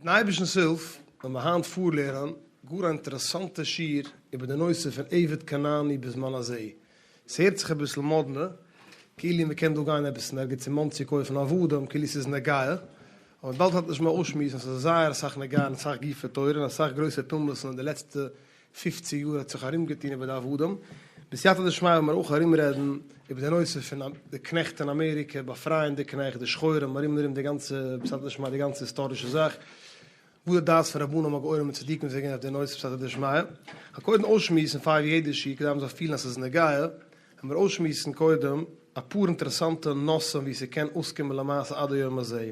מיטן אייבערשטנ'ס הילף וועלן מיר היינט פארלערנען גאר א אינטערעסאנטע שיעור איבער די נושא פון עבד כנעני בזמן הזה. ס'הערט זיך אביסל מאדנע, כאילו מ'קען דא גיין עפעס אין ערגעץ אין מאנסי קויפן עבדים, כאילו ס'איז נוגע, אבער באלד וועט מען אויסשמועסן אז ס'איז זייער אסאך נוגע און אסאך גופי תורה און אסאך גרויסע פולמוסן אין די לעצטע פופציג יאר האט זיך ארומגעטון איבער די עבדים, בסייעתא דשמיא וועלן מיר אויך ארומרעדן איבער די נושא פון די קנעכט אין אמעריקע, באפרייען די קנעכט, די שחורים, ארום און ארום די גאנצע, בסייעתא דשמיא די גאנצע היסטארישע זאך, וואס די דעת פון רבנים הגאונים און צדיקים זענען געווען אויף די נושא בסייעתא דשמיא. כ'וועל קודם אויסשמועסן פאר יעדע שיעור כדי מ'זאל פילן אז ס'איז נוגע, וועלן מיר אויסשמועסן קודם אפאר אינטערעסאנטע נושאים ווי ס'קען אויסקומען למעשה עד היום הזה.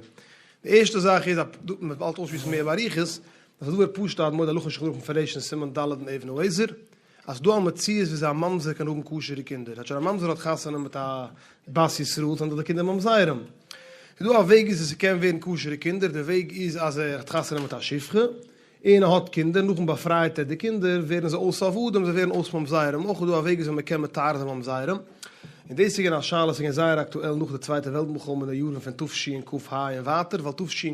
די ערשטע זאך איז, מ'וועט באלד אויסשמועסן מער באריכות, דאס איז דבר פשוט האדמו"ר הלכה אין שולחן ערוך מפורש אין סימן ד' אין אבן העזר, אז ס'דא א מציאות וויאזוי א ממזר קען האבן כשר'ע קינדער, כאטש א ממזר האט חתונה מיט א בת ישראל זענען דאך די קינדער ממזרים. ס'איז דא א וועג וויאזוי ס'קען ווערן כשר'ע קינדער, די וועג איז אז ער האט חתונה מיט א שפחה און ער האט קינדער, נאכדעם באפרייט ער די קינדער, ווערן זיי אויס עבדים, זיי ווערן אויס ממזרים, אויך איז דא א וועג וויאזוי מ'קען מטהר זיין ממזרים, און דאס איז געווען א שאלה, ס'איז געווען זייער אקטועל נאך די צווייטע וועלט מלחמה אין די יארן פון תשכ"ה און ווייטער, ווייל תשכ"ה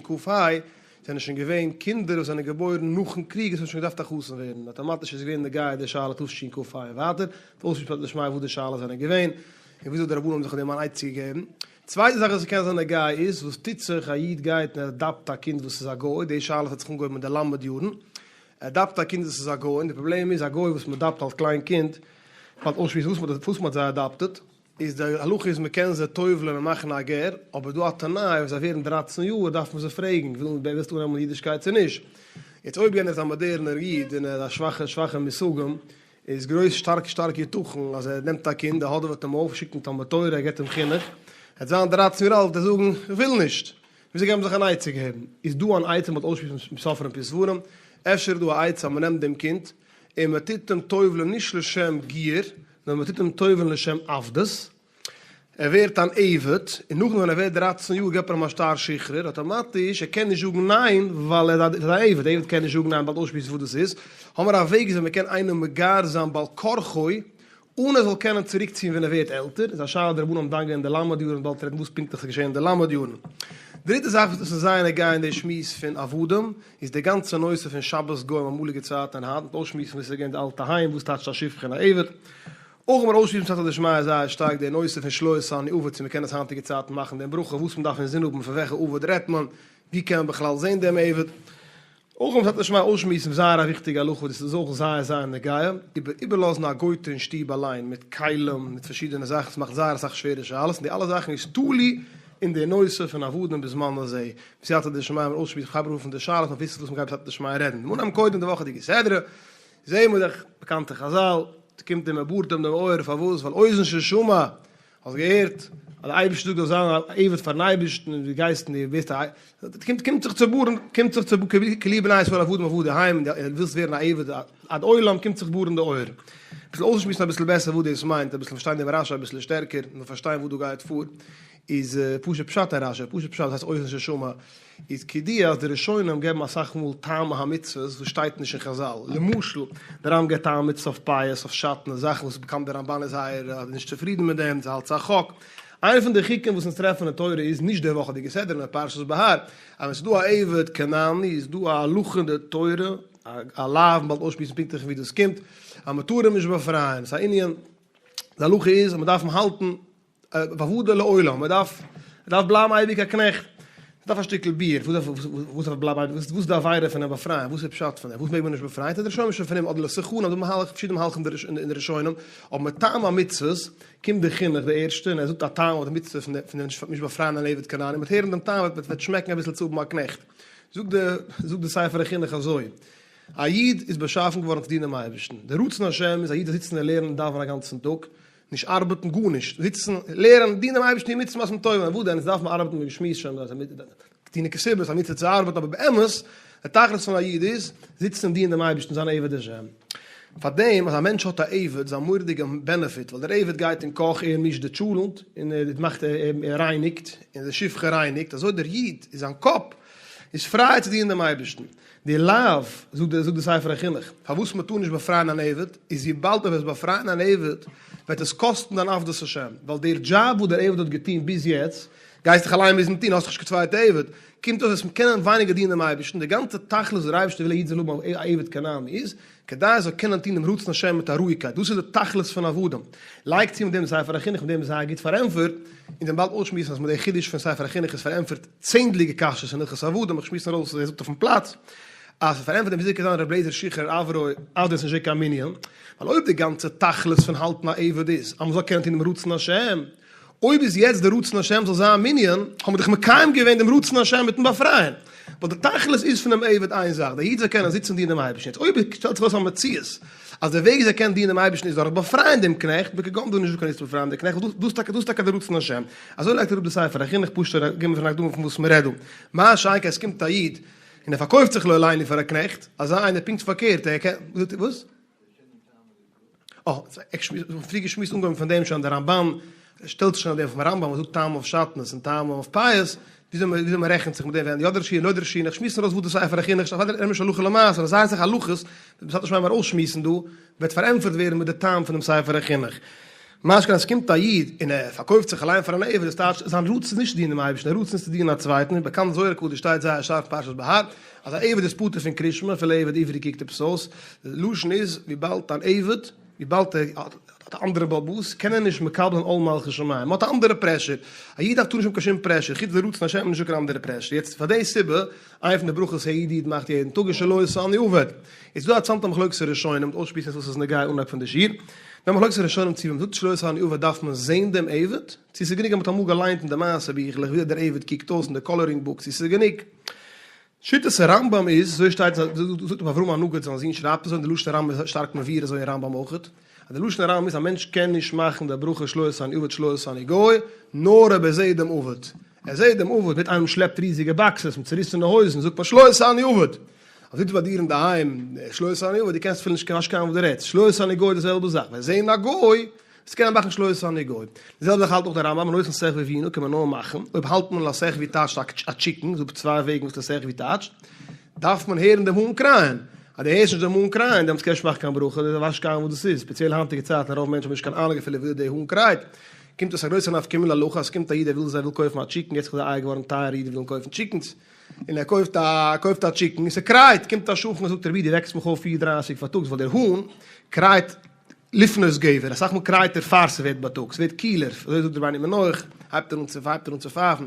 זענען שוין געווען קינדער וואס זענען געבוירן נאכן קריג וואס האבן שוין געדארפט א חתן ווערן, אטאמאטיש איז געווען נוגע די שאלה תשכ"ה און ווייטער, אויסשמועסן לשמיא וואס די שאלות זענען געווען, און וויאזוי די רבנים האבן זיך אויף דעם אן עצה געגעבן. צווייטע זאך וואס קען זיין נוגע איז, וואס טוט זיך א איד גייט און ער adopt א קינד וואס איז א גוי, די שאלה האט זיך אנגעהויבן אין די למד יארן, ער adopt א קינד וואס איז א גוי, און די פראבלעם איז א גוי וואס מען adopt אלס קליין קינד, כ'וועל אויסשמועסן וואס מען האט זיי adopted, איז די הלכה איז מ'קען זיי טובל'ען און מאכן א גר, אבער דא א תנאי ווען זיי ווערן דרייצן יאר דארף מען זיי פרעגן ווילן ווילסטו אננעמען אידישקייט צו נישט, יעצט אויב יענער איז א מאדערנער איד און ער האט א שוואכע שוואכע מושגים איז גרויס שטארק שטארק יתכן אז ער נעמט א קינד ער האדעוועט אים אויף שיקט אים תלמוד תורה ער געבט אים חינוך ער וועט זיין דרייצן יאר אלט וועט ער זאגן איך וויל נישט וויאזוי קען מען זיך אן עצה געבן איז דא אן עצה מ'האט אויסשמועסן סופרים פון ספרים אפשר איז דא א עצה אז מ'נעמט דעם קינד און מ'טוט אים טובל'ען נישט לשם גיור נאר מען טוט אים טובל'ן לשם עבדות, ער ווערט אן עבד, און נאכדעם ווען ער ווערט דרייצן יאר געבט מען אים א שטר שחרור, אטאמאטיש ער קען נישט זאגן ניין ווייל ער איז א עבד, א עבד קען נישט זאגן ניין, באלד אויסשמועסן וואס דאס איז, האמער א וועג וויאזוי מען קען איינעם מגייר זיין בעל כרחו אן ער זאל קענען צוריקציען ווען ער ווערט עלטער, איז א שאלה די רבנים האבן דן געווען אין די למד יארן, באלד רעדן וואס פונקטליך איז געשען אין די למד יארן. דריטע זאך וואס איז זייער נוגע אין די שמועס פון עבדים, איז די גאנצע נושא פון שבת גוים אמאליגע צייטן און היינט, מיט אויסשמועסן וואס איז געווען די אלטע היים, וואס טייטשט א שפחה און א עבד. אויך ווען מיר אויסשמועסן בסייעתא דשמיא זייער שטארק די נושא פון שלא עשני עבד צו מ'קען עס היינטיגע צייטן מאכן דעם ברכה, וואס מ'דארף אינזין האבן פון וועלכע עבד רעדט מען, ווי קען מען בכלל זען דעם עבד. אויך ווען בסייעתא דשמיא אויסשמועסן זייער א וויכטיגע הלכה וואס איז אויך זייער זייער נוגע, איבער איבערלאזן א גויטע אין שטוב אליין מיט כלים מיט פארשידענע זאכן, ס'מאכט זייער אסאך שווערע שאלות און די אלע זאכן איז תלוי אין די נושא פון עבדים בזמן הזה, בסייעתא דשמיא מיר אויסשמועסן איך הייב אן פון די שאלות און וויסן וואס מ'גייט בסייעתא דשמיא רעדן. מיר נעמען קודם די וואכעדיגע סדרה, זעהן מיר דאך באקאנטע חזל, ס'קומט אים מ'בארט אים דעם אויער פארוואס ווייל אוזן ששמע האסט געהערט אז די אייבערשטער זאגט זאלסט זיין א עבד פארן אייבערשטן און דו גייסט און דו ווערסט א קומט קומט זיך צו בארן קומט זיך צו כי לי בני ישראל עבדים עבדי הם דו ווילסט ווערן א עבד עד עולם קומט זיך בארן די אויער. אביסל אויסשמועסן אביסל בעסער וואס דאס מיינט אביסל פארשטיין דעם רשי אביסל שטערקער און פארשטיין וואס דא גייט פאר איז פשוט פשט אין רשי פשוט פשט וואס הייסט אוזן ששמע איז כידוע אז די ראשונים געבן אסאך מאל טעמי המצוות וואס שטייט נישט אין חזל, למשל די רמב ם געבט טעם מצוה אויף פאות, אויף שעטנז, זאכן וואס באקאנט די רמבן איז זייער נישט צופרידן מיט דעם, זיי האלט ס'איז א חוק. איינע פון די חוקים וואס אונז טרעפן אין תורה איז נישט די וואכעדיגע סדרה נאר פרשת בהר, אז ווען ס'איז דא א עבד כנעני איז דא א הלכה אין די תורה, א לאו, מ'וועט אויסשמועסן פונקטליך ווי דאס קומט, אז מ'טאר אים נישט באפרייען, ס'איז א ענין, די הלכה איז אז מ'דארף אים האלטן ועבדו לעולם, מען דארף, מען דארף בלייבן אייביג א קנעכט, מען דארף א שטיקל ביאור, וואס דארף, וואס דארף בלייבן אייביג, וואס איז די עבירה פון אים באפרייען, וואס איז פשט פון דעם, וואס מעג מען נישט באפרייען, טוט דער ראשונים שוין פון אים אדער לסכנה, אדער מהלך, פארשידענע מהלכים אין די ראשונים, אבער מטעם המצוות, קומט דער חינוך די ערשטע און ער זאגט א טעם אויף די מצוה פון דעם נישט באפרייען אן עבד כנעני, מ'וועט הערן דעם טעם וועט וועט שמעקן אביסל צו האבן א קנעכט, זאגט די, זאגט די ספר החינוך אזוי, א איד איז באשאפן געווארן צו דינען דעם אייבערשטן, דער רצון השם איז א איד זאל זיצן און לערנען און דאווענען א גאנצן טאג, נישט ארבעטן גארנישט, זיצן לערנען, דינען דעם אייבערשטן מיט מצוות מעשים טובים, וואס דען, עס דארף מען ארבעטן ווי געשמועסט שוין, דינען כתובות, א מצוה צו ארבעטן, אבער באמת, דער תכלית פון א איד איז, זיצן און דינען דעם אייבערשטן, זיין א עבד השם. פאר דעם אז א מענטש האט א עבד איז א מורא'דיגע benefit, ווייל דער עבד גייט אין קאך, ער מישט די טשולענט, און ער מאכט, ער רייניגט, און די שפחה רייניגט, אזוי דער איד, איז זיין קאפ איז פריי צו דינען דעם אייבערשטן. די לאו, זאגט די זאגט די ספר החינוך, פארוואס מען טאר נישט באפרייען אן עבד, איז וויבאלד אויב וועסט באפרייען אן עבד, וועט עס קאסטן דיין עבדות השם, ווייל דער דזשאב וואס דער עבד האט געטון ביז יעצט, גייסט דיך אליין מוזן טון, האסט דאך נישט קיין צווייטע עבד, קומט אויס אז מיר קענען ווייניגער דינען דעם אייבערשטן, די גאנצע תכלית וואס דער אייבערשטער וויל א איד זאל האבן א עבד כנעני איז, כדי ער זאל קענען טון דעם רצון השם מיט א רואיגקייט, דאס איז די תכלית פון עבדים. לייג צו מיט דעם ספר החינוך, מיט דעם איז זייער גוט פארענטפערט, און דעם באלד אויסשמועסן אז מיט די חידוש פון ספר החינוך איז פארענטפערט צענדליגע קשיות אין הלכות עבדים, איך שמועס נאר אויס וואס ער זאגט אויפן פלאץ, אז ס'איז פארענטפערט דעם וויאזוי קען זיין ר' אליעזר שחרר עברו אז דאס איז נישט קיין מנין, ווייל אויב די גאנצע תכלית פון האלטן א עבד איז אז מ'זאל קענען טון דעם רצון השם, אויב איז יעצט די רצון השם זאל זיין מנין, האבן מיר דאך מקיים געווען דעם רצון השם מיטן באפרייען. ווייל די תכלית איז פונעם עבד איין זאך, דער איד זאל קענען זיצן דינען דעם אייבערשטן. יעצט אויב שטעלט זיך אויס א מציאות אז דער וועג וויאזוי ער קען דינען דעם אייבערשטן איז דורך באפרייען דעם קנעכט, בכגון דא נישט דא קיין איסור באפרייען דעם קנעכט, ווייל דאס איז טאקע דער רצון השם. אזוי לייגט אראפ די ספר החינוך, פשוט געבן פון הקדמה פון וואס מען רעדט דא. מה שאין כן עס קומט א איד און ער פארקויפט זיך לא עלינו פאר א קנעכט, אזא איינער פונקט פארקערט, ער קען, וואס? אה, פריער געשמועסט אנגעהויבן פון דעם שוין דער רמב"ן שטעלט זיך שוין אויף דעם פון רמב"ם וואס זאגט טעם אויף שעטנז און טעם אויף פאות, וויאזוי וויאזוי מען רעכנט זיך מיט דעם ווען יא דער שיעור לא דער שיעור, איך שמועס נאר אויס וואס די ספר החינוך שטייט, אוודאי נישט הלכה למעשה, אבער זייער אסאך הלכות, וועט בסייעתא דשמיא מיר אויסשמועסן דא, וועט פארענטפערט ווערן מיט די טעם פונעם ספר החינוך. משא כ אז עס קומט א איד און ער פארקויפט זיך אליין פאר אן עבד, דאס טייטש זיין רצון איז נישט צו דינען דעם אייבערשטן, זיין רצון איז צו דינען א צווייטן, ווי באקאנט אין זוהר הקדוש שטייט זייער שארף אין פרשת בהר, אז א עבד איז פטור פון קריאת שמע, אפילו עבד עברי קוקט עפעס אויס, די לשון איז וויבאלד אן עבד, וויבאלד ער האט א אנדערע בעל הבית, קען ער נישט מקבל זיין עול מלכות שמים, מען האט א אנדערע pressure, א איד דארף טאר נישט האבן קיין שום pressure, חוץ די רצון השם איז נישטא קיין אנדערע pressure, יעצט פאר די סיבה, איינע פון די ברכות א איד מאכט יעדן טאג איז שלא עשני עבד. איז דא א צאנטע מחלוקת הראשונים, מיט אויסשמועסן וואס איז נוגע אנהייב פון די שיעור. די מחלוקת הראשונים צו ווען מ'זאגט שלא עשני עבד דארף מען זעהן דעם עבד, צו ס'איז גענוג אז מ'האט אמאל געליינט אין די מעשה ביכלעך ווי דער עבד קוקט אויס אין די coloring book צו ס'איז גענוג. שיטת הרמב"ם איז, אזוי שטייט זאגט רבי אברהם הנגיד זיין זון שרייבט אזוי און די לשון הרמב"ם איז שטארק מבואר אזוי אין רמב"ם אויכעט. אז די לשון הרמב"ם איז א מענטש קען נישט מאכן די ברכה שלא עשני עבד שלא עשני גוי, נאר אויב ער זעהט דעם עבד. ער זעהט דעם עבד מיט איינעם שלעפט ריזיגע boxes מיט צוריסענע הויזן זאגט מען שלא עשני עבד. אז זיצט ביי דיר אינדערהיים שלא עשני עבד דו קענסט אפילו נישט קיין וואס דו רעדסט שלא עשני גוי די זעלבע זאך ווען זעהן א גוי וועסטו קענען מאכן שלא עשני גוי. די זעלבע זאך האלט אויך דער רמב"ם הנותן שכוי הנה קען מען נאר מאכן אויב האלט מען לשכוי טייטשט א chicken, ס'דא צוויי וועגן וואס לשכוי טייטשט, דארף מען הערן דעם האן קרייען, אז דו הערסט נישט דעם האן קרייען דעמאלטס קענסטו נישט מאכן קיין ברכה, דו ווייסט נישט קיין וואס דאס איז, ספעציעל היינטיגע צייטן רוב מענטשן האבן נישט קיין אהנונג אפילו ווי די האן קרייט, קומט אויס א גרויסע נפקא מינה להלכה אז ס'קומט א איד ער וויל ער וויל קויפן א chicken, יעצט איז די אייער געווארן טייער אידן ווילן קויפן chickens, און ער קויפט א קויפט א chicken און ס'קרייט, קומט א שכן און זאגט רבי דו וועקסט מיך אויף פיר דרייסיג פארטאגס ווייל דער האן קרייט לפנות גבר, אסאך מאל קרייט ער פאר ס'ווערט בייטאג, ס'ווערט קילער, אזוי זאגט רבינו מנוח, הייבט ער אן צו הייבט ער אן צו פייפן.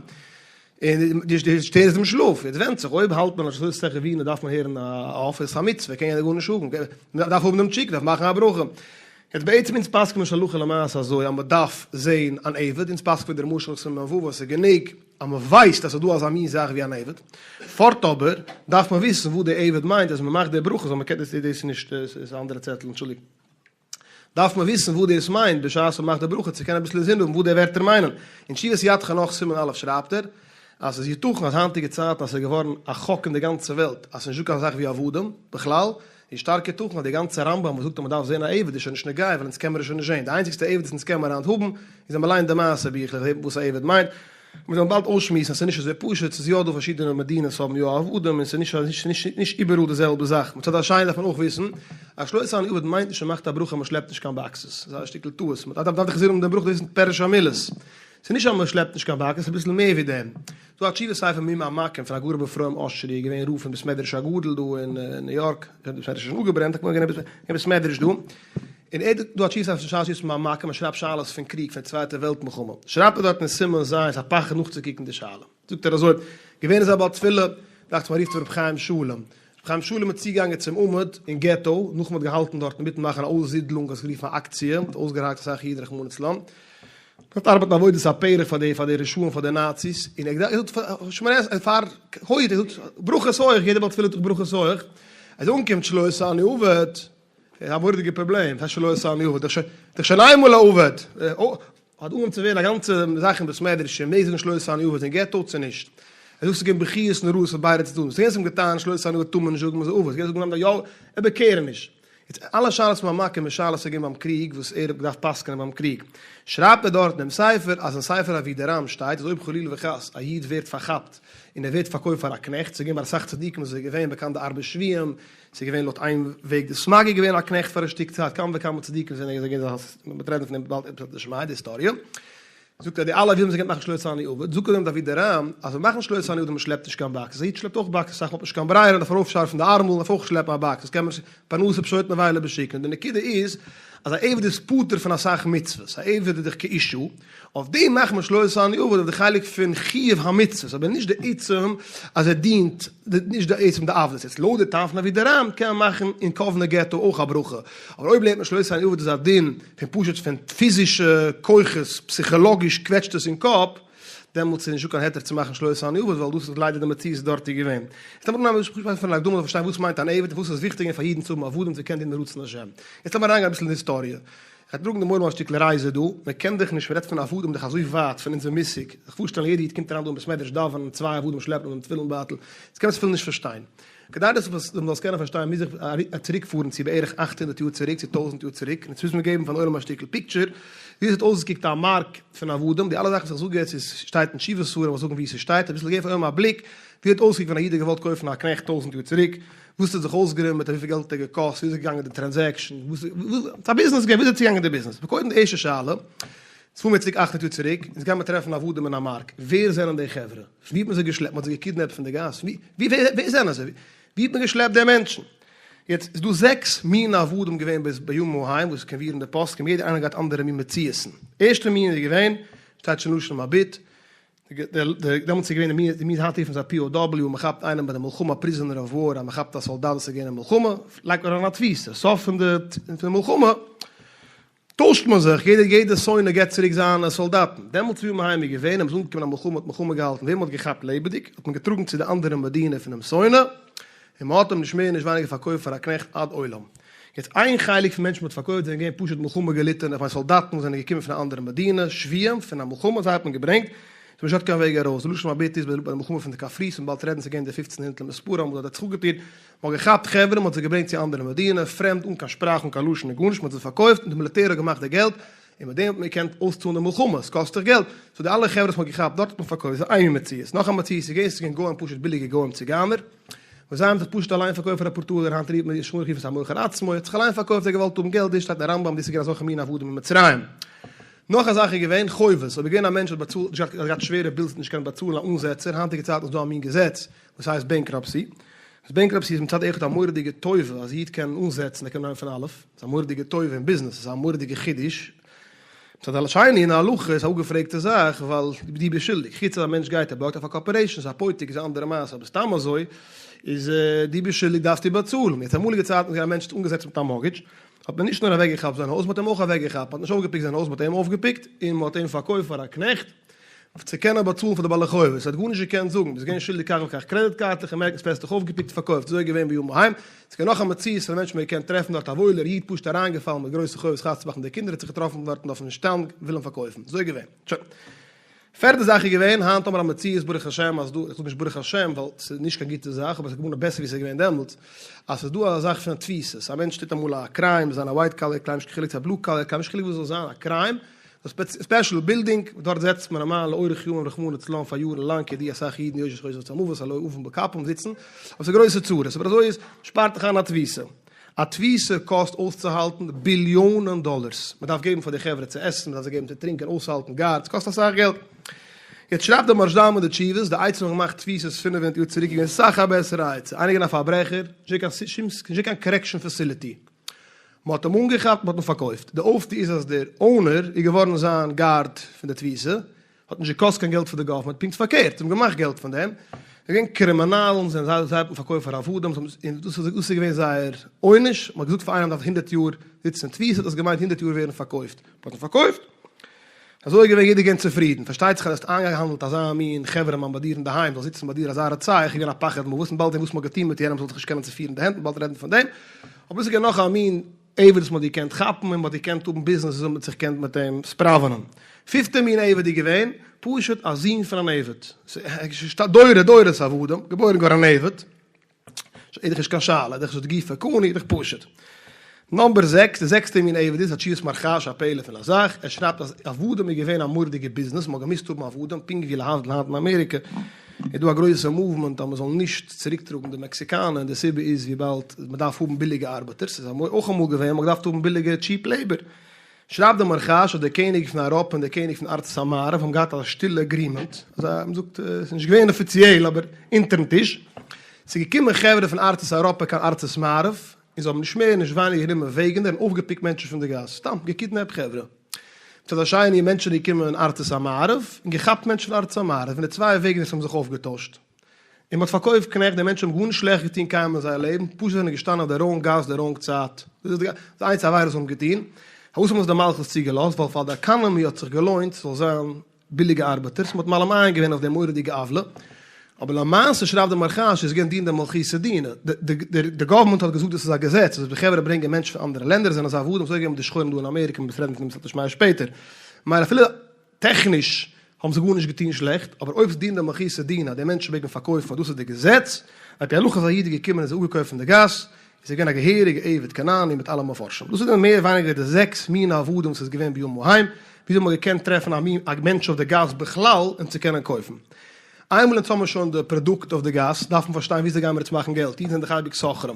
און דו שטערסט דעם שלאף, יעצט ווענדט זיך, אויב האלט מען אז שלא עשני גוי דארף מען הערן א עוף איז א מצוה, קען יענער גארנישט זאגן, מען דארף האבן דעם chicken, דארף מאכן א ברכה. יעצט בעצם אונז פסק'ן נישט הלכה למעשה אזוי אז מען דארף זעהן אן עבד, אונז פסק'ן ווי דער משל סימן ו' אז ס'איז גענוג אז מען ווייסט אז ס'איז דא אזא מין זאך ווי אן עבד, פארט אבער דארף מען וויסן וואס די עבד מיינט אז מען מאכט די ברכה זאל מען קענען, דאס איז נישט, דאס איז א אנדערע צעטל, אנטשולדיגט. דארף מען וויסן וואס דאס מיינט בשעת מען מאכט די ברכה צו קענען אביסל אינזין האבן וואס די ווערטער מיינען. אין תשובת יד חנוך סימן א' שרייבט ער אז ס'איז יתכן אז היינטיגע צייטן אז ס'איז געווארן א חוק אין די גאנצע וועלט אז ס'איז נישטא קיין זאך ווי עבדים בכלל, איז שטארק יתכן אז די גאנצע רמב"ם וואס זאגט אז מ'דארף זען א עבד איז שוין נישט נוגע ווייל אונז קען מיר עס שוין נישט זען, די איינציגסטע עבד וואס אונז קען מיר היינט האבן איז אז מ'ליינט די מעשה ביכלעך זעט מען וואס א עבד מיינט. מיר וועלן באלד אויסשמועסן אז ס'איז נישט אזוי פשוט, ס'איז יא דא פארשידענע מדינות האבן יא עבדים און ס'איז נישט נישט איבעראל די זעלבע זאך, מצד השני דארף מען אויך וויסן אז שלא עשני עבד מיינט נישט מ'מאכט א ברכה אז מ'שלעפט נישט קיין boxes, ס'איז א שטיקל טעות, מ'דארף דאך זען דעם ברכה וויסן פירוש המילות, ס'איז נישט אז מ'שלעפט נישט קיין boxes, ס'איז אביסל מער ווי דעם. ס'דא א תשובה ספר ממעמקים פון הגאון רבי אפרים אשרי, געווען רב פון בית מדרש הגדול דא אין ניו יארק, בית מדרש איז שוין אפגעברענט, געווען בית מדרש דא. און ער האט דא א תשובה אויף שאלות ממעמקים, ער שרייבט שאלות פון קריג, פון צווייטע וועלט מלחמה, שרייבט ער דארט אין סימן ז', ס'איז א פחד נאכצוקוקן די שאלה, זאגט ער אזוי, געווען איז א בעל תפילה, דאכט זיך מ'רופט אים רבי חיים שלום, רבי חיים שלום איז צוגעגאנגען צום עמוד אין געטא, נאך מ'האט געהאלטן דארט אינמיטן מאכן א אויסזידלונג, האט זיך גערופן א אקציע, מ'האט אויסגעהרג'ט אסאך אידן רחמנא לצלן, מ'האט ארבעטן עבודת הפרך פאר די פאר די רשעים פאר די נאציס, און ער האט געזאגט שמונה עשרה פאר הויעך, ער זאגט ברכות הויעך, יעדער בעל תפילה זאגט ברכות הויעך, אז אנקומט שלא עשני עבד, איז א מורא'דיגע פראבלעם, ס'הייסט שלא עשני עבד, דאך שוין איינמאל א עבד, האט אנגעהויבן צו ווערן א גאנצע זאך אין בית מדרש, צו מעג זאגן שלא עשני עבד אין געטא צו נישט. ער זאגט ס'איז געווען בכיות נוראות פון ביידע צדדים, ס'איז געווען וואס האבן געטענה'ט שלא עשני עבד טאר מען נישט זאגן מ'איז א עבד, ס'איז געווען וואס האבן געזאגט יא, איבערקערעניש. יעצט אלע שאלות ממעמקים איז שאלות ס'איז געווען ביים קריג וואס ער האט געדארפט פסק'נען ביים קריג. שרייבט ער דארט אין דעם ספר אז אין ספר אבודרהם שטייט אז אויב חלילה וחס א איד ווערט פארכאפט און ער ווערט פארקויפט פאר א קנעכט, ס'איז געווען ביי אסאך צדיקים איז עס געווען באקאנט די ארבע שבויים, ס'איז געווען לויט איין וועג די סמ"ג איז געווען א קנעכט פאר א שטיק צייט, כמה וכמה צדיקים זענען געווען, מ'וועט רעדן פון דעם באלד בסייעתא דשמיא די היסטאריע. זאגט ער די אלע עבדים וואס מ'קען מאכן שלא עשני עבד, זאגט דער אבודרהם אז מיר מאכן שלא עשני עבד מען שלעפט נישט קיין באקס, א איד שלעפט אויך באקסעס אסאך מאל האט מען נישט קיין ברירה מען דארף ארויפשארפן די ארמל מען דארף אויך שלעפן א באקס דאס קען מען נישט פרנסה פשוט נבילה בשוק און די נקודה איז אז א עבד איז פטור פון אסאך מצוות א עבד איז דאך כאשה אויף דעם מאכט מען שלא עשני עבד אויף די חלק פון חיוב המצוות אבער נישט די עצם אז ער דינט נישט די עצם די עבדות יעצט לויט די טעם פון אבודרהם קען מען מאכן אין קאוונע געטא אויך א ברכה אבער אויב לערנט מען שלא עשני עבד איז א דין פון פשוט פון פיזישע כוחות, פסיכאלאגיש קוועטשט עס אין קאפ, דעמאלטס איז נישטא קיין היתר צו מאכן שלא עשני עבד, ווייל דאס איז ליידער די מציאות דארט איז געווען. יעצט לאמיר אנהייבן פשוט פון הקדמה צו פארשטיין וואס מיינט אן עבד און וואס איז וויכטיג געווען פאר אידן צו האבן עבדים צו קענען דינען רצון השם. יעצט לאמיר אריינגיין אביסל אין היסטאריע. איך גיי טראגן דעם עולם א שטיקל רייזע דא, מען קען דאך נישט, מען רעדט פון עבדים דאך אזוי ווייט פון אונזער מושג, זיך פארשטעלן יעדע איד קומט אריין דא אין בית מדרש דאווענען, צוויי עבדים שלעפן אן דעם תפילין בייטל, דאס קען מען אפילו נישט פארשטיין. כדי דאס וואס מען זאל עס קענען פארשטיין מוז איך צוריק פארן צו בערך 800 יאר צוריק צו 1000 יאר צוריק, און יעצט מוז מען געבן פארן עולם א שטיקל picture ווי עס האט אויסגעקוקט א מארק פון עבדים, די אלע זאכן וואס איך זאג יעצט איז שטייט אין תשובה ספרים, איך זאגן ווי עס שטייט, אביסל געבן פארן עולם א בליק ווי האט אויסגעקוקט ווען א איד האט געוואלט קויפן א קנעכט טויזנט יאר צוריק, וואס האט זיך אויסגענומען מיט וויפיל געלט האט ער געקאסט, ווי איז געגאנגען די transaction, וואס איז א ביזנעס געווען, ווי איז צוגעגאנגען די ביזנעס, קודם די ערשטע שאלה, יעצט פארן מיר צוריק 800 יאר צוריק, אונז גיימיר טרעפן עבדים אין א מארק, ווער זענען די חברה? ווי האט מען זיי געשלעפט? מען האט זיי געקידנעפט פון די גאס? ווי ווער זענען זיי? ווי האט מען געשלעפט די מענטשן? יעצט איז דא זעקס מין עבדים געווען ביז בימים ההם וואס קען די פוסקים יעדער איינער געהאט אנדערע מין מציאות'ן. ערשטע מין איז געווען, שטייט שוין לשון מבי"ט, דעמאלטס איז געווען די מין, די מין היינט רופן זיי POW, מען כאפט איינעם ביי די מלחמה, א prisoner of war, אז מען כאפט א סאלדאט וואס איז געווען אין מלחמה, לייגט מען אריין א תפיסה, סוף פון די מלחמה, טוישט מען זיך, יעדער יעדער שונא געבט צוריק זיינע סאלדאטן. דעמאלטס ווי מ'היים איז געווען, און מ'איז אנגעקומען א מלחמה האט מלחמה געהאלטן, וועם מ'האט געכאפט לעבעדיג, האט מען געטראגן צו די אנדערע מדינה פונעם שונא, און מ'האט אים נישט מער נישט ווייניגער פארקויפט פאר א קנעכט עד עולם. יעצט איין חלק פון מענטשן מ'האט פארקויפט זענען געווען פשוט מלחמה געליטענע, איך מיין סאלדאטן וואס זענען געקומען פון א אנדערע מדינה, שבויים פון א מלחמה, זיי האט מען געברענגט, ס'איז נישט דארט קיין וועג ארויס, די לשון מבי"ט איז ביי די מלחמה פון די קפריסין, באלד רעדן ס'איז געווען די פופצן הונדערט למספרם וואס האט זיך אפגעטון, מען האט געכאפט חברה, מען האט זיי געברענגט צו אנדערע מדינה, פרעמד, אן קיין שפראך, אן קיין לשון און גארנישט, מען האט זיי פארקויפט, און די מיליטער האט געמאכט די געלט, און מיט דעם האט מען געקענט אויסצאלן די מלחמה, עס קאסט דאך געלט, so די אלע חברה וואס מען האט געכאפט דארט האט מען פארקויפט, דאס איז איין מין מציאות, נאך א מציאות איז געווען, עס איז געווען גוים, פשוט ביליגע גוים ציגיינער, וואס זיי האבן זיך פשוט אליין פארקויפט פאר אפאר טאלער, היינט רופט מען, שמואל רופט עס א מוכר עצמו, ער האט זיך אליין פארקויפט, ער האט געוואלט האבן געלט, דאס שטייט אין רמב"ם, דאס איז געווען אזעלכע מין עבדים אין מצרים. נאך א זאך איז געווען חובות, אויב איז געווען א מענטש האט באצאלט, נישט געהאט, האט געהאט שווערע bills האט נישט געקענט באצאלן א אנזעצער, היינטיגע צייטן איז דא א מין געזעץ וואס הייסט bankruptcy, וואס bankruptcy איז מצד אחד א מורא'דיגע טובה אז א איד קען אנזעצן ער קען אנהייבן פון אלף, ס'איז א מורא'דיגע טובה אין ביזנעס, ס'איז א מורא'דיגע חידוש, מצד השני אין הלכה איז א אפגעפרעגטע זאך ווייל דו ביסט שולדיג, חוץ אז א מענטש גייט ער בארגט אויף א corporation, ס'איז א פותק איז א אנדערע מעשה, אבער סתם אזוי איז דו ביסט שולדיג דארפסטו באצאלן, יעצט אמאליגע צייטן איז געווען א מענטש האט אנגעזעצט מיט א mortgage, האט מען נישט נאר אוועקגעכאפט זיין הויז, מען האט אים אויך אוועקגעכאפט, מען האט נישט אויפגעפיקט זיין הויז, מען האט אים אויפגעפיקט און מען האט אים פארקויפט פאר א קנעכט, צו קענען באצאלן פאר די בעלי חובות, ער האט גארנישט געקענט זאגן, ביסט געווען שולדיג כך וכך קרעדיט קארטלעך, אמעריקן עקספרעס האט דיך אויפגעפיקט און פארקויפט, אזוי איז געווען בימים ההם, ס'איז געווען נאך א מציאות פון א מענטש מען געקענט טרעפן דארט א וואוילער איד פשוט אריינגעפאלן מיט גרויסע חובות חתונה צו מאכן די קינדער האט זיך געטראפן דארטן אויפן שטאנד וויל אים פארקויפן, אזוי איז געווען. שוין. פערטע זאך איז געווען, היינט האבן מיר א מציאות ברוך השם אז דא, איך זאג נישט ברוך השם ווייל ס'איז נישט קיין גוטע זאך, אבער ס'איז געווארן בעסער ווי ס'איז געווען דעמאלטס, אז ס'איז דא אזא זאך פון תפיסות, א מענטש טוט אמאל א crime, זיין א white collar crime, נישט קיין חילוק צו א blue collar crime, נישט קיין חילוק וואס זאל זיין, א crime, special building, דארט זעצט מען א מאן לאורך ימים רחמנא לצלן פאר יארן לאנג כדי אסאך אידן יושבי חושך צלמוות על לא עוון בכפם זיצן, אבער ס'איז גרויסע צרות, אבער אזוי איז, שפארט דיך איין א תפיסה. א תפיסה קאסט אויסצוהאלטן ביליאנען דאלערס, מען דארף געבן פאר די חברה צו עסן, מען דארף זיי געבן צו טרינקען, אויסהאלטן guards, קאסט אסאך געלט. יעצט שרייבט דער מהרש"ם אין די תשובות, די עצה וואס מען האט געמאכט תפיסות 500 יאר צוריק איז געווען סאך א בעסערע עצה, איינער געווען א פארברעכער, נישט קיין correction facility, מען האט אים אנגעכאפט, מען האט אים פארקויפט, די אויפטו איז אז דער owner איז געווארן זיין guard פון די תפיסה, האט נישט געקאסט קיין געלט פאר די government, פונקט פארקערט, זיי האבן געמאכט געלט פון דעם, זיי געווען קרימינאלן, זיי זיי זיי האט מען פארקויפט פאר עבדים, און דאס איז דאס איז געווען זייער עונש, מען האט געזאגט פאר איינעם דארף הונדערט יאר זיצן אין תפיסה, האט דאס געמיינט הונדערט יאר ווערן פארקויפט, מען האט אים פארקויפט, אזוי איז געווען יעדער געווען צופרידן, פארשטייט זיך אז האסט איינגעהאנדלט אזא מין חברה מאן ביי דיר אינדערהיים זאל זיצן ביי דיר אזא רוצח, איז געווען א פחד מוות, און באלד זען וואס מען האט געטון מיט יענעם זאל זיך נישט קענען צופירן די הענט, מען באלד רעדן פון דעם, אבער דאס איז געווען נאך א מין עבד וואס מען האט געקענט כאפן און מען האט געקענט האבן ביזנעס וואס מען האט זיך געקענט מיט אים ספראווענען. פיפטע מין עבד איז געווען, פשוט א זון פון אן עבד. דורי דורות עבדים, געבוירן געווארן אן עבד. איז דאך נישט קיין שאלה, איז דאך נישט גופא קני, איז דאך פשוט. number זעקס, די זעקסטע מין עבד איז, א תשובת מהרח"ש, א פלא פון א זאך, ער שרייבט אז עבדים איז געווען א מורא'דיגע ביזנעס, מען האט געמוזט האבן עבדים, פונקט ווי להבדיל היינט אין אמעריקע, איז דא א גרויסע movement אז מען זאל נישט צוריקטראגן די מעקסיקאנער, און די סיבה איז וויבאלד מען דארף האבן ביליגע ארבעטערס, ס'איז אויך אמאל געווען, מען האט געדארפט האבן ביליגע cheap labor. שרייבט דער מהרח"ש אז דער קעניג פון אייראפע און דער קעניג פון ארצות המערב האבן געהאט א שטילע אגרימענט, אזא מען זאגט עס איז נישט געווען אפיציעל אבער אונטערן טיש, ס'איז געקומען חברה פון ארצות אייראפע קיין ארצות מערב, און זיי האבן נישט מער נישט ווייניגער גענומען וועגענער און אויפגעפיקט מענטשן פון די גאס, סתם געקידנעפט חברה. מצד השני מענטשן געקומען אין ארצות המערב און געכאפט מענטשן פון ארצות המערב און די צוויי וועגענערס האבן זיך אויפגעטוישט. און מ'האט פארקויפט קנעכט, די מענטשן האבן גארנישט שלעכט געטון קיינמאל אין זייער לעבן, פשוט זענען געשטאנען אויף די ראנג גאס די ראנג צייט, דאס איז די איינציגע עבירה וואס זיי האבן געטון, פארוואס האבן עס די מלכות צוגעלאזט, ווייל פאר די עקאנאמי האט זיך געלוינט ס'זאל זיין ביליגע ארבעטערס, מ'האט מעלים עין געווען אויף די מורא'דיגע עוולה, אבער למעשה שרייבט די מהרח"ש איז געווען דינא דמלכותא דינא, די גאווערמענט האט געזאגט דאס איז א געזעץ אז די חברה ברענגען מענטשן פון אנדערע לענדער זענען זיי עבדים, אזוי געווען מיט די שחורים דא אין אמעריקע, מ'וועט רעדן פון דעם בסייעתא דשמיא שפעטער, ממילא אפילו. טעכניש האבן זיי גארנישט געטון שלעכט, אבער אויב ס'איז דינא דמלכותא דינא אז די מענטשן מעג מען פארקויפן ווייל דאס איז די געזעץ, על פי הלכה אז א איד איז געקומען און זיי אפגעקויפט פון די גאס, איז ער געווען א געהעריגע עבד כנעני מיט אלע מפרשים. דאס זענען מער ווייניגער די זעקס מיני עבדים וואס איז געווען בימים ההם, וויאזוי מ'האט געקענט טרעפן א מין א מענטש אויף די גאס בכלל אים צו קענען קויפן. איינמאל אונז האמיר שוין די פראדוקט אויף די גאס, דארף מען פארשטיין וויאזוי גיימיר יעצט מאכן געלט, אידן זענען דאך אייביג סוחרים,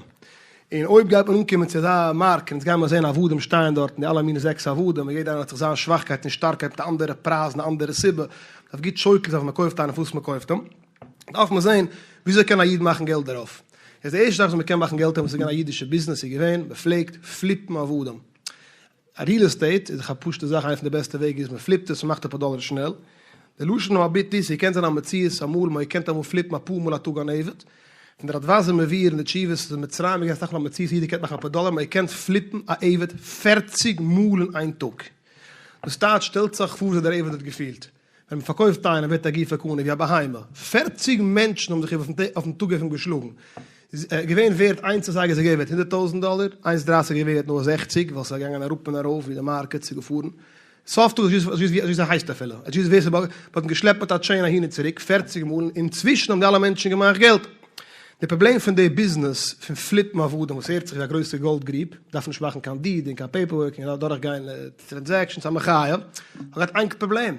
און אויב גייט מען אנקומען צו אזא מארק און אונז גיימער זעהן עבדים שטייען דארטן די אלע מיני זעקס עבדים און יעדער איינער האט זיך זיין שוואכקייט און שטארקייט מיט אנדערע פרייזן און אנדערע סיבה, מ'דארף גוט שוקל זיין ווען מ'קויפט איינעם פארוואס מ'קויפט אים, דארף מען זעהן וויאזוי קען א איד מאכן געלט דערויף. איז די ערשטע זאך וואס מ'קען מאכן געלט אויף וואס איז געווען א אידישע ביזנעס איז געווען מ'פלעגט פליפן עבדים. א ריעל עסטעיט איז דאך א פשוטע זאך, איינע פון די בעסטע וועג איז מען פליפט עס, מען מאכט אפאר דאלער שנעל. די לשון המבי"ט איז, ס'קען זיין א מציאות אמאל, מען קען אמאל פליפן אפאר מאל א טאג אן עבד. פון די רדב"ז איז מבואר אין די תשובות אז אין מצרים איז געווען אסאך מאל א מציאות יעדער קען מאכן אפאר דאלער, מען קען פליפן א עבד פערציג מאל אין איין טאג. דאס טייטש שטעלט זיך פאר וויאזוי דער עבד האט געפילט. ווען מען פארקויפט איינעם ווערט א גוף קנוי ווי א בהמה, פערציג מענטשן האבן זיך אויפן טאג אויף אים געשלאגן, איז געווען ווערט איינס אזייגער איז ער געווען ווערט הונדערט טויזנט דאלער, איינס דרייסיג איז געווען ווערט נאר זעכציג ווייל ס'איז געגאנגען אראפ און ארויף ווי די מארקעט איז געפארן, סוף טאג האסט געוואוסט ווי אזוי ס'הייסט אפילו, האסט געוואוסט ווער ס'איז מ'האט אים געשלעפט מיט א טשעין אהין און צוריק פערציג מאל, און אינצווישן האבן די אלע מענטשן געמאכט געלט. די פראבלעם פון די ביזנעס פון פליפן עבדים וואס הערט זיך ווי א גרויסע גאלד גריב, דארף נישט מאכן קיין דיד און קיין פעיפערווארק און אדורך גיין טרענזעקשאנס א מחיה, האט געהאט איין פראבלעם,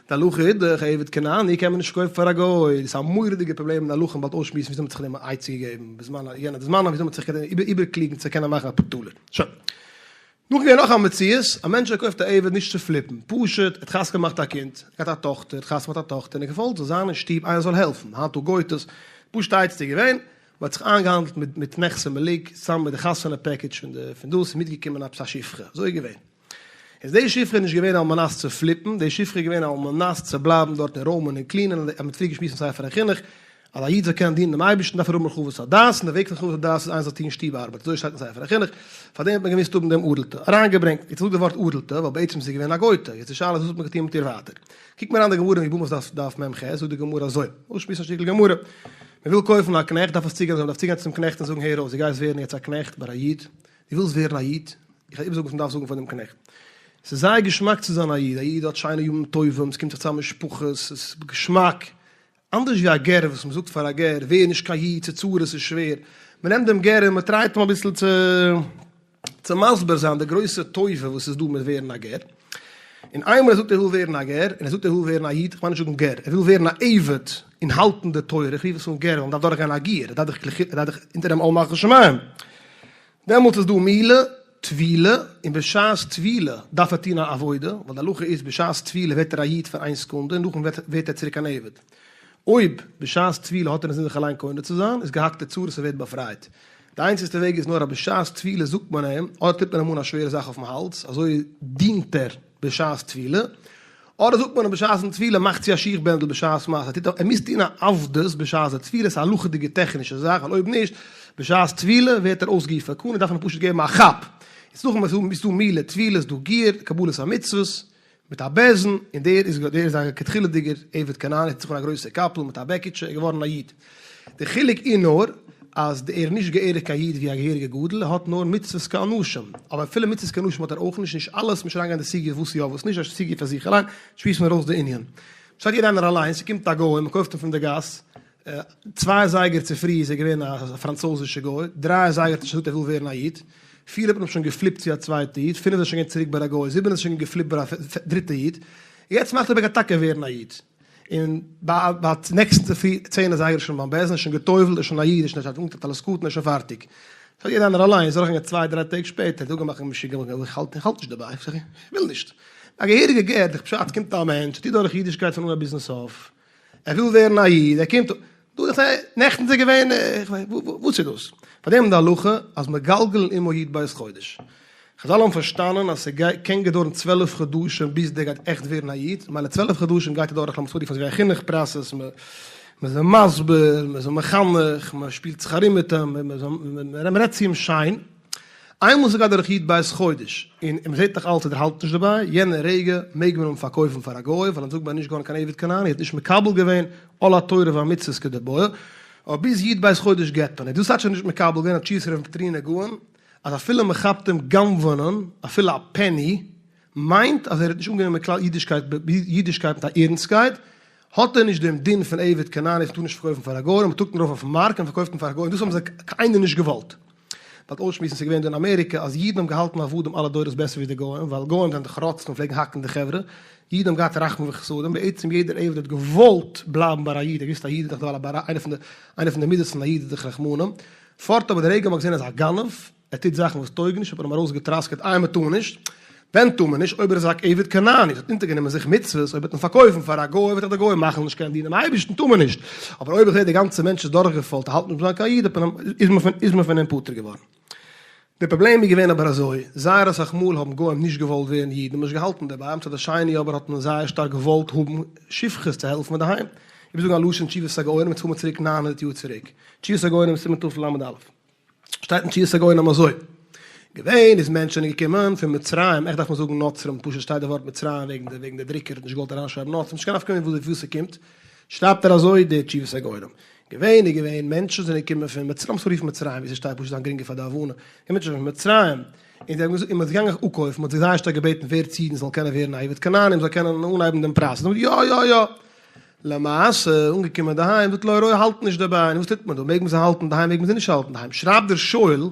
די הלכה איז דאך עבד כנעני קען מען נישט קויפן פאר א גוי, דאס איז א מורא'דיגע פראבלעם אין הלכה מ'באלד אויסשמועסן וויאזוי מ'האט זיך דעם עצה געגעבן בזמן יענע זמנים וויאזוי מ'האט זיך געקענט איבערקלוגן צו קענען מאכן אפאר טאלער. שוין. נאך געווען נאך א מציאות, א מענטש האט געקויפט א עבד נישט צו פליפן, פשוט, ער האט חתונה געמאכט א קינד, ער האט געהאט א טאכטער, ער האט חתונה געמאכט א טאכטער און ער האט געוואלט זאל זיין אין שטוב איינער זאל העלפן, היינט דא גויטעס, פשוטע עצה איז געווען, מען האט זיך איינגעהאנדלט מיט מיט נכסי מלוג, צוזאמען מיט די חתונה פעקעדזש פון די פון דאס איז מיטגעקומען עפעס א שפחה, אזוי איז געווען. איז די שפחה נישט געווען על מנת צו פליפן, די שפחה איז געווען על מנת צו בלייבן דארט און רוימען און קלינען, און מ'האט פריער געשמועסט אין ספר החינוך, אז א איד זאל קענען דינען דעם אייבערשטן דארף ער האבן הרחבת הדעת, און דער וועג פון הרחבת הדעת איז איינער זאל טון שטוב ארבעט, אזוי שטייט אין ספר החינוך, פאר דעם האט מען געמוזט האבן דעם ערל'טע אריינגעברענגט, יעצט זאג די ווארט ערל'טע, ווייל בעצם איז זי געווען א גוי'טע, יעצט די שאלה איז וואס האט מען געטון מיט איר ווייטער. קוק מיר אריין די גמרא אין יבמות דף דף מ ח, זאגט די גמרא אזוי, אויסשמועסן א שטיקל גמרא, מען וויל קויפן א קנעכט דארף עס צוגיין אזוי, מען דארף צוגיין צום קנעכט און זאגן הער אויס, דו גייסט ווערן יעצט א קנעכט ביי א איד, דו ווילסט ווערן א איד? איך וועל איבערזאגן וואס מען דארף זאגן פאר דעם קנעכט. ס'איז זייער געשמאק צו זיין א איד, א איד האט שיינע ימים טובים, ס'קומט זיך צוזאם משפחות, ס'איז געשמאק, אנדערש ווי א גר וואס מ'זאגט פאר א גר ווער נישט קיין איד, ס'איז צרות, ס'איז שווער, מ'נעמט דעם גר און מ'טרייט אים אביסל צו צו מסביר זיין די גרויסע טובה וואס איז דא מיט ווערן א גר, און איינמאל ער זאגט ער וויל ווערן א גר, און ער זאגט ער וויל ווערן א איד, כ'מיין נישט זאגן גר, ער וויל ווערן א עבד און האלטן די תורה, איך רוף עס אן גר ווייל מ'דארף דורכגיין א גיור, ער דארף דאך ער דארף דאך אונטערנעמען עול מלכות שמים, דעמאלטס איז דא מילה, טבילה, און בשעת טבילה דארף ער טון א עבודה, ווייל די הלכה איז בשעת טבילה ווערט ער א איד פאר איין סעקונדע און נאכדעם ווערט ער צוריק אן עבד. אויב בשעת טבילה האט ער אינזין זיך אליין קונה צו זיין, איז געהאקטע צרות ער ווערט באפרייט. די איינציגסטע וועג איז נאר אז בשעת טבילה זאגט מען אים, אדער טוט מען אים אן א שווערע זאך אויפן האלז, אזוי דינט ער בשעת טבילה, אדער זאגט מען אים בשעת'ן טבילה מאך צו א שיך בענדל בשעת מעשה, ער טוט ער מוז טון א עבדות בשעת די טבילה, ס'איז א הלכה'דיגע טעכנישע זאך, ווייל אויב נישט, בשעת טבילה ווערט ער אויס גופא קנה, דארף מען אים פשוט געבן א כאפ. יעצט נאכדעם איז דא מילה, טבילה, איז דא גיור, קבלת המצוות, מיט א בית דין, און דער איז דער איז א לכתחילה'דיגער עבד כנעני, טוט זיך אן א גרויסע קאפל מיט א בעקיטשע, איז געווארן א איד. די חילוק איז נאר אז ער איז נישט געהעריג קיין איד ווי א געהעריגע גדול, ער האט נאר מצוות כאנשים, אבער אפילו מצוות כאנשים האט ער אויך נישט, נישט אלעס, נישט אריינגיין אין די סוגיא וואס יא וואס נישט, א סוגיא פאר זיך אליין, שמועסט מען ארויס די ענין. שטייט יעדער איינער אליין, ס'קומט א גוי, מ'קויפט אים פון די גאס, צוויי אזייגער צופרי איז ער געווען א פראנצויזישע גוי, דריי אזייגער האט ער שוין געזאגט ער וויל ווערן א איד, פיר האט מען אים שוין געפליפט צו א צווייטע איד, פינף איז ער שוין געווען צוריק ביי א גוי, זיבן איז ער שוין געפליפט ביי א דריטע איד, יעצט מאכט ער אבער טאקע ווערן א איד. און ביי ביי נעקסטן צופרי צען אזייגער איז שוין ביים בית דין, איז שוין גע'טובל'ט, איז שוין א איד, איז שוין אנגעטון טלית קטן, איז שוין פארטיג. סאו יעדער איינער אליין איז דורכגעגאנגען צוויי דריי טעג שפעטער, האט אפגעמאכט משוגע, איך האלט איך האלט נישט דערביי, איך וויל נישט. א געהעריגע גר, די פשט קומט א מענטש, טוט דורך אידישקייט פון אנהייב ביזן סוף, ער וויל ווערן א איד, ער קומט, דא איך זעה, נעכטן איז ער געווען, איך ווייס, וואס איז דאס? פאר דעם איז די הלכה אז מגלגלין עמו י"ב חודש. חזל האבן פארשטאנען אז ס'קען געדויערן 12 חדשים ביז דער גייט עכט ווערן א איד, ממילא 12 חדשים גייט ער דורך לאמיר עס אנרופן אזויווי א חינוך פראסעס, מ'איז אים מסביר, מ'איז אים מחנך, מ'שפילט זיך ארום מיט אים, מ'רעדט צו אים שיין. איינמאל ס'גייט דורך י"ב חודש און מ'זעט נאך אלץ אז ער האלט נישט דערביי, יענע רגע מעג מען אים פארקויפן פאר א גוי, ווייל אונז זאגט מען נישט געווארן קיין עבד כנעני, ער האט נישט מקבל געווען עול התורה והמצוות כדבעי, אבער ביז י"ב חודש געבט מען. און דאס האט שוין נישט מקבל געווען, האט תשובת רב נטרונא גאון, אז אפילו מ'כאפט אים גנב'נען אפילו א פעני, מיינט אז ער האט נישט אנגענומען כלל אידישקייט אידישקייט מיט א ערנסטקייט, האט ער נישט דעם דין פון עבד כנעני אז מ'טאר נישט פארקויפן פאר א גוי, און מ'טראגט אים ארויף אויפן מארק און מ'פארקויפט אים פאר א גוי, און דאס האבן זיי קיינער נישט געוואלט. באלד אויסשמועסן ס'איז געווען דא אין אמעריקע אז אידן האבן געהאלטן עבדים אלע דורות בעסער ווי די גוים, ווייל גוים זענען דאך רוצחים און פלעגן האקן די חברה, אידן האבן געהאט רחמים וחסדים, בעצם יעדער עבד האט געוואלט בלייבן ביי א איד, ער האט געוואוסט א איד איז דאך די בעל איינע פון די איינע פון די מידות פון א איד איז דאך רחמנים, פארט אבער די רגע מ'האט געזען אז א גנב, ער טוט זאכן וואס טויגן נישט האט מען אים ארויסגעטראסקעט איי מ'טאר נישט? ווען טאר מען נישט? אויב ער איז א עבד כנעני האט אונטערגענומען זיך מצוות אויב וועט מען פארקויפן פאר א גוי וועט דאך דער גוי מאכן נישט קענען דינען דעם אייבערשטן טאר מען נישט אבער אויב איך זעה דער גאנצער מענטש איז דורכגעפוילט ער האלט נישט ביים זיין קיין איד האט מען אים איז מען פון איז מען פון אים פטור געווארן. דער פראבלעם איז געווען אבער אזוי, זייער אסאך מאל האבן גוים נישט געוואלט ווערן אידן און נישט געהאלטן דערביי, מצד השני אבער האט מען זייער שטארק געוואלט האבן שפחות צו העלפן אינדערהיים. איך וויל זאגן א לשון תשובת הגאונים, יעצט פארן מיר צוריק 900 יאר צוריק, תשובת הגאונים סימן תל"א. שטייט אין תשובת הגאונים אזוי, געווען איז מענטשען געקומען פון מצרים, עכט דארף מען זאגן נוצרים, פשוט שטייט די ווארט מצרים וועגן די וועגן די דרוקער האט נישט געוואלט אריינשרייבן נוצרים, נישט קיין נפקא מינה וואו ס'קומט, שרייבט ער אזוי די תשובת הגאונים, געווען איז געווען מענטשען זענען געקומען פון מצרים, לאמיר עס רופן מצרים ווי ס'שטייט פשוט זיין גרינגער פאר די הבנה, געווען מענטשען פון מצרים, און זיי האבן געזאגט און מ'איז געגאנגען אפקויפן, מ'האט זיי זייער שטארק געבעטן ווערטס אידן זאלן קענען ווערן א עבד כנעני, מ'זאל קענען אנהייבן דעם פרייז, זיי האבן געזאגט יא יא יא, למעשה, אנגעקומען אינדערהיים, זאגט לא רואה האלט נישט דערביי, נו וואס טוט מען דא, מעג מען זיי האלטן אינדערהיים מעג מען זיי נישט האלטן אינדערהיים, שרייבט דער שואל,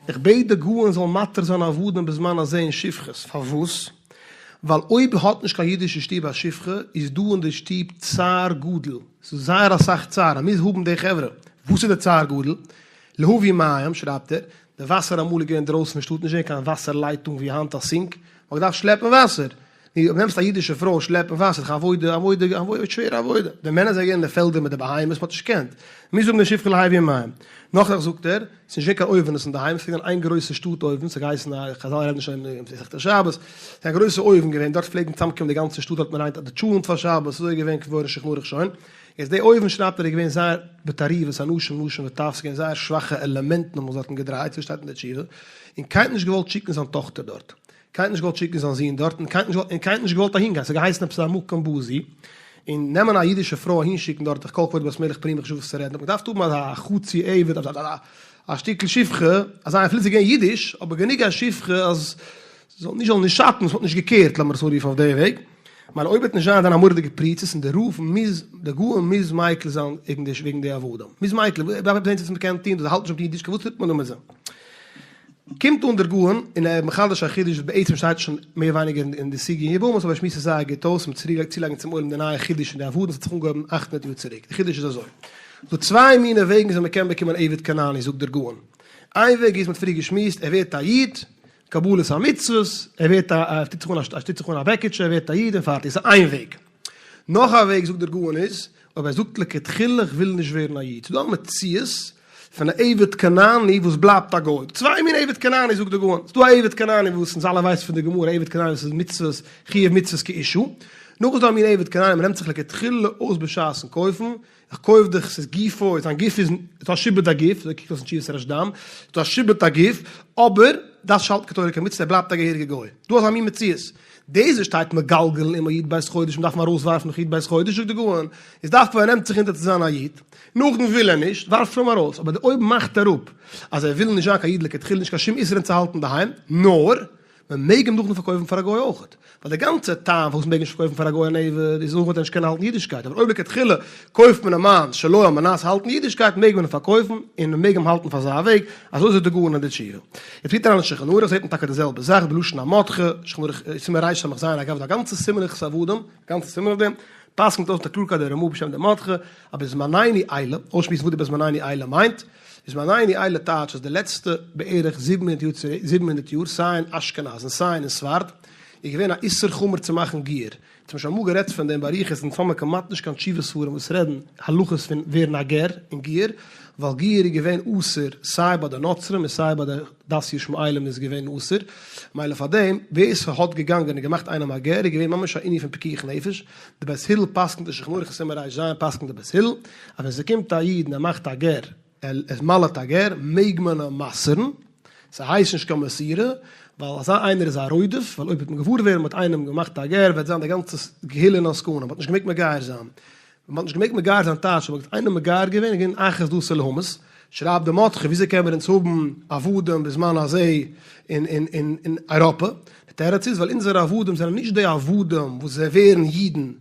איך בעט די גאון זאל מתיר זיין עבדים בזמן הזה און שפחות, פארוואס? ווייל אויב האט נישט קיין אידישע שטוב א שפחה, איז דא אין די שטוב צער גדול, ס'איז זייער אסאך צער, מען מוז האבן די חברה, וואס איז די צער גדול? להביא מים, שרייבט ער, די וואסער אמאל איז געווען דרויסן פון שטאט, נישט געווען קיין וואסער לייטונג ווי היינט א סינק, מען האט געדארפט שלעפן וואסער, נו, אויב נעמסט א אידישע פרוי שלעפן וואסער, דאך עבודה, עבודה, עבודה, שווערע עבודה. די מענער זענען געווען אין די פעלדער מיט די בהמות, מ'האט נישט געקענט. מוז האבן די שפחה להביא מים. נאך זאך זאגט ער, ס'איז נישט געווען קיין אויווענעס אינדערהיים, ס'איז געווען איין גרויסע שטאט אויוון, ס'האט געהייסן א, חזל רעדן שוין אין מסכת שבת, ס'איז א גרויסע אויוון געווען, דארט פלעגן צוזאמקומען די גאנצע שטאט, דארט האט מען ריין די טשולענט פאר שבת, אזוי איז געווען קבורה שולחן ערוך שוין. איז די אויוון שרייבט ער איז געווען זייער בתערובות אנשים נשים וטף, ס'איז געווען זייער שוואכע עלעמענטן האבן זיך דארטן געדרייט, אזוי שטייט אין די תשובה, און קיינער האט נישט געוואלט שיקן זיין טאכטער דארט. קיינער האט נישט געוואלט שיקן זיין זון דארט, און קיינער האט נישט געוואלט אהין גיין, ס'האט געהייסן עפעס א מקום בזוי, און נעמען א אידישע פרוי אהין שיקן דארט, איך כל כבוד בת מלך פרימה חשוב וואס צו רעדן, האט מען געדארפט האבן אזא חצי עבד, א שטיקל שפחה, אזא אפילו זי איז געווען אידיש, אבער גענוג א שפחה אז זאל נישט זאל נישט שאטן, עס וואלט נישט געקערט, לאמיר עס אנרופן אויף די וועג, מיין אויב וועט נישט זיין זיין א מורא'דיגע פריצות און דער רב מוז, דער גאון מוז מיקל זיין וועגן די עבדים, מוז מיקל, דארף עפעס זען צו מ'קען טון, דאס האלט נישט אויף די אידישקייט, וואס טוט מען דא מיט זיי? קומט אן דער גאון און ער מחדש א חידוש וואס בעצם שטייט שוין מער ווייניגער אין די סוגיא אין יבמות אבער ער שמועסט עס זייער גוט אויס מיט צולייגן צום עולם די נייע חידוש אין די עבדים וואס האט זיך אנגעהויבן 800 יאר צוריק. די חידוש איז אזוי. ס'דא צוויי מיני וועגן וויאזוי מ'קען באקומען עבד כנעני זאגט דער גאון. איין וועג איז מ'האט פריער געשמועסט ער ווערט א איד, קבלת המצוות, ער ווערט א ער טוט זיך אן א ער טוט זיך אן א בעקיטשע ער ווערט א איד און פארטיג. ס'איז איין וועג. נאך א וועג זאגט דער גאון איז, אויב ער זאגט לכתחילה איך וויל נישט ווערן א איד. ס'דא א מציאות פון א עבד כנעני וואס בלייבט א גוי. צוויי מיני עבד כנעני זאגט דער גאון. ס'דא א עבד כנעני וואס אונז אלע ווייסן פון די גמרא, עבד כנעני וואס איז מצוות, חיוב מצוות כאשה. נאך איז דא א מין עבד כנעני מ'נעמט זיך לכתחילה אויס בשעת'ן קויפן, איך קויף דיך, ס'איז גופו, זיין גוף איז, ס'איז א שעבוד הגוף, אזוי קוקט אויס אין תשובת רשד"ם, ס'איז דא א שעבוד הגוף, אבער דארפסט נישט האלטן קיין תורה קיין מצוות, ער בלייבט א געהעריגע גוי. דא אזא מין מציאות. דאס וואס שטייט מגלגלין עמו י"ב חודש, מ'דארף אים ארויסווארפן נאך י"ב חודש, זאגט די גאון, איז דווקא ווען ער נעמט זיך אונטער צו זיין א איד, נאכדעם וויל ער נישט, ווארפט אים ארויס, אבער אויב מאכט ער אפ אז ער וויל נישט זיין קיין איד לכתחילה, נישט קיין שום איסור אים צו האלטן אינדערהיים, נאר. מען מעג אים נאכדעם פארקויפן פאר א גוי אויכעט, ווייל די גאנצע טעם פארוואס מען מעג נישט פארקויפן פאר א גוי אן עבד איז נאר וועט ער נישט קענען האלטן אידישקייט, אבער אויב לכתחילה קויפט מען אים איין שלא על מנת האלטן אידישקייט מעג מען אים פארקויפן און מען מעג אים האלטן פאר אזא וועג, אזוי זאגט די גאון אין די תשובה. יעצט פירט אריין אין שולחן ערוך זעט מען טאקע די זעלבע זאך בלשון המרדכי, שולחן ערוך סימן רס"ז, אגב דא א גאנצע סימן הלכות עבדים, א גאנצע סימן אויף דעם, פסק'נט אויס מיט א קלארקייט דער רמ"א בשם דער מרדכי, אז בזמנינו אלה, אויסשמועסן וואס די בזמנינו אלה מיינט, בזמנינו אלה טייטש אז די לעצטע בערך 700 יאר צוריק, 700 יאר, סיי אין אשכנז און סיי אין ספרד, איז געווען א איסור חמור צו מאכן גיור. אונז האבן שוין אמאל גערעדט פון דעם באריכות, אונז האמיר כמעט נישט קיין תשובה ספרים וואס רעדן הלכות פון ווערן א גר און גיור, ווייל גיור איז געווען אסור סיי ביי די נוצרים און סיי ביי די דת ישמעאלים איז געווען אסור, מילא פאר דעם ווער ס'האט געגאנגען און געמאכט איינעם א גר איז געווען ממש א ענין פון פיקוח נפש, די בית הלל פסק'נט אין שולחן ערוך אין סימן ר"ז פסק'נט די בית הלל אז ווען ס'קומט א איד און ער מאכט א גר, ער איז מל'ט א גר, מעג מען אים מסר'ן, ס'הייסט נישט קיין מסירה, ווייל אזא איינער איז א רודף, ווייל אויב וועט מען געוואר ווערן מ'האט איינעם געמאכט א גר וועט זיין די גאנצע קהילה אין א סכנה, מ'האט נישט געמעגט מגייר זיין, ווען מ'האט נישט געמעגט מגייר זיין טייטש אז מ'האט איינעם מגייר געווען איז געווען אחת דתו להמית, שרייבט די מרדכי וויאזוי קען מיר אונז האבן עבדים בזמן הזה אין אין אין אייראפע, די תירוץ איז ווייל אונזערע עבדים זענען נישט די עבדים וואס זיי ווערן אידן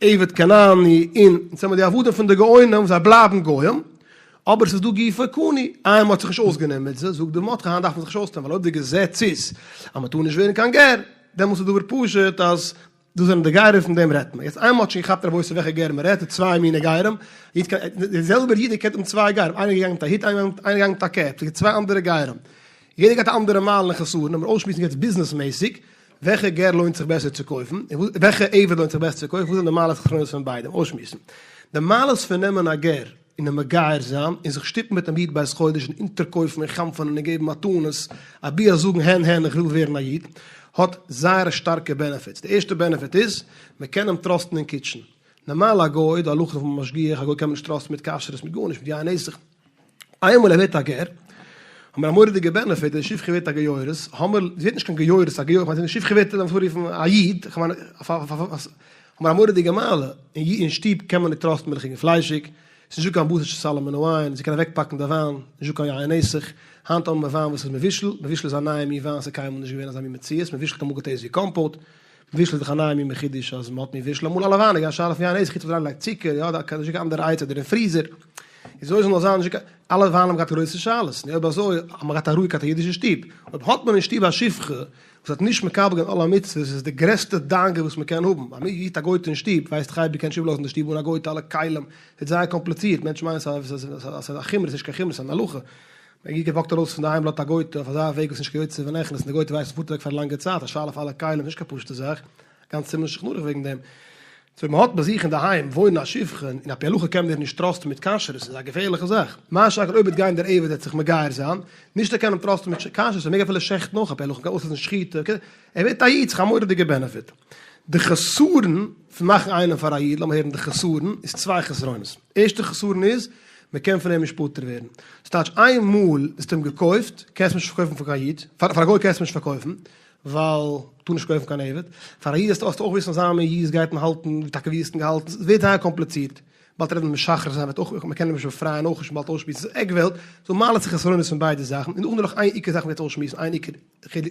עבד כנעני און אונז האבן די עבדים פון די גאונים וואס זיי בלייבן גוים, אבער ס'איז דא גופו קנוי, איי מ'האט זיך נישט אויסגענומען מיט זיי, זאגט די מרדכי היינט דארף מען זיך נישט אויסנעמען ווייל אויב די געזעץ איז אז מ'טאר נישט ווערן קיין גר, דעמאלטס איז דבר פשוט אז דאס זענען די גרים פון דעם רעדט מען. יעצט איינמאל מ'האט שוין געכאפט רבותי וועלכע גר מ'רעדט, די צוויי מיני גרים, דער זעלבער איד קען האבן צוויי גרים, איינער געגאנגען מיט א הוט איינער געגאנגען מיט א cap, ס'איז צוויי אנדערע גרים, יעדער געהאט א אנדערע מעלה און חסרון, לאמיר אויסשמועסן יעצט ביזנעסמעסיג, וועלכע גר לוינט זיך בעסער צו קויפן, און וועלכע עבד לוינט זיך בעסער צו קויפן, וואס זענען די מעלות און חסרונות פון ביידע, אויסשמועסן די מעלות פון נעמען א גר און אים מגייר זיין, און זיך שטופן מיט אים יו"ד בית חודש און אונטערקויפן און חנפ'ענען און געבן מתנות, אבי אז זאגן הן הן איך וויל ווערן א איד, האט זייער שטארקע benefits, די ערשטע benefit איז, מען קען אים trust ן אין kitchen, נארמאל א גוי, די הלכה פון משגיח, א גוי קען מען נישט trust ן מיט כשרות מיט גארנישט, מיט יין נסך. איינמאל ער ווערט א גר, האמיר א מורא'דיגע benefit, די שפחה ווערט א גיורת, האמיר, זי ווערט נישט קיין גיורת, א גיורת, כ'מיין די שפחה ווערט לאמיר עס אנרופן א איד, כ'מיין, האמיר א מורא'דיגע מעלה, אין שטוב קען מען נישט trust ן מילכיג און פליישיג, ס'איז נישטא קיין בשר שסלה מן היין, זי קען אוועקפאקן די וויין, נישטא קיין יין נסך, היינט האבן מיר וויין וואס איז מבושל, מבושל איז א נייע מין וויין, ס'איז קיינמאל נישט געווען אזא מין מציאות, מבושל האט אמאל גע taste ט ווי קאמפאוט, מבושל איז דאך א נייע מין חידוש אז מ'האט מבושל, אמאל אלע וויין איז געווען א שאלה פון יין נסך, חוץ אויב אריינגעלייגט צוקער, יא, דא נישטא קיין אנדערע עצה, אדער אין freezer. איז אזוי זאל נאר זיין נישט קיין, אלע וויינען האבן געהאט גרויסע שאלות, נו אויב אזוי האט מען געהאט א רואיגקייט א אידישע שטוב, אויב האט מען אין שטוב א שפחה וואס האט נישט מקבל געווען עול המצוות איז די גרעסטע דאגה וואס מען קען האבן, א איד א גויטע אין שטוב ווייסט איך אייביג קען נישט איבערלאזן די שטוב אן א גויטע אלע כלים, ס'איז זייער קאמפליצירט, מענטשן מיינען ס'איז א חומרא, ס'איז נישט קיין חומרא ס'איז אן הלכה, א איד וואקט ארויס פון די היים לאזט א גויטע אויף אזא וועג וואס איז נישט קיין יוצא ונכנס און די גויטע ווייסט מ'פארט אוועק פאר א לאנגע צייט, א שאלה אויף אלע כלים איז נישט קיין פשוטע זאך, גאנץ צימער שולחן ערוך וועגן דעם. so מען האט ביי זיך אינדערהיים וואוינען א שפחה און על פי הלכה קען מען איר נישט trust ן מיט כשרות איז א געפערליכע זאך. מה שאין כן אויב וועט גיין דער עבד וועט זיך מגייר זיין, נישט ער קען אים trust ן מיט כשרות ער מעג אפילו שעכטן אויך על פי הלכה קען אויסלאזן שחיטה, ער ווערט א איד ס'איז א מורא'דיגע benefit. די חסרון פון מאכן איינעם פאר א איד, לאמיר הערן די חסרון, איז צוויי חסרונות. ערשטע חסרון איז, מען קען פון אים נישט פטור ווערן. ס'טייטש איין מאל האסטו אים געקויפט, קענסט נישט פארקויפן פאר קיין איד, פאר א גוי קענסטו נישט פארקויפן, ווייל טאר נישט קויפן קיין עבד, פאר א איד האסטו אויך וויסן אזא מין איד גייט מען האלטן ווי טאקע ווי האסטו געהאלטן, ס'ווערט זייער קאמפליצירט, באלד רעדן משחרר זיין וועט אויך, מ'קען אים נישט באפרייען אויך נישט באלד אויסשמועסן, ס'איז עק וועלט, ס'דא מעלות און חסרונות פון ביידע זאכן, און נאכדעם נאך איין עיקר זאך מ'גייט אויסשמועסן, איין עיקר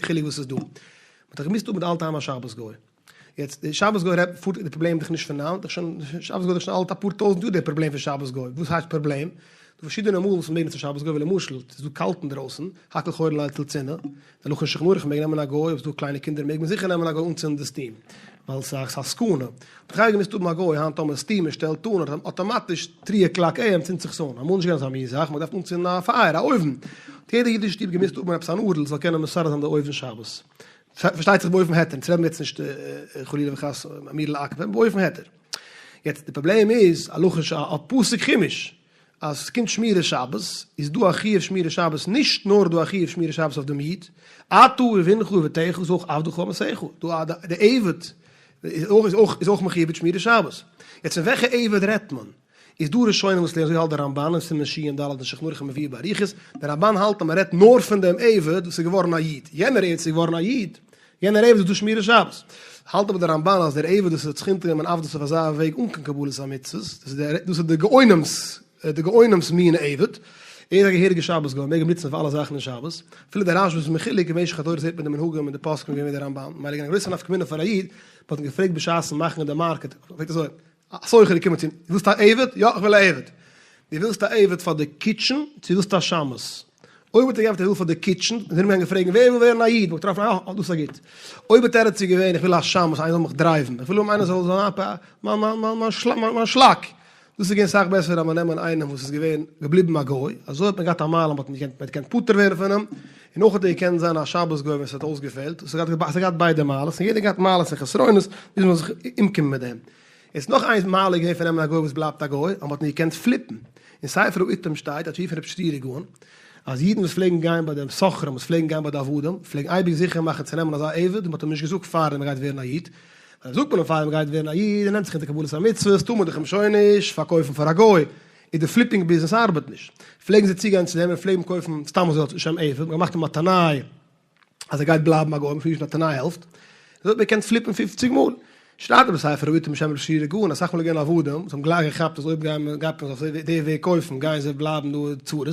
חילוק וואס איז דא, מ'האט דאך געמוזט האבן די אלטע היים א שבת גוי, יעצט די שבת גוי רעדט פארט די פראבלעם דאך נישט פון היינט, דאך שוין שבת גוי איז דאך שוין אלט אפאר טויזנט יאר די פראבלעם פון שבת גוי, וואס הייסט פראבלעם? דא פארשידענע מאל וואס מ'מעג נוצן שבת גוי ווי למשל ס'איז דא קאלט אינדרויסן, הכל חורין ליל צינה, די הלכה אין שולחן ערוך מ'מעג נעמען א גוי, אויב ס'איז דא קליינע קינדער מעג מען זיכער נעמען א גוי אנצינדן די steam, ווייל ס'איז א סכנה. האט דאך געמוזט האבן א גוי, היינט טאמער steam מ'שטעלט אן אטאמאטיש three o'clock AM צינדט זיך עס אן, אמאל נישט געווען אזא מין זאך, מ'האט געדארפט אנצינדן א פייער, א אויוון, האט יעדע אידישע שטוב געמוזט האבן עפעס אן ערל זאל קענען מסדר זיין די אויוון שבת. פארשטייט זיך באופן היתר, אונז רעדן יעצט נישט חלילה וחס אמירה לעכו"ם, באופן היתר. יעצט די פראבלעם איז, הלכה א פסוק חומש, אז ס'קומט שמירת שבת, איז דא א חיוב שמירת שבת, נישט נאר דא א חיוב שמירת שבת אויף דעם איד, אתה ובנך ובתך איז אויך עבדך ואמתך, דא די עבד איז אויך איז אויך מחויב מיט שמירת שבת. יעצט פון וועלכע עבד רעדט מען? איז דא ראשונים וואס לערנען אזוי האלט דער רמב"ן אין סימן ש"ד אין שולחן ערוך מבואר באריכות, דער רמב"ן האלט אז מען רעדט נאר פון דעם עבד וואס איז געווארן א איד, יענער עבד וואס איז געווארן א איד, יענער עבד איז דא שמירת שבת. האלט אבער דער רמב"ן אז דער עבד וואס האט זיך אונטערגענומען עבדות אויף אזא וועג אן קיין קבלת המצוות, דאס איז דער דאס איז די גאונים'ס די גאונים'ס מין עבד, ער איז א געהעריגע שבת גוי, מעג אים נוצן אויף אלע זאכן אין שבת, אפילו דער רשב"א איז מחולק, אין משך הדורות זעט מען די מנהגים און די פוסקים געווען ווי דער רמב"ן, ממילא געווען א גרויסע נפקא מינה פאר א איד, מען האט אים געפרעגט בשעת'ן מאכן אין די מארקעט, פרעגט אזוי, א סוחר איז געקומען צו אים, דו ווילסט א עבד? יא איך וויל א עבד. דו ווילסט א עבד פאר די kitchen צו ווילסטו א שמש? אויב האט ער געענטפערט ער וויל פאר די kitchen, איז ער ארומגעגאנגען פרעגן ווער וויל ווערן א איד, מען האט געטראפן אה דאס איז א גוט. אויב האט תירוץ איז געווען איך וויל א שמש איינער זאל מיך דרייוון, איך וויל האבן איינער זאל זיין מיין שלאק, דאס איז געווען סאך בעסער אז מען נעמען איינעם וואס איז געווען געבליבן א גוי, אזוי האט מען געהאט א מעלה מען האט געקענט מען האט געקענט פטור ווערן פון אים, און אויך האט ער געקענט זיין א שבת גוי ווען עס האט אויסגעפעלט, עס האט געהאט ביידע מעלות, און יעדער האט געהאט מעלות און חסרונות, מוז מען זיך אומקומען מיט דעם. איז נאך איין מעלה געווען פון נעמען א גוי וואס בלייבט א גוי, אז מען האט נישט געקענט פליפן. אין ספר העיתים שטייט, א תשובה פון רב שרירא גאון, אז אידן וואס פלעגן גיין ביי די סוחרים וואס פלעגן גיין ביי די עבדים, פלעגן אייביג זיכער מאכן צו נעמען אזא עבד און מען האט אים נישט געזאגט פארדעם ער גייט ווערן א איד, ווייל זאגט מען אים פארדעם ער גייט ווערן א איד, ער נעמט זיך אונטער קבלת המצוות, טאר מען דאך אים שוין נישט פארקויפן פאר א גוי, איז די flipping ביזנעס ארבעט נישט. פלעגן זיי צוגיין צו דעם און פלעגן קויפן סתם אזוי אלס שם עבד, מען האט געמאכט אים א תנאי אז ער גייט בלייבן א גוי, מ'פילט נישט א תנאי העלפט, אזוי האט מען געקענט פליפן פופציג מאל. שרייבט ער בספר העיתים בשם רב שרירא גאון, אסאך מאל איז געווען עבדים וואס האבן גלייך געכאפט אז אויב גייט מען גייט מען אויף די וועג קויפן גייען זיי בלייבן דא צרות,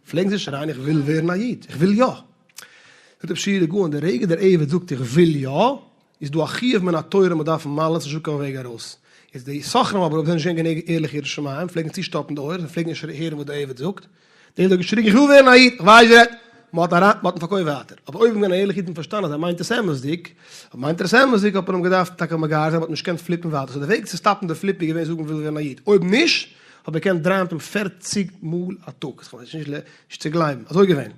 פלעגן זיי שרייען איך וויל ווערן א איד, איך וויל יא. זאגט רב שרירא גאון, די רגע דער עבד זאגט איך וויל יא, איז דא א חיוב מן התורה מען דארף מל'ן, ס'נישט דא קיין וועג ארויס. איז די סוחרים אבער אויב זענען נישט געווען גענוג ערליכע יראי שמים פלעגן צושטאפן די אויער און פלעגן נישט הערן וואס דער עבד זאגט, דער עבד האט געשריגן איך וויל ווערן א איד, איך ווייס ווי ער רעדט, מען האט אריין, מען האט אים פארקויפט ווייטער. אבער אויב איז געווען א ערליכע איד און פארשטאנען אז ער מיינט עס אמת'דיג, אויב מיינט ער עס אמת'דיג האט מען אים געדארפט טאקע מגייר זיין, מען האט נישט געקענט פליפן ווייטער, so די וועג צו סטאפן די flip איז געווען זאגן וויל ווערן א איד, אויב נישט האט מען געקענט דרייען מיט אים פערציג מאל א טאג, ס'איז נישט צו גלייבן, אזוי געווען.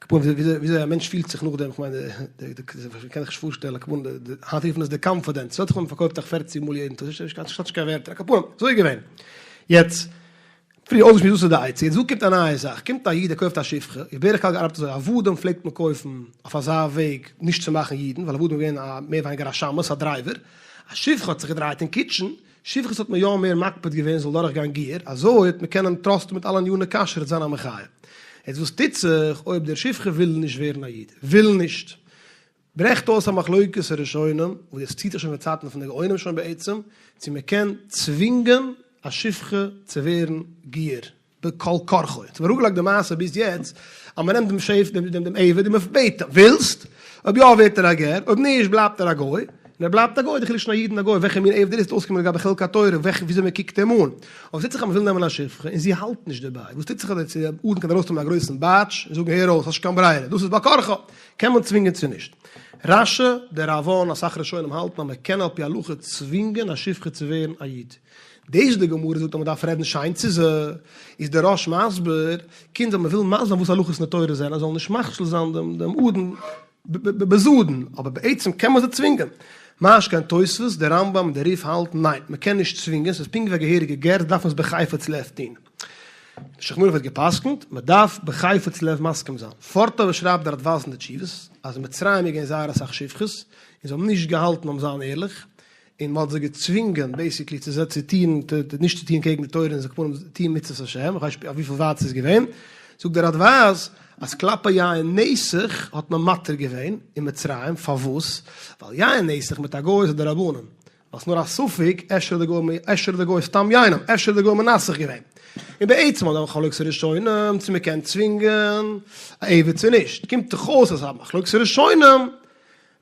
כפרה וויאזוי א מענטש פילט זיך נאכדעם, איך מיין די קען זיך נישט פארשטעלן, כפרה די היינט רופן עס די confidence, שטעלט זיך פאר מען פארקויפט דיך פערציג מאל יעדן טאג, ס'איז נישט קיין ווערטער, כפרה אזוי איז געווען. יעצט, פריער אויסגעשמועסט וואס איז די עצה, יעצט דא קומט א נייע זאך, קומט א איד ער קויפט א שפחה, איז בדרך כלל געארבעט אזוי, עבדים פלעגט מען קויפן אויף אזא וועג נישט צו מאכן אידן, ווייל עבדים איז געווען א מער ווייניגער א שמש, א driver, א שפחה האט זיך געדרייט אין kitchen, שפחות האט מען יא מער מקפיד געווען זאל דורך גיין גיור, אזוי וועט מען קענען טראסטן מיט אלע עניני כשרות זיין א מחיה. יעצט וואס טוט זיך אויב דער שפחה וויל נישט ווערן א איד? וויל נישט. ברעכט אויס א מחלוקת הראשונים, וואס דאס ציט זיך שוין פון צייטן פון די גאונים שוין בעצם, צו מען קען צווינגען א שפחה צו ווערן גיור. בכל כרחו. האט מען אראפגעלייגט די מעשה ביז יעצט, אז מען נעמט דעם שעף, דעם דעם עבד און מען בעט אים, ווילסט? אויב יא ווערט ער א גר, אויב נישט בלייבט ער א גוי, און ער בלייבט א גוי, די חילוק צווישן א איד און א גוי, וועלכע מין עבד ער איז, וועט אויסקומען לגבי חלק התורה, וועלכע וויאזוי מען קוקט אים אן. אבער וואס טוט זיך אז מען וויל נעמען א שפחה און זי האלט נישט דערביי, וואס טוט זיך אז דער אדון קען ארויסנעמען א גרויסן בייטש און זאגן הער אויס, האסט נישט קיין ברירה, דאס איז בעל כרחו, קען מען צווינגען צו נישט? רש"י, דער ראב"ן, אסאך ראשונים האלטן אז מען קען על פי הלכה צווינגען א שפחה צו ווערן א איד. דאס וואס די גמרא זאגט אז מען דארף רעדן שיין צו זיי, איז דער רא"ש מסביר, קינד אז מען וויל מסביר זיין וואס הלכות אין די תורה זענען, זאל נישט מכשיל זיין דעם דעם אדון בזדון, אבער בעצם קען מען זיי צווינגען. משא"כ תוספות, דער רמב"ם און דער רי"ף האלטן, ניין, מען קען נישט צווינגען, ס'איז פונקט ווי א געהעריגע גר, דארף מען עס בחפץ לב טון. דער שולחן ערוך האט גע'פסק'נט, מען דארף בחפץ לב מסכים זיין. פארט אבער שרייבט דער רדב"ז אין די תשובות, אז אין מצרים איז געווען זייער אסאך שפחות, און זיי האבן נישט געהאלטן ביים זיין ערליך, און מען האט זיי געצווינגען basically צו זיי צו טוהן נישט צו טוהן קעגן די תורה און זיי כפרים טוהן מצוות השם, איך ווייס נישט אויף וויפיל ווייט ס'איז געווען, זאגט דער רדב"ז אז כלפי יין נסך האט מען מתיר געווען אין מצרים, פארוואס? ווייל יין נסך מיט א גוי איז א דרבנן, ווייל ס'נאר א ספק אפשר די גוי אפשר די גוי סתם יינם, אפשר די גוי מנסך געווען, און בעצם האט דער מחלוקת הראשונים צו מען קען צווינגען א עבד צו נישט, קומט דאך אויס אז א מחלוקת הראשונים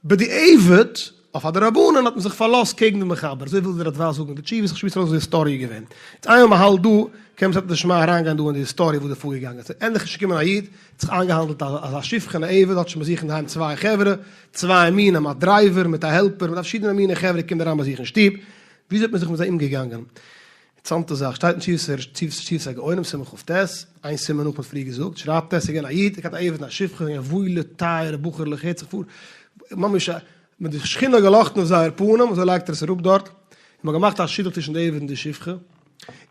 בדיעבד, אויף א דרבנן האט מען זיך פארלאזט קעגן די מחבר, אזוי וויל דער רדב"ז זאגן אין די תשובות, איך שמועס ארויס וואס די היסטאריע איז געווען. יעצט איינמאל מען האלט דא, קען מען בסייעתא דשמיא אריינגיין דא אין די היסטאריע וואס איז פארגעגאנגען. ס'איז ענדליך נישט געקומען א איד, האט זיך איינגעהאנדלט אז א שפחה און א עבד האט שוין ביי זיך אינדערהיים צוויי חברה, צוויי מינים, א driver מיט א helper, מיט פארשידענע מיני חברה קומט אריין ביי זיך אין שטוב, וויאזוי האט מען זיך מיט זיי אומגעגאנגען? אינטערעסאנטע זאך, שטייט אין תשובות הגאונים, סימן כ"ט, איין סימן נאך מ'האט פריער געזאגט, שרייבט ער, ס'איז געווען א איד, ער האט געהאט א עבד און א שפחה, זענען געווען וואוילע טייערע בחור'לעך, הערט זיך פאר, ממש א, מיט די שכינה געלאכטן אויף זייער פנים, אזוי לייגט ער עס אראפ דארט, און מ'האט געמאכט א שידוך צווישן די עבד און די שפחה, און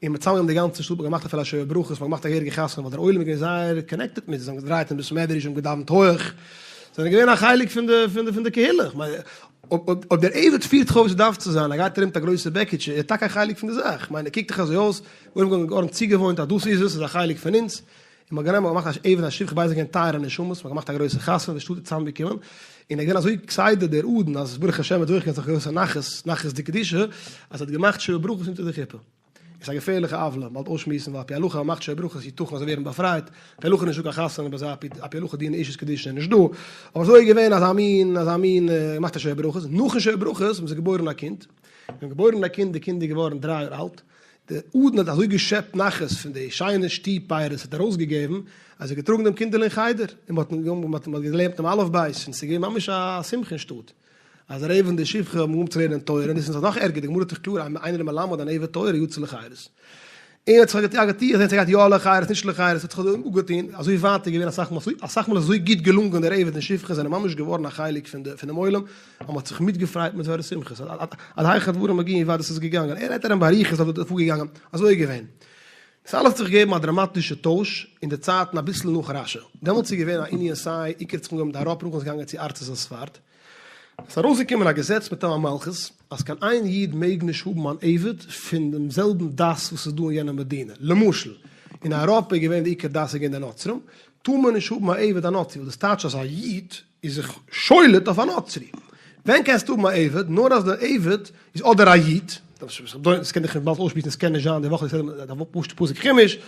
מ'האט צוזאמגענומען די גאנצע שטאט, מ'האט געמאכט אפילו א שבע ברכות, מ'האט געמאכט א געהעריגע חתונה, ווייל דער עולם איז געווען זייער connected מיט זיי, זיי האבן געדרייט אין בית מדרש, זיי האבן געדאווענט הויך, זיי זענען געווען א חלק פון די פון די קהילה, כ'מיין, אויב דער עבד פירט זיך אויף ווי ס'דארף צו זיין, ער גייט ארום מיט א גרויסע בעקיטשע, ער איז טאקע א חלק פון די זאך, כ'מיין ער קוקט דאך אזוי אויס, מיר האבן געווארן צוגעוואוינט אז דאס איז עס, ס'איז א חלק פון אונז, און מ'האט גענומען, מ'האט געמאכט א עבד א שפחה, ביידע זענען געווען טייערע נשמות, מ'האט געמאכט א גרויסע חתונה, די שטאט איז צוזאמגעקומען, און ער איז געווען אזוי כסדר דער אדון, אז ברוך השם ער האט זוכה געווען צו א גרויסע נחת, נחת דקדושה, אז ער האט געמאכט שבע ברכות אונטער די חופה. איז א געפערליכע עוולה, באלד אויסשמועסן ווייל על פי הלכה אז מ'מאכט שבע ברכות יתכן אז זיי ווערן באפרייט, על פי הלכה איז נישטא קיין חתונה ביי זיי, על פי הלכה דיני אישות קידושין איז נישט דא, אבער אזוי איז געווען אזא מין אזא מין געמאכט א שבע ברכות, נאכן שבע ברכות האבן זיי געבוירן א קינד, זיי האבן געבוירן א קינד, די קינד איז געווארן דריי יאר אלט, די אדון האט אזוי געשעפט נחת פון די שיינע שטוב פירות האט ער ארויסגעגעבן אז ער האט געטראגן דעם קינדעלע אין חדר און מען האט מען האט געלערנט אים אלף בית און עס איז געווען ממש א שמחה אין שטאט אז דער עבד און די שפחה האבן אנגעהויבן צו לערנען תורה און דאס איז נאך ערגער די גמרא האט דאך קלאר אז איינער איז מלמד אן עבד תורה יצא לחירות און האט זיך געטון זען צו ער גייט יא לחירות נישט לחירות האט זיך אזוי אפגעטון אזוי ווייט איז געווען אסאך מאל אסאך מאל אזוי גוט געלונגען דער עבד און שפחה זענען ממש געווארן א חלק פון די פונעם עולם אז מען האט זיך מיטגעפרייט מיט זייערע שמחות, עד היכן הדברים מגיעים ווי ווייט דאס איז געגאנגען, ער רעדט ארום באריכות אויף דאס פארגעגאנגען, אזוי איז געווען. עס אלעס האט זיך געגעבן א דראמאטישע טויש אין די צייטן אביסל נאך רשי, דעמאלטס איז געווען א ענין סיי עיקר האט זיך אנגעהויבן די אראפ רוחן איז געגאנגען צו ארצות הספרד, עס איז ארויסגעקומען א געזעץ מטעם המלכות אז קיין איין איד מעג נישט האבן אן עבד פון דעם זעלבן דת וואס איז דא אין יענע מדינה, למשל אין אייראפע איז געווען די עיקר דת איז געווען די נוצרים, טאר מען נישט האבן א עבד א נוצרי, ווייל דאס טייטש אז א איד איז זיך שולט אויף א נוצרי. ווען קענסטו האבן א עבד? נאר אז דער עבד איז אדער א איד, דאס קען איך באלד אויסשמועסן, עס קען נישט זיין די וואך איז א פשוט'ע פסוק חומש,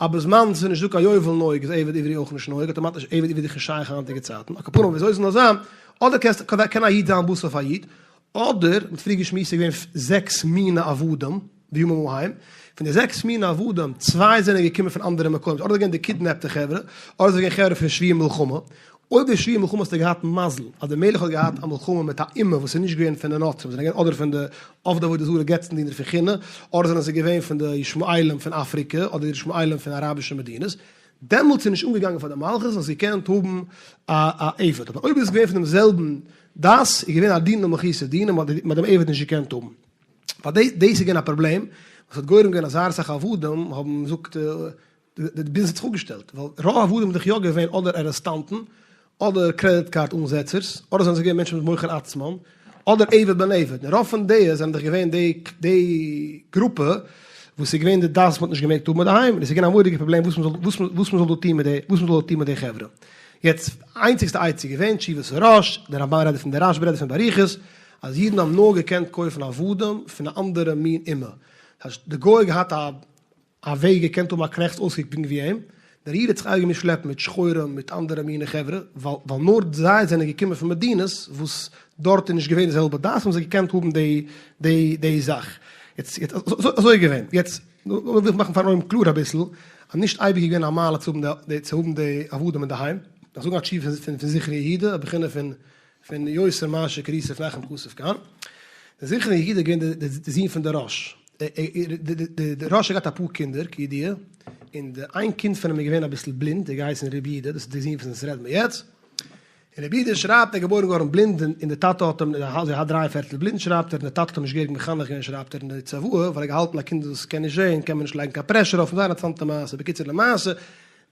אז בזמן ס'איז נישט דא קיין יובל נוהג איז עבד עברי אויך נישט נוהג, אטאמאטיש עבד עברי איז דאך נישט שייך היינטיגע צייטן, על כל פנים וויאזוי עס זאל נאר זיין, אדער קענסטו קען א איד זיין בשר אויף א איד, אדער, מ'האט פריער געשמועסט ס'איז געווען זעקס מיני עבדים בימים ההם, פון די זעקס מיני עבדים, צוויי זענען געקומען פון אנדערע מקומות, אדער זענען געווען די קידנעפטע חברה, אדער זענען געווען חברה פון שבויי מלחמה, אויב די שבויי מלחמה האסטו געהאט מזל אז די מלך האט געהאט א מלחמה מיט א אומה וואס איז נישט געווען פון די נוצרים, זענען געווען אדער פון די עובדי עבודה זרה געצן דינער פון כינע, אדער זענען זיי געווען פון די ישמעאלים פון אפריקע, אדער די ישמעאלים פון אראבישע מדינות, דעמאלטס איז נישט אנגעגאנגען פאר די מלכות אז געקענט האבן א א עבד, אבער אויב איז עס געווען פון דעם זעלבן דת איז געווען א דין למלכותא דינא, מען האט דעם עבד נישט געקענט האבן. פאר דאס איז געווען א פראבלעם וואס האט גורם געווען אז זייער אסאך עבדים האבן געזאגט די ביזנעס האט זיך אפגעשטעלט, ווייל רוב עבדים זענען דאך יא געווען אדער ארעסטאנטן, אדער קרעדיט קארד אנזעצערס, אדער זענען זיי געווען מענטשן מיט מוכר עצמן, אדער עבד בן עבד, און רוב פון די זענען דאך געווען די די גרופע וואס איז געווען די דת וואס מ'האט נישט געמעגט האבן אינדערהיים, און עס איז געווען א מורא'דיגע פראבלעם וואס מ'זאל וואס וואס מ'זאל דא טון מיט די וואס מ'זאל דא טון מיט די חברה. יעצט, איינציגסטע עצה איז געווען תשובת הראש, דער רמבן רעדט דערפון, דער רשב"א רעדט דערפון באריכות, אז אידן האבן נאר געקענט קויפן עבדים פון א אנדערע מין אומה, דאס הייסט די גוי האט געהאט א א וועג געקענט האבן א קנעכט אויסקוק פונקט ווי אים, דער איד האט זיך אייביג געמוזט שלעפן מיט שחורים מיט אנדערע מיני חברה, ווייל ווייל נאר זיי זענען געקומען פון מדינות וואס דארט איז נישט געווען די זעלבע דת האבן זיי געקענט האבן די די די זאך. יעצט יעצט אזוי איז געווען. יעצט וויל איך מאכן פארן עולם קלאר אביסל, אז נישט אייביג איז געווען א מעלה צו האבן די צו האבן די עבדים אינדערהיים, איך זאג א תשובה פון פון זכרון יהודה, א בחינה פון פון יותר מה שקרית לפניכם כתוב כאן. דער זכרון יהודה איז געווען די זון פון די ראש. די ראש האט געהאט אפאר קינדער כידוע, און די איין קינד פון אים איז געווען אביסל בלינד, ער האט געהייסן רבי יהודה, דאס איז די זון פון וואס רעדן מיר יעצט. און רבי יהודה שרייבט ער איז געבוירן געווארן בלינד און די טאטע האט אים, ער האט דריי פערטל בלינד שרייבט ער, און די טאטע האט אים נישט געהעריג מחנך געווען שרייבט ער אין די צוואה, ווייל ער האט געהאלטן א קינד וואס קען נישט זעהן קען מען נישט לייגן קיין פרעשור אויף אים, זייער אינטערעסאנטע מעשה, בקיצור למעשה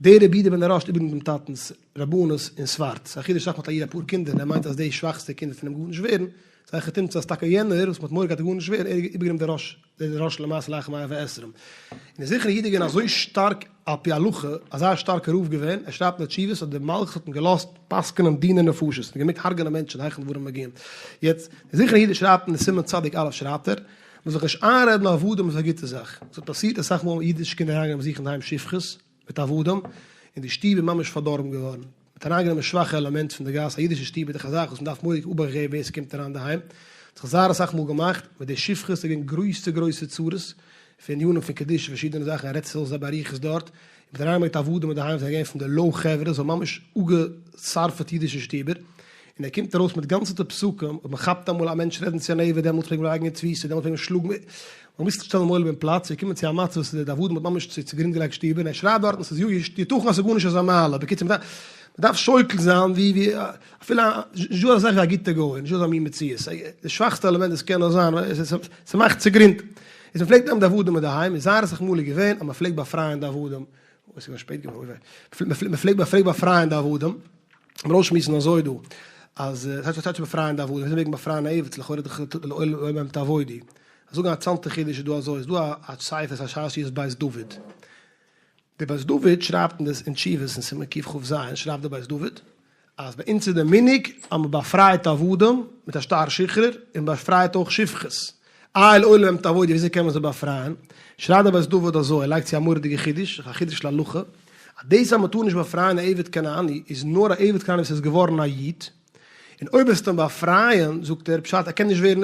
דער רבי יהודה בן הראש האט איבערגענומען דעם טאטנ'ס רבנות אין ספרד. ס'איז א חידוש אסאך מאל האט א איד אפאר קינדער און ער מיינט אז די שוואכסטע קינד וועט פון אים גארנישט ווערן, ס'איז א היכי תמצא אז טאקע יענער וואס מ'האט מורא געהאט וועט גארנישט ווערן, ער האט איבערגענומען די ראש, די ראש למעשה לאחר מאה ועשרים. און איז זכרון יהודה געווען אזוי שטארק על פי הלכה, אזא שטארקע רב געווען, ער שרייבט אין די תשובות אז די מלכות האט אים געלאזט פסק'נען דיני נפשות, און געמעגט הרג'נען מענטשן היכן דברים מגיעים. יעצט, דער זכרון יהודה שרייבט אין די סימן צדיק א' שרייבט ער, מ'זאל זיך נישט איינרעדן עבדים איז א גוטע זאך. ס'האט פאסירט אסאך מאל אידישע קינדער אריינגענומען זיך אינדערהיים שפחות מיט עבדים, און די שטוב איז ממש פארדארבן געווארן. מ'האט אריינגענומען שוואכע עלעמענט פון די גאס, א אידישע שטוב איז דאך א זאך וואס מ'דארף מורא'דיג אבאכט געבן ווער ס'קומט אריין אינדערהיים. האט זיך זייער אסאך מאל געמאכט מיט די שפחות, ס'איז געווען גרויסע גרויסע צרות פון ענינים פון קדושה פארשידענע זאכן, ער רעדט זיך אויס זייער באריכות דארט, און מ'האט אריינגעברענגט עבדים אינדערהיים זענען געווען פון די לאו חברה, זיי האבן ממש אפגעשרפ'עט אידישע שטובער. און ער קומט ארויס מיט גאנצעטע פסוקים, אויב מען כאפט אמאל א מענטש רעדן צו אן עבד דעמאלטס מעג מען לייגן אין תפיסה, דעמאלטס מעג מען שלאגן, מען מוז זיך שטעלן מוהל ביים פלאץ, זיי קומען צו א מצב וואס די עבדים האט ממש צוגרונד געלייגט שטובער, און ער שרייבט דארטן ס'איז יתכן אז ס'איז גארנישט אזא מעלה, בקיצור מען דארף שוקל זיין ווי ווי אפילו א נישט דא אזא זאך ווי א גוטע גוי, נישט דא אזא מין מציאות, די שוואכסטע עלעמענט וואס קען נאר זיין, ס'מאכט צוגרונד, איז מען פלעגט נעמען די עבדים אינדערהיים, איז זייער אסאך מאל איז געווען אז מען פלעגט באפרייען די עבדים, אוי ס'איז געווארן שפעט געווארן, אוי וויי, מען פלעגט באפרייען די עבדים. מיר אויסשמועסן אזוי דא, אז עס הייסט צו באפרייען די עבדים, וויאזוי מעג מען באפרייען א עבד, לכאורה דאך לעולם בהם תעבודו. זאגן א אינטערעסאנטע חידוש איז דא אזוי, איז דא א ספר ס'הייסט בית דוד, דער בית דוד שרייבט אין אין תשובות אין סימן קכ"ז שרייבט דער בית דוד, אז ביי אונז איז דער מנהג אז מען באפרייט עבדים מיט א שטר שחרור, און באפרייט אויך שפחות. איי לעולם הם תעבודו וויאזוי קען מען זיי באפרייען? שרייבט דער בית דוד אזוי, ער לייגט צו א מורא'דיגע חידוש, א חידוש להלכה, אז דאס אז מען טאר נישט באפרייען א עבד כנעני איז נאר א עבד כנעני וואס איז געווארן א איד, און אויב וועסטו אים באפרייען, זאגט ער, פשט ער קען נישט ווערן,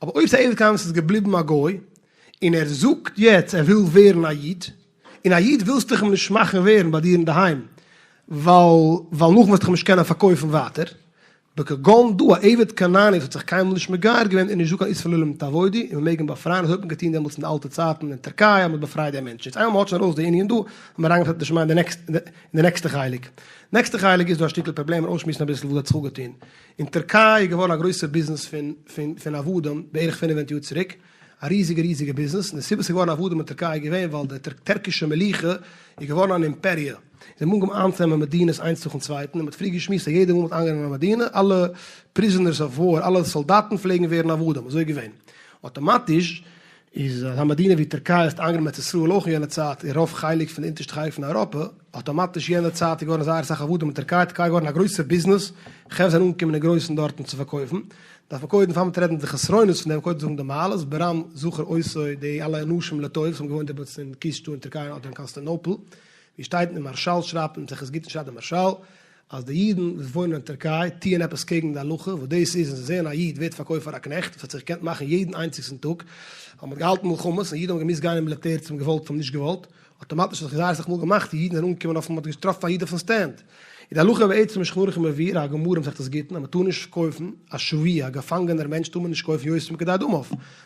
אבער אויב ס'איז א עבד כנעני וואס איז געבליבן א גוי, און ער זאגט יעצט ער וויל ווערן א איד, און א איד ווילסטו אים נישט מאכן ווערן ביי דיר אינדערהיים, ווייל ווייל נאכדעם וועסטו אים נישט קענען פארקויפן ווייטער, בכגון דא א עבד כנעני וואס האט זיך קיינמאל נישט מגייר געווען איז נישט דא קיין איסור לעולם תעבודו און מ'מעג אים באפרייען אזוי האט מען געטון דעמאלטס אין די אלטע צייטן אין טערקיי אז מ'האט באפרייט די מענטשן יעצט איינמאל מ'האט שוין ארויס די ענין דא האט מען אריינגעפלעכט די שמיים אין די נעקסטע חלק. נעקסטע חלק איז דא א שטיקל פראבלעם און אויסשמועסן אביסל וואס האט זיך אפגעטון. אין טערקיי איז געווארן א גרויסע ביזנעס פון פון פון עבדים בערך 500 יאר צוריק, א ריזיגע ריזיגע ביזנעס, און די סיבה ס'איז געווארן עבדים אין טערקיי איז געווען ווייל די טערקישע מלוכה איז געווארן אן אימפעריע, זיי האבן אנגעהויבן איינצונעמען מדינות איינס נאכן צווייטן, און מ'האט פריער געשמועסט אז יעדע מאל מ'האט איינגענומען א מדינה, אלע prisoners of war, אלע סאלדאטן פלעגן ווערן עבדים, אזוי איז געווען. אטאמאטיש איז אזא מדינה ווי טערקיי האט איינגענומען ארץ ישראל אויך אין יענע צייט, און רוב חלק פון די אונטערשטע חלק פון אייראפע, אטאמאטיש יענע צייט איז געווארן זייער אסאך עבדים אין טערקיי, טערקיי איז געווארן א גרויסע ביזנעס, חברה זענען אנגעקומען אין גרויסן דארטן צו פארקויפן, דארף מען קודם פאר מ'טוט רעדן די חסרונות פון דעם קודם זאגן די מעלות, ברם זכר אותו די אלע אנשים לטוב וואס האבן געוואוינט דעמאלטס אין קיסטא אין טערקיי אדער אין קאנסטאנטינאפל, ווי שטייט אין מהרשל שרייבט אין מסכת גיטין שרייבט דער מהרשל אז די אידן וואס וואוינען אין טערקיי טוען עפעס קעגן די הלכה וואס דאס איז ווען זיי זעען א איד ווערט פארקויפט פאר א קנעכט וואס האט זיך געקענט מאכן יעדן איינציגסטן טאג ווייל מ'האט געהאלטן מלחמות און אידן האבן געמוזט גיין אין מיליטער צו האבן געוואלט צו האבן נישט געוואלט אטאמאטיש האט זיך זייער אסאך מאל געמאכט די אידן זענען אנגעקומען אויפן מ'האט געטראפן א איד אויפן סטענד. איז די הלכה בעצם אין שולחן ערוך מבואר א גמרא מסכת גיטין אז מ'טאר נישט קויפן א שבוי א געפאנגענער מענטש טאר מען נישט קויפן יותר מכדי דמיו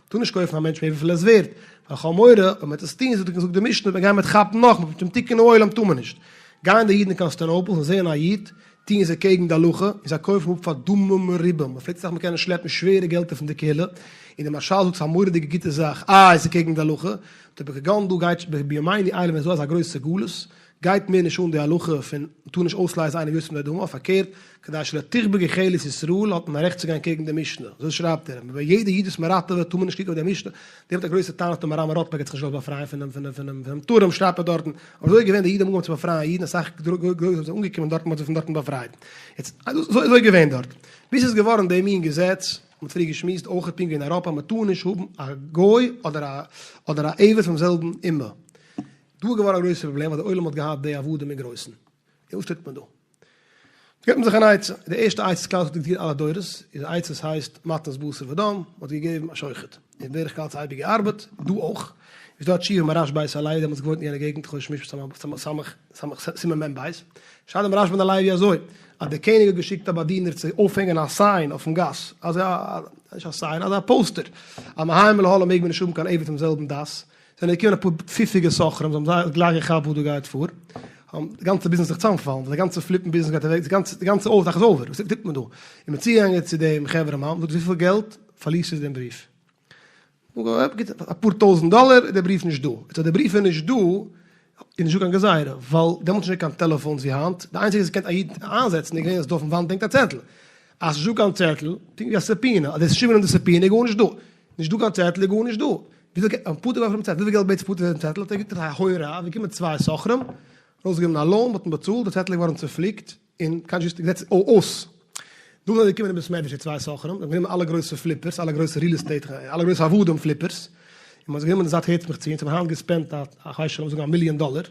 מ'טאר נישט קויפן א מענטש מער וויפיל ער איז ווערט ווייל כ'האב מורא אויב מ'וועט עס טון זאגט די משנה וועט מען גיין מיט כאפן נאך מיט דעם תיקון העולם טאר מען נישט גייען די אידן אין קאנסטאנאפל און זעען א איד טוען זיי קעגן די הלכה און זיי קויפן אפ פאר דמים מרובים, מען פלעגט אסאך מאל קענען שלעפן שווערע געלטער פון די קהילה, און די מהרשל זאגט ס'איז א מורא'דיגע גוטע זאך, איי ס'איז קעגן די הלכה, די בכגון דא גייט בימינו אלה ווען ס'איז דא אזא גרויסע גלות, גייט מער נישט אן די הלכה פון מ'טאר נישט אויסלייזן איינעם יותר מכדי דמיו, פארקערט, כדי שלא תכבה גחלת ישראל האט מען א רעכט צו גיין קעגן די משנה, אזוי שרייבט ער, אבער יעדע איד וואס מ'ראטעוועט טאר מען נישט קוקן אויף די משנה, דער האט א גרויסע טענה אויף די מהר"ם ראטבערג האט זיך נישט געלאזט באפרייען פונעם פונעם פונעם פונעם טורעם שרייבט ער דארטן, אבער אזוי איז געווען די אידן האבן אנגעהויבן צו באפרייען אידן אסאך גרויסע זענען אנגעקומען דארטן מ'האט זיי פון דארטן באפרייט, יעצט אזוי אזוי איז געווען דארט, ביז ס'איז געווארן די מין געזעץ, מ'האט פריער געשמועסט אויך פונקט ווי אין אייראפע אז מ'טאר נישט האבן א גוי אדער א אדער א עבד פונעם זעלבן אומה, דא איז געווארן א גרויסע פראבלעם ווייל די עולם האט געהאט די עבדים אין גרויסן, און וואס טוט מען דא? געבט מען זיך אן עצה, די ערשטע עצה כלל האט געטון אלע דורות, איז א עצה וואס הייסט מתנת בשר ודם, מען האט געגעבן א שוחט, און בדרך כלל האט עס אייביג געארבעט, דא אויך, איז דא א תשובה מהרש בית הלוי דעמאלטס געוואוינט אין יענע געגנט חושן משפט סמך סמך סימן מ ב, שרייבט דער מהרש בן הלוי אזוי, אז דער קעניג האט געשיקט א באדינער צו אויפהענגען א sign אויפן גאס, אזא, נישט א sign, אזא poster, אז מהיום ולהלאה מעג מען נישט האבן קיין עבד פונעם זעלבן דת, זענען געקומען אפאר פיפיגע סוחרים, זיי האבן זייער גלייך געכאפט וואס דא גייט פאר, האבן די גאנצע ביזנעס זיך צוזאמגעפאלן, די גאנצע פליפן ביזנעס גייט אוועק, די גאנצע די גאנצע זאך איז over, וואס טוט מען דא? און מען צוגעגאנגען צו דעם חברה מאן, זאגט וויפיל געלט פארלירסטו דעם בריוו? אפאר טויזנט דאלער איז דער בריוו נישט דא, יעצט אז דער בריוו איז נישט דא, איז נישטא קיין גזירה, ווייל דעמאלטס איז נישט געווען קיין טעלעפאנס ווי היינט, די איינציגע וואס קען א איד איינזעצן איז געווען אז דא אויפן וואנט הענגט א צעטל, אז ס'נישטא קיין צעטל, פונקט ווי א subpoena, אז דאס איז שומרים די subpoena איז גארנישט דא, נישטא קיין צעטל איז גארנישט דא, וויאזוי קען מען פטור ווערן פונעם צעטל, וויפיל געלט בעטסטו פטור ווערן פונעם צעטל, האט ער געזאגט א הון רב, געקומען צוויי סוחרים, ארויסגעגעבן א loan, מ'האט אים באצאלט, די צעטל איז געווארן צופליקט, און קיין שום געזעץ אויס. דא זענען געקומען אין בית מדרש די צוויי סוחרים, זיי האבן גענומען אלע גרויסע flippers, אלע גרויסע real estate, אלע גרויסע עבדים flippers, און מ'האט זיי גענומען אין די זייט הערטס מיך צו, אונז האבן היינט געספענדט א, כ'ווייס נישט, לאמיר זאגן א מיליאן דאלער,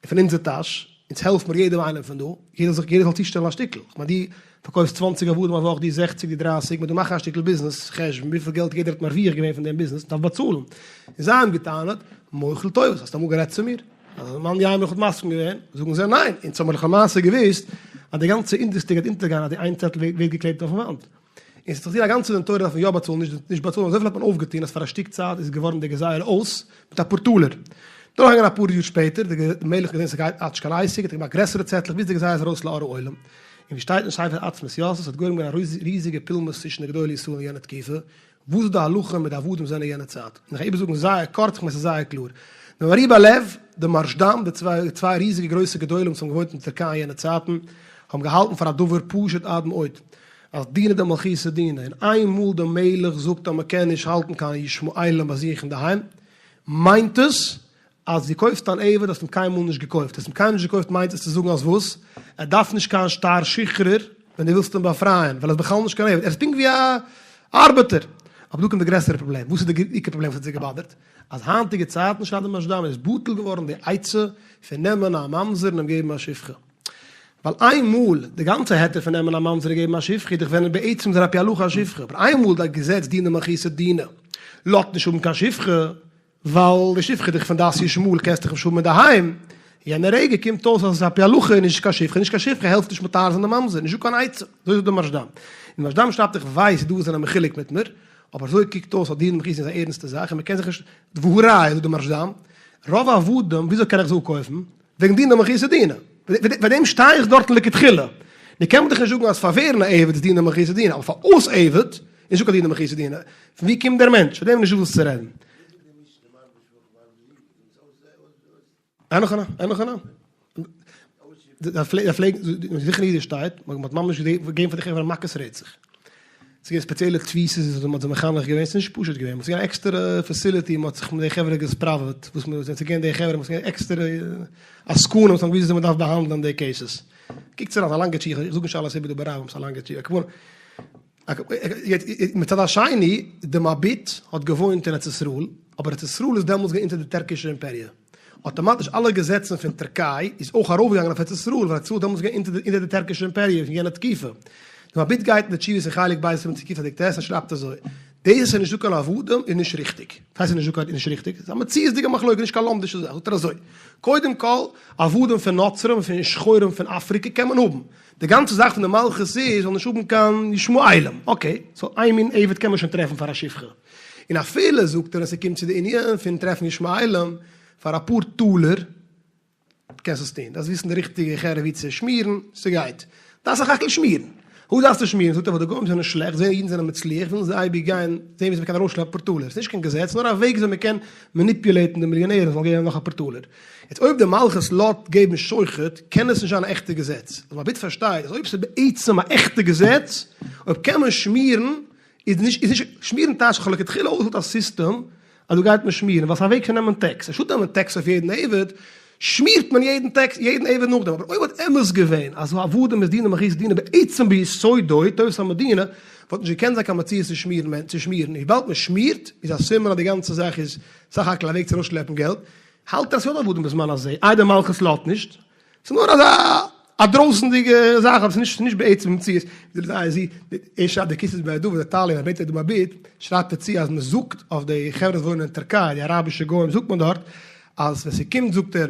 פון אונזער טאש, אונז העלף מיר יעדעם איינעם פון דא, יעדער זאל יעדער זאל צושטעלן א שטיקל, כ'מיין דו פארקויפסט צוואנציג עבדים א וואך, דו זעכציג, דו דרייסיג, מ'דא מאכן א שטיקל ביזנעס חשבון וויפיל געלט יעדער האט מרוויח געווען פון דעם ביזנעס, מ'דארף באצאלן. און זיי האבן געטענה'ט, מוחל טובות, האסט אמאל גערעדט צו מיר? אז מאן יימר האט מסכים געווען, זאגן זיי ניין, אונז האבן מיר למעשה געוואוסט אז די גאנצע אינדוסטרי גייט אונטערגיין אז די איין צעטל ווערט געקלעבט אויפן וואנט. און ס'האט זיך געטון א גאנצע דין תורה דארף מען יא באצאלן נישט נישט באצאלן אזויפיל האט מען אויפגעטון אז פאר א שטיק צייט איז געווארן די גזירה אויס מיט אפאר טאלער. דורכגעגאנגען אפאר יאר שפעטער די מלך האט געזען ס'גייט נישט קיין עסק האט ער געמאכט גרעסערע צעטלעך ביז די גזירה איז ארויס לאור העולם. און ווי שטייט אין ספר עצמות יוסף ס'האט גורם געווען א ריזיגע פולמוס צווישן די גדולי ישראל אין יענע תקופה וואס די הלכה מיט די עבדים זענען יענע צייט. און איך גיי איבערזאגן זייער קורץ, איך מיין ס'איז זייער קלאר. די מהרי בר-לב, די מהרשד"ם, די צוויי ריזיגע גרויסע גדולים וואס האבן געוואוינט אין טערקיי אין יענע צייטן, האבן געהאלטן פאר א דבר פשוט עד מאוד, אז דינא דמלכותא דינא, און איינמאל די מלך זאגט אז מ'קען נישט האלטן קיין ישמעאלים ביי זיך אינדערהיים, מיינט עס אז דו קויפסט אן עבד האסט אים קיינמאל נישט געקויפט, האסט אים קיינמאל נישט געקויפט מיינט עס צו זאגן אז וואס? ער דארף נישט קיין שטר שחרור ווען דו ווילסט אים באפרייען, ווייל ער איז בכלל נישט קיין עבד, ער איז פונקט ווי א ארבעטער. אבער דא קומט די גרעסערע פראבלעם, וואס איז די עיקר פראבלעם וואס האט זיי געבאדערט? אז היינטיגע צייטן שרייבט די מהרש"ם איז בטל געווארן די עצה פון נעמען א ממזר און אים געבן א שפחה. ווייל איינמאל די גאנצע היתר פון נעמען א ממזר און געבן א שפחה איז דאך ווען בעצם איז ער על פי הלכה א שפחה, אבער איינמאל די געזעץ דינא דמלכותא דינא לאזט נישט האבן קיין שפחה, ווייל די שפחה איז דאך פון דת ישמעאל קענסט דאך נישט האבן אינדערהיים, יענע רגע קומט אויס אז עס איז על פי הלכה איז נישט קיין שפחה, נישט קיין שפחה העלפט נישט מטהר זיין די ממזר, נישטא קיין עצה, אזוי זאגט די מהרש"ם. און די מהרש"ם שרייבט איך ווייס ס'דא וואס זענען מחולק מיט מיר, אבער אזוי קוקט אויס אז דינא דמלכותא איז א ערנסטע זאך און מ'קען זיך נישט, והא ראיה זאגט די מהרש"ם, רוב עבדים וויאזוי קען איך זיי אפקויפן? וועגן דינא דמלכותא דינא. וועגן דעם שטיי איך דארטן לכתחילה. נו קען מען דאך נישט זאגן אז פאר ווערן א עבד איז דינא דמלכותא דינא, אבער פאר אויס עבד איז נישטא קיין דינא דמלכותא דינא. פון ווי קומט דער מענטש? פאר דעם איז נישטא וואס צו רעדן. אין הכי נמי, אין הכי נמי. זיי פלעגן, זיכער אין אידיש שטייט, מען האט ממש געגעבן פאר די חברה מכות רצח. ס'איז געווען ספעציעלע תפיסות וואס מ'האט זיי מחנך געווען, ס'איז נישט פשוט געווען, ס'איז געווען א עקסטערע facility, מ'האט זיך מיט די חברה געספראוועט, וואס מ'האט זיי געגעבן די חברה, ס'איז געווען עקסטערע עסקנים וואס האבן געוואוסט וויאזוי מ'דארף באהאנדלען די cases. קוקטס אריין, ס'איז א לאנגע תשובה, איך זאג נישט אלעס איבער דא ברבים, ס'איז א לאנגע תשובה. מצד השני, די מבי"ט האט געוואוינט אין ארץ ישראל, אבער ארץ ישראל איז דעמאלטס געווען אונטער די טערקישע אימפעריע. אטאמאטיש אלע געזעצן פון טערקיי איז אויך ארויפגעגאנגען אויף ארץ ישראל, ווייל ארץ ישראל איז דעמאלטס געווען אונטער די טערקישע אימפעריע פון יענע תקופה. די מבי"ט גייט אין די תשובות אין חלק ב' סימן קצ"ט און שרייבט אזוי, דאס אז ס'איז נישטא קיין עבדים איז נישט ריכטיג. וואס הייסט ס'איז נישטא קיין איז נישט ריכטיג? ס'איז א מציאות'דיגע מחלוקה, נישט קיין לומדישע זאך. זאגט ער אזוי, קודם כל, עבדים פון נוצרים און פון שחורים פון אפריקע קען מען האבן. די גאנצע זאך פון די מלכות איז זאל נישט האבן קיין ישמעאלים, okay, so איין מין עבד קען מען שוין טרעפן פאר א שפחה, און אפילו זאגט ער ווען ס'קומט צו די ענין פון טרעפן ישמעאלים פאר אפאר טאלער קענסט עס טון, דארפסט וויסן די ריכטיגע חברה ווי צו שמירן, ס'גייט, דארפסט סך הכל שמירן, וואו דארפסטו שמירן, זאגט ער ווייל די גוים זענען שלעכט, זעהן אידן זענען מצליח ווילן זיי אייביג גיין זעהן וויאזוי מ'קען ארויסשלעפן אפאר טאלער, ס'נישט קיין געזעץ נאר א וועג וויאזוי מ'קען manipulate ן די מיליאנערן זאלן געבן נאך אפאר טאלער. יעצט אויב די מלכות לאט געבן שוחד קען עס נישט זיין א עכטע געזעץ, אז מבי"ט פארשטייט אז אויב ס'איז בעצם א עכטע געזעץ, אויב קען מען שמירן איז נישט איז נישט שמירן טייטש איך האב לכתחילה אויסגעוועלט א סיסטעם אז דא גייט מען שמירן ווייל ס'איז א וועג פון נעמען tax, אנשטאט נעמען tax אויף יעדן עבד שמירט מען יעדן tax יעדן עבד נאכדעם, אבער אויב וואלט אמת געווען אז עבדים איז דינא דמלכותא דינא בעצם ביסודו טובת המדינה וואלט נישט געקענט זיין קיין מציאות צו שמירן צו שמירן, וויבאלד מען שמירט איז א סימן אז די גאנצע זאך איז סך הכל א וועג צו ארויסשלעפן געלט, האלט ער אז ס'איז יא דא עבדים בזמן הזה, איי די מלכות לאזט נישט? ס'איז נאר אזא א דרויסנדיגע זאך אבער ס'איז נישט בעצם מציאות, ער שרייבט די כתבי בית דוד איטאליע און ער ברענגט די מבי"ט שרייבט ער צו אז מ'זאגט אויף די חברה וואס וואוינען אין טערקיי די אראבישע גוים זאגט מען דארט אז ווען ס'קומט זאגט ער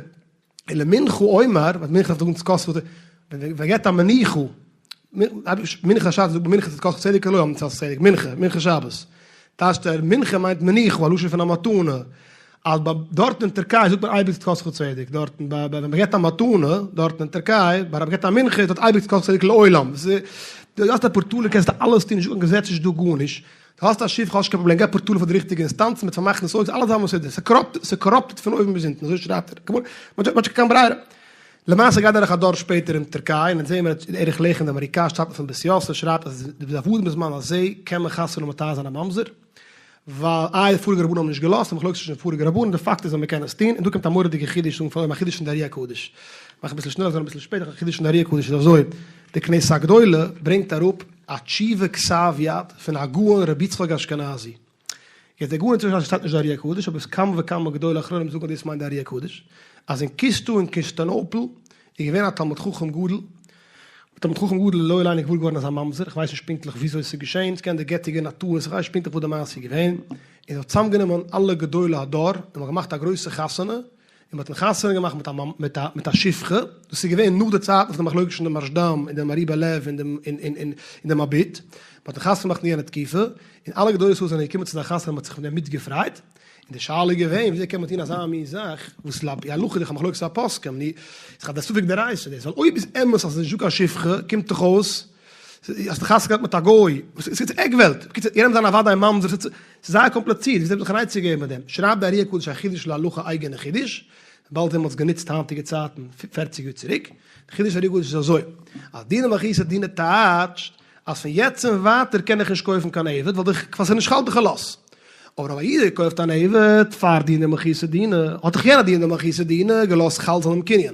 ולמנחה אומר, וואס מנחה דארף זאגן צדקתך ווען מ'געבט א מנוחה מנחה שבת זאגט מען מנחה צדקתך צדק אלוהים צדקתך צדק מנחה מנחה שבת טייטשט ער מנחה מיינט מנוחה א לשון פון א מתנה אז ביי דארטן אין טערקיי זאגט מען אייביג צדקתך צדק דארטן ביי ווען מ'געבט א מתנה דארטן אין טערקיי ביי מ'געבט א מנחה איז דארט אייביג צדקתך צדק לעולם דו האסט אפאר טאלער קענסטו אלעס טון נישטא קיין געזעץ נישטא גארנישט דו האסט א שפחה האסט נישט קיין פראבלעם געב אפאר טאלער פאר די ריכטיגע אינסטאנצן מיט פארמאכן דאס אויג אלעס זיין מסודר ס'קאראפטעד פון אויבן ביז אונטן אזוי שרייבט ער כמובן מ'האט נישט קיין ברירה. למעשה גייט דורך א דור שפעטער אין טערקיי און אונז זעהן מיר אז ערוך לחם די אמעריקאש שטאטן פון בית יוסף שרייבט אז די עבדים בזמן הזה קען מען חתונה מטהר זיין א ממזר ווייל איי די פאריגע רבנים האבן נישט געלאזט, מחלוקת צווישן די פאריגע רבנים, די פאקט איז אז מען קען עס טון, און דא קומט א מורא'דיגע חידוש זאגן פאר א חידוש פון די ארי הקדוש, מאך אביסל שנעלער זאגן אביסל שפעטער, א חידוש פון די ארי הקדוש איז אזוי, די כנסת הגדולה ברענגט אראפ א תשובה כתב יד פון הגאון רבי יצחק אשכנזי, יעצט דער גאון רבי יצחק אשכנזי שטייט נישט די ארי הקדוש אבער כמה וכמה גדולי אחרונים זאגן אז דאס מיינט די ארי הקדוש, אז אין קיסטא אין קונסטאנופל איז געווען א תלמיד חכם גדול, תלמיד חכם גדול לא עלינו געוואר געווארן אז א ממזר, איך ווייס נישט פונקטליך וויאזוי עס איז געשען, ס'קען די גט איז געווען א טעות, איך ווייס נישט פונקטליך וואס די מעשה איז געווען, און האט צוזאמגענומען אלע גדולי הדור, און מ'האט געמאכט א גרויסע חתונה, און מ'האט אים חתונה געמאכט מיט א מיט א מיט א שפחה, דאס איז געווען נאך די צייטן פון די מחלוקת צווישן די מהרשד"ם און דעם מהר"י בן-לב און דעם און און און דעם מבי"ט, מ'האט אים חתונה געמאכט אין יענע תקופה, און אלע גדולי ישראל זענען געקומען צו זיין חתונה און מ'האט זיך מיט אים מיטגעפרייט. און די שאלה איז געווען וויאזוי קען מען טון אזא מין זאך וואס על פי הלכה איז דאך א מחלוקת הפוסקים, נו, איז דאך א ספק דאורייתא דאס, ווייל אויב איז אמת אז עס איז נישטא קיין שפחה, קומט דאך אויס האסט דאך חתונה געהאט מיט א גוי, ס'איז עק וועלט, בקיצור יענעם זיין אוודאי ממזר, ס'איז זייער קאמפלאצירט, וויאזוי האט מען זיך אן עצה געגעבן מיט דעם? שרייבט די ארי הקדוש א חידוש להלכה אייגענע חידוש, באלד ווען מ'האט עס גענוצט היינטיגע צייטן פערציג יאר צוריק, די חידוש ארי הקדוש איז אזוי, אז דינא דמלכותא דינא טייטשט אז פון יעצט און ווייטער קען איך נישט קויפן קיין עבד ווייל ס'איז נישט חל די חלות. אבער אויב א איד האט געקויפט אן עבד פאר דינא דמלכותא דינא, האט דאך יענער דינא דמלכותא דינא געלאזט חל זיין דעם קנין.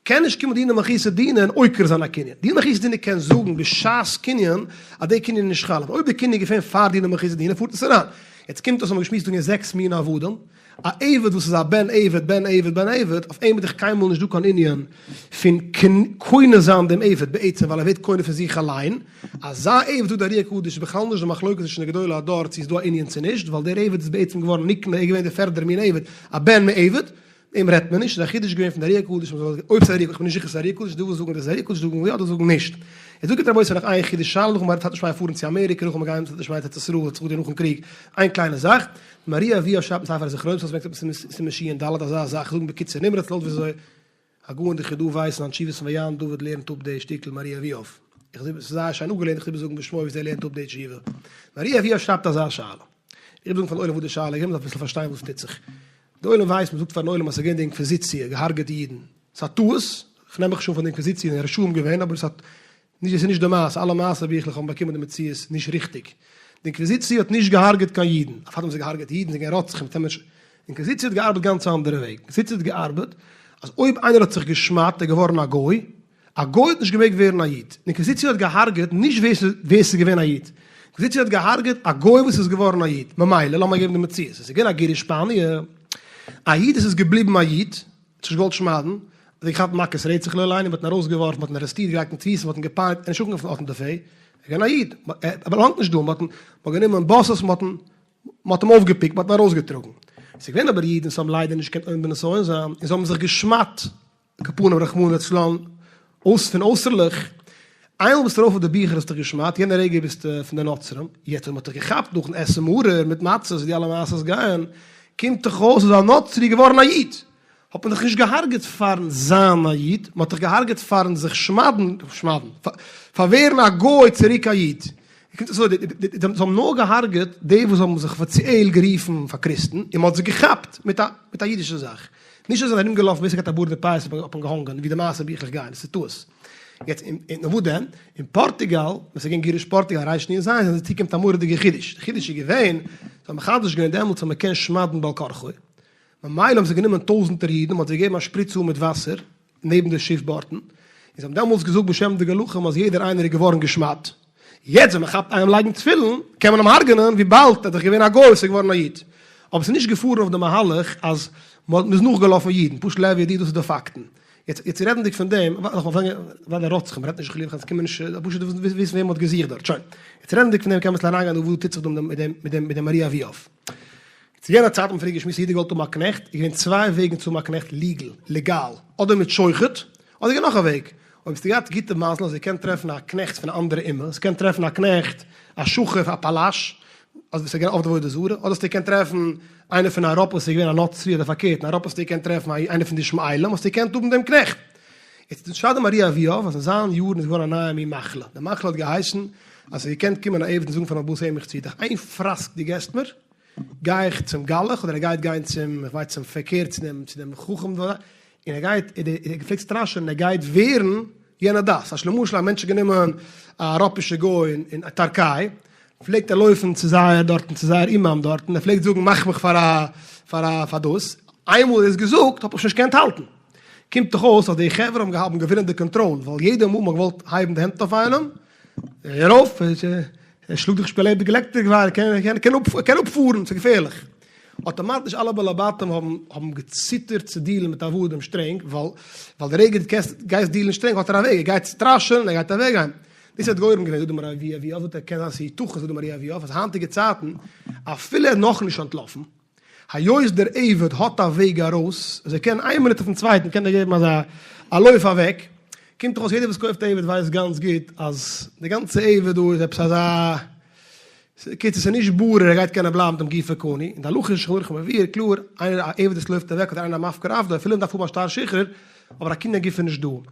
קען נישט קומען דינא דמלכותא דינא און עוקר זיין א קנין. דינא דמלכותא דינא קען זאגן בשעת קנין אז די קנין איז נישט חל, אבער אויב די קנין איז געווען פאר דינא דמלכותא דינא פארט עס אריין. יעצט קומט אויס האבן מיר געשמועסט דא געווען זעקס מיני עבדים, א עבד וואס איז א בן עבד בן עבד בן עבד, אויף אים איז דאך קיינמאל נישט דא קיין ענין פון קונה זיין דעם עבד בעצם ווייל ער ווערט קונה פון זיך אליין, אזא עבד זאגט די ארי הקדוש איז בכלל נישט די מחלוקת צווישן די גדולי הדור צו איז דא א ענין צו נישט, ווייל דער עבד איז בעצם געווארן נקנה ער איז געווען דער פערדער מין עבד, א בן מעבד, דעם רעדט מען נישט, ס'איז א חידוש געווען פון די ארי הקדוש, מ'זאל אויב ס'איז ארי איך בין נישט זיכער ס'איז ארי הקדוש, דא וואס זאגן דאס איז ארי הקדוש, דא זאגן יא דא זאגן נישט. יעצט זאגט רבותי נאך איין חידוש שאלה נאכן מרדכי שמעיה פארן צו אמעריקע נאכן מגיין צו שמעיה ארץ ישראל האט זיך געטון נאכן קריג איין קליינע זאך, מהרי אבוהב שרייבט אין ספר הזכרונות וואס ברענגט אפ סימן שין ד אזא זאך זאגן בקיצור נמרץ לויט וויאזוי הגאון די חידא ווייס אין תשובות פון ויען דוד לערנט אפ די שטיקל מהרי אבוהב איך זאג ס'איז זייער שיין אפגעלערנט איך וויל זאגן בשמו וויאזוי ער לערנט אפ די תשובה מהרי אבוהב שרייבט אזא שאלה איך וויל זאגן פארן עולם וואס די שאלה איז מ'דארף אביסל פארשטיין וואס טוט זיך די עולם ווייסט מ'זאגט פארן עולם אז ס'איז געווען די אינקוויזיציע געהארגעט אידן ס'איז א טעות כ'נעם מיך נישט אן פאר די אינקוויזיציע זענען רשעים געווען אבער ס'האט נישט דאס איז נישט די מעשה, אלע מעשה ביכלעך האבן באקומען די מציאות נישט ריכטיג. די אינקוויזיציע האט נישט געהארגעט קיין אידן, אויף האבן זיי געהארגעט אידן, זיי געווען רוצחים, מיט די אינקוויזיציע האט געארבעט גאנץ א אנדערע וועג, אינקוויזיציע האט געארבעט אז אויב איינער האט זיך געשמדט איז געווארן א גוי, א גוי האט נישט געמעגט ווערן א איד, די אינקוויזיציע האט געהארגעט נישט ווער ס'איז געווען א איד, אינקוויזיציע האט געהארגעט א גוי וואס איז געווארן א איד, ממילא לאמיר געבן די מציאות, עס איז געווען א גירוש שפאניע, א איד עס איז געבליבן א איד, האט זיך נישט געוואלט שמד'ן, האט ער געכאפט מכות רצח לא עלינו, מ'האט אים ארויסגעווארפן, מ'האט אים ארעסטירט, געלייגט אין תפיסה, מ'האט אים געפייניגט, ער איז נישט אנגעקומען אויפן אטעם דערפער, ער איז געווען א איד, ער באלאנגט נישט דא, מ'האט אים, מ'האט גענומען באסעס, מ'האט אים, מ'האט אים אויפגעפיקט, מ'האט אים ארויסגעטראגן. ס'איז געווען אבער אידן וואס האבן ליידער נישט געקענט עומד בנסיון זיין, און זיי האבן זיך געשמד'ט, כפנים רחמנא לצלן, אויס פון אויסערליך, איינמאל ביסטו ארויף אויף די ביכער האסטו דיך געשמד'ט, יענע רגע ביסטו פון די נוצרים, יעצט ווען מ'האט דיך געכאפט נאכן עסן מרור מיט מצות ווי די אלע מעשות גייען, קומט דאך אויס אז א נוצרי איז געווארן א איד, האט מען דיך נישט געהארגעט פארן זיין א איד, מ'האט דיך געהארגעט פארן זיך שמד'ן, שמד'ן, פאר ווערן א גוי צוריק א איד. קומט אויס אזוי, זיי האבן נאר געהארגעט די וואס האבן זיך אפיציעל גערופן פאר קריסטן, און מ'האט זיי געכאפט מיט א מיט א אידישע זאך. נישט אז זיי זענען ארומגעלאפן ווער ס'געהאט א בארד און פאות האט מען געהאנגען, ווי די מעשה ביכלעך גייען, עס איז טעות. יעצט אין אין וואו דען? אין פארטוגאל, ווען ס'איז געווען גירוש פארטוגאל רייש נ ז, זענען זיי צוגעקומען מיט א מורא'דיגע חידוש. די חידוש איז געווען, זיי האבן מחדש געווען דעמאלטס אז מ'קען שמד'ן בעל כרחו. ממילא האבן זיי גענומען טויזענטער אידן, מ'האט זיי געגעבן א שפריץ אן מיט וואסער, נעבן די שיף בארטן, און זיי האבן דעמאלטס געזאגט בשם די גלחים אז יעדער איינער איז געווארן געשמד'ט, יעצט ווען מען כאפט איינעם לייגן תפילין קען מען אים הרג'נען וויבאלד ער איז דאך געווען א גוי וואס איז געווארן א איד, אבער ס'איז נישט געפארן אויף די מהלך אז מען איז נאכגעלאפן אידן, פשוט להוי ידיעה דאס איז די פאקטן. יעצט יעצט רעדנדיג פון דעם, ווייל די רוצחים, מ'רעדט נישט חלילה וחס קומען נישט, פשוט וויסן וועם מ'האט געזוכט דארט, שוין. יעצט רעדנדיג פון דעם קען מען אביסל אריינגיין דא וואס טוט זיך דא מיט דעם מיט דעם מיט דעם מהר"י אבוהב. צו יענער צייט האט מען פריער געשמועסט יעדער געוואלט האבן א קנעכט, איז געווען צוויי וועגן צו האבן א קנעכט ליגעל, לעגאל, אדער מיט שוחד, אדער געווען נאך א וועג, אויב האסטו געהאט גוטע מזל אז איר קענט טרעפן א קנעכט פון א אנדערע אומה, האסט געקענט טרעפן א קנעכט א שחור א פלש, אז וואס איז געווען עובדי עבודה זרה, אדער האסטו געקענט טרעפן איינער פון אייראפע וואס איז געווען א נוצרי אדער פארקערט אין אייראפע האסטו געקענט טרעפן איינער פון די ישמעאלים האסטו געקענט האבן דעם קנעכט. יעצט שרייבט דער מהר"י אבוהב אז אין זיין יארן איז געווארן א נייע מין מחלה, די מחלה האט געהייסן אז ס'האט געקענט קומען א עבד און זאגן פארן בעל הבית הער מיך צו, דיך איין פראסק דו געסט מיר, גיי איך צום גלח, אדער ער גייט גיין צום, איך ווייס צום פעקער, צו דעם, צו דעם חכם, און ער גייט, ער פלעגט סטראשען, ער גייט ווערן יענע דת, אז למשל א מענטש האט גענומען א אייראפישע גוי אין טערקיי, פלעגט ער לויפן צו זייער דארטן, צו זייער אימאם דארטן, ער פלעגט זאגן מאך מיך פאר א, פאר א, פאר דאס, איינמאל ער האט עס געזאגט האט מען שוין נישט געקענט האלטן. קומט דאך אויס אז די חברה האבן געהאבן געווינען די קאנטראל, ווייל יעדע מאל מ'האט געוואלט הייבן די הענט אויף איינעם, הער אויף, ער שלאגט דיך שפעלער די עלעקטריק ווייער, ער קען אפפארן, ס'איז געפערליך. אטאמאטיש אלע בעלי בתים האבן האבן געציטערט צו דילן מיט עבדים שטרענג, ווייל ווייל די רגע דו קענסט גייסט דילן שטרענג האט ער א וועג, ער גייט סטראשען און ער גייט אוועקגיין. דאס האט גורם געווען, זאגט די מהר"י אבוהב, זאגט ער קען זיין ס'איז יתכן, זאגט די מהר"י אבוהב, אז היינטיגע צייטן אפילו ער איז נאכנישט אנטלאפן, היות דער עבד האט א וועג ארויס, אז ער קען איין מינוט אויפן צווייטן קען ער געבן אזא א לויף אוועק, קומט דאך אויס יעדער וואס קויפט א עבד ווייסט גאנץ גוט אז די גאנצע עבד דא איז עפעס אזא, קיצור ס'איז נישט ברור ער גייט קענען בלייבן מיט דעם גוף קני, און די הלכה אין שולחן ערוך מבואר קלאר, איינער א עבד וואס לויפט אוועק אדער איינער א מפקיר עבדו אפילו מ'דארף האבן א שטר שחרור, אבער א קנין גופא איז נישט דא. און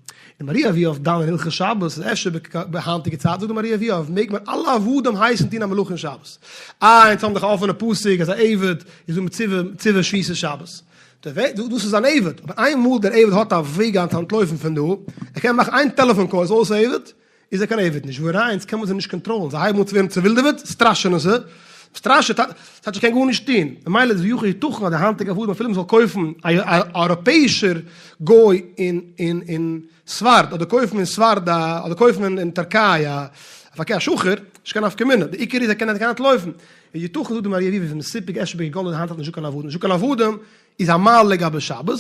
מהר"י אבוהב דן אין הלכות שבת איז אפשר ביי היינטיגע צייט זאגט די מהר"י אבוהב מעג מען אלע עבדים הייסן טון א מלאכה אין שבת. אה אונז האבן דאך א אפענע פסוק אז א עבד איז דא מצווה מצווה שביתת שבת. דאס איז אן עבד, אבער איינמאל דער עבד האט א וועג אנטלויפן פון דא, ער קען מאכן איין טעלעפאן call איז אויס עבד, איז ער קיין עבד נישט, ווארום איינס קען מען זיי נישט קאנטראלן, זיי הייבן אן צו ווערן צעווילדעוועט, סטראשענען זיי. סטראשעט ס'טייטש ער קען גארנישט טון, ממילא איז יכול יתכן אז די היינטיגע עבדים אפילו מ'זאל קויפן א אייראפעאישער גוי אין אין אין ספרד אדער קויפן אין ספרד א אדער קויפן אין טערקיי א פארקער א שחור, נישט קיין נפקא מינה, די עיקר איז ער קען ער קען אנטלויפן. איז יתכן זאגט די מהר"י אביבי איז מסופק אפשר בגלל היינט האט נישטא קיין עבדים, נישטא קיין עבדים איז א מעלה לגבי שבת,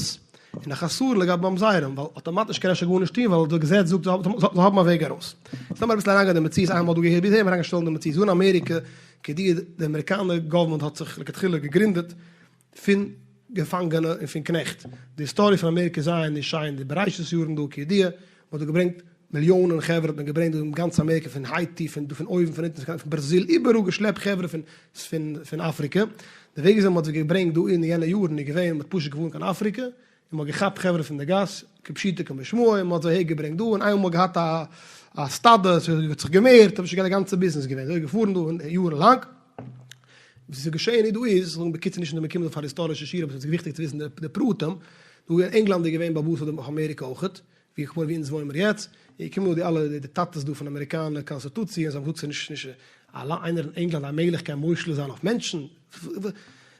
און א חסרון לגבי ממזרים, ווייל אטאמאטיש קען ער שוין גארנישט טון ווייל די געזעץ זאגט זאל האבן א וועג ארויס. יעצט לאמיר אביסל אריינגיין אין די מציאות איינמאל דא געהערט ביז אהער אריינגיין שטעלן די מציאות דא אין אמעריקע כידוע די אמעריקאנער גאווערמענט האט זיך לכתחילה געגרינדעט פון געפאנגענע און פון קנעכט. די היסטאריע פון אמעריקע איז זייער נישט שיין די בראשית יארן דא כידוע מען האט דא געברענגט מיליאנען חברה האט מען געברענגט דא אין גאנץ אמעריקע פון הייטי פון דא פון אויבן פון אונטן פון בראזיל איבעראל געשלעפט חברה פון פון פון אפריקע די וועג וויאזוי מען האט זיי געברענגט דא אין יענע יארן איז געווען מען האט פשוט געפארן קיין אפריקע און מען האט געכאפט חברה פון די גאס כפשוטו כמשמעו און מען האט זיי אהער געברענגט דא און איינמאל מען האט געהאט א א סטאדע עס האט זיך געמערט האט שוין געהאט די גאנצע ביזנעס געווען אזוי געפארן דא יארן לאנג. וואס איז געשען איז דא איז, זאגן בקיצור נישט אין די מקומות פאר היסטארישע שיעור אבער עס איז וויכטיג צו וויסן די פרטים, דא אין ענגלאנד איז געווען בעל הבית אויף אמעריקע אויכעט, ווי איך ווי אונז וואוינען מיר יעצט, און געקומען דא די אלע די טאטעס דא פון אמעריקאנער קאנסטיטוציע און זיי האבן געזאגט ס'איז נישט נישט איינער אין ענגלאנד א מלך קען מושל זיין אויף מענטשן, די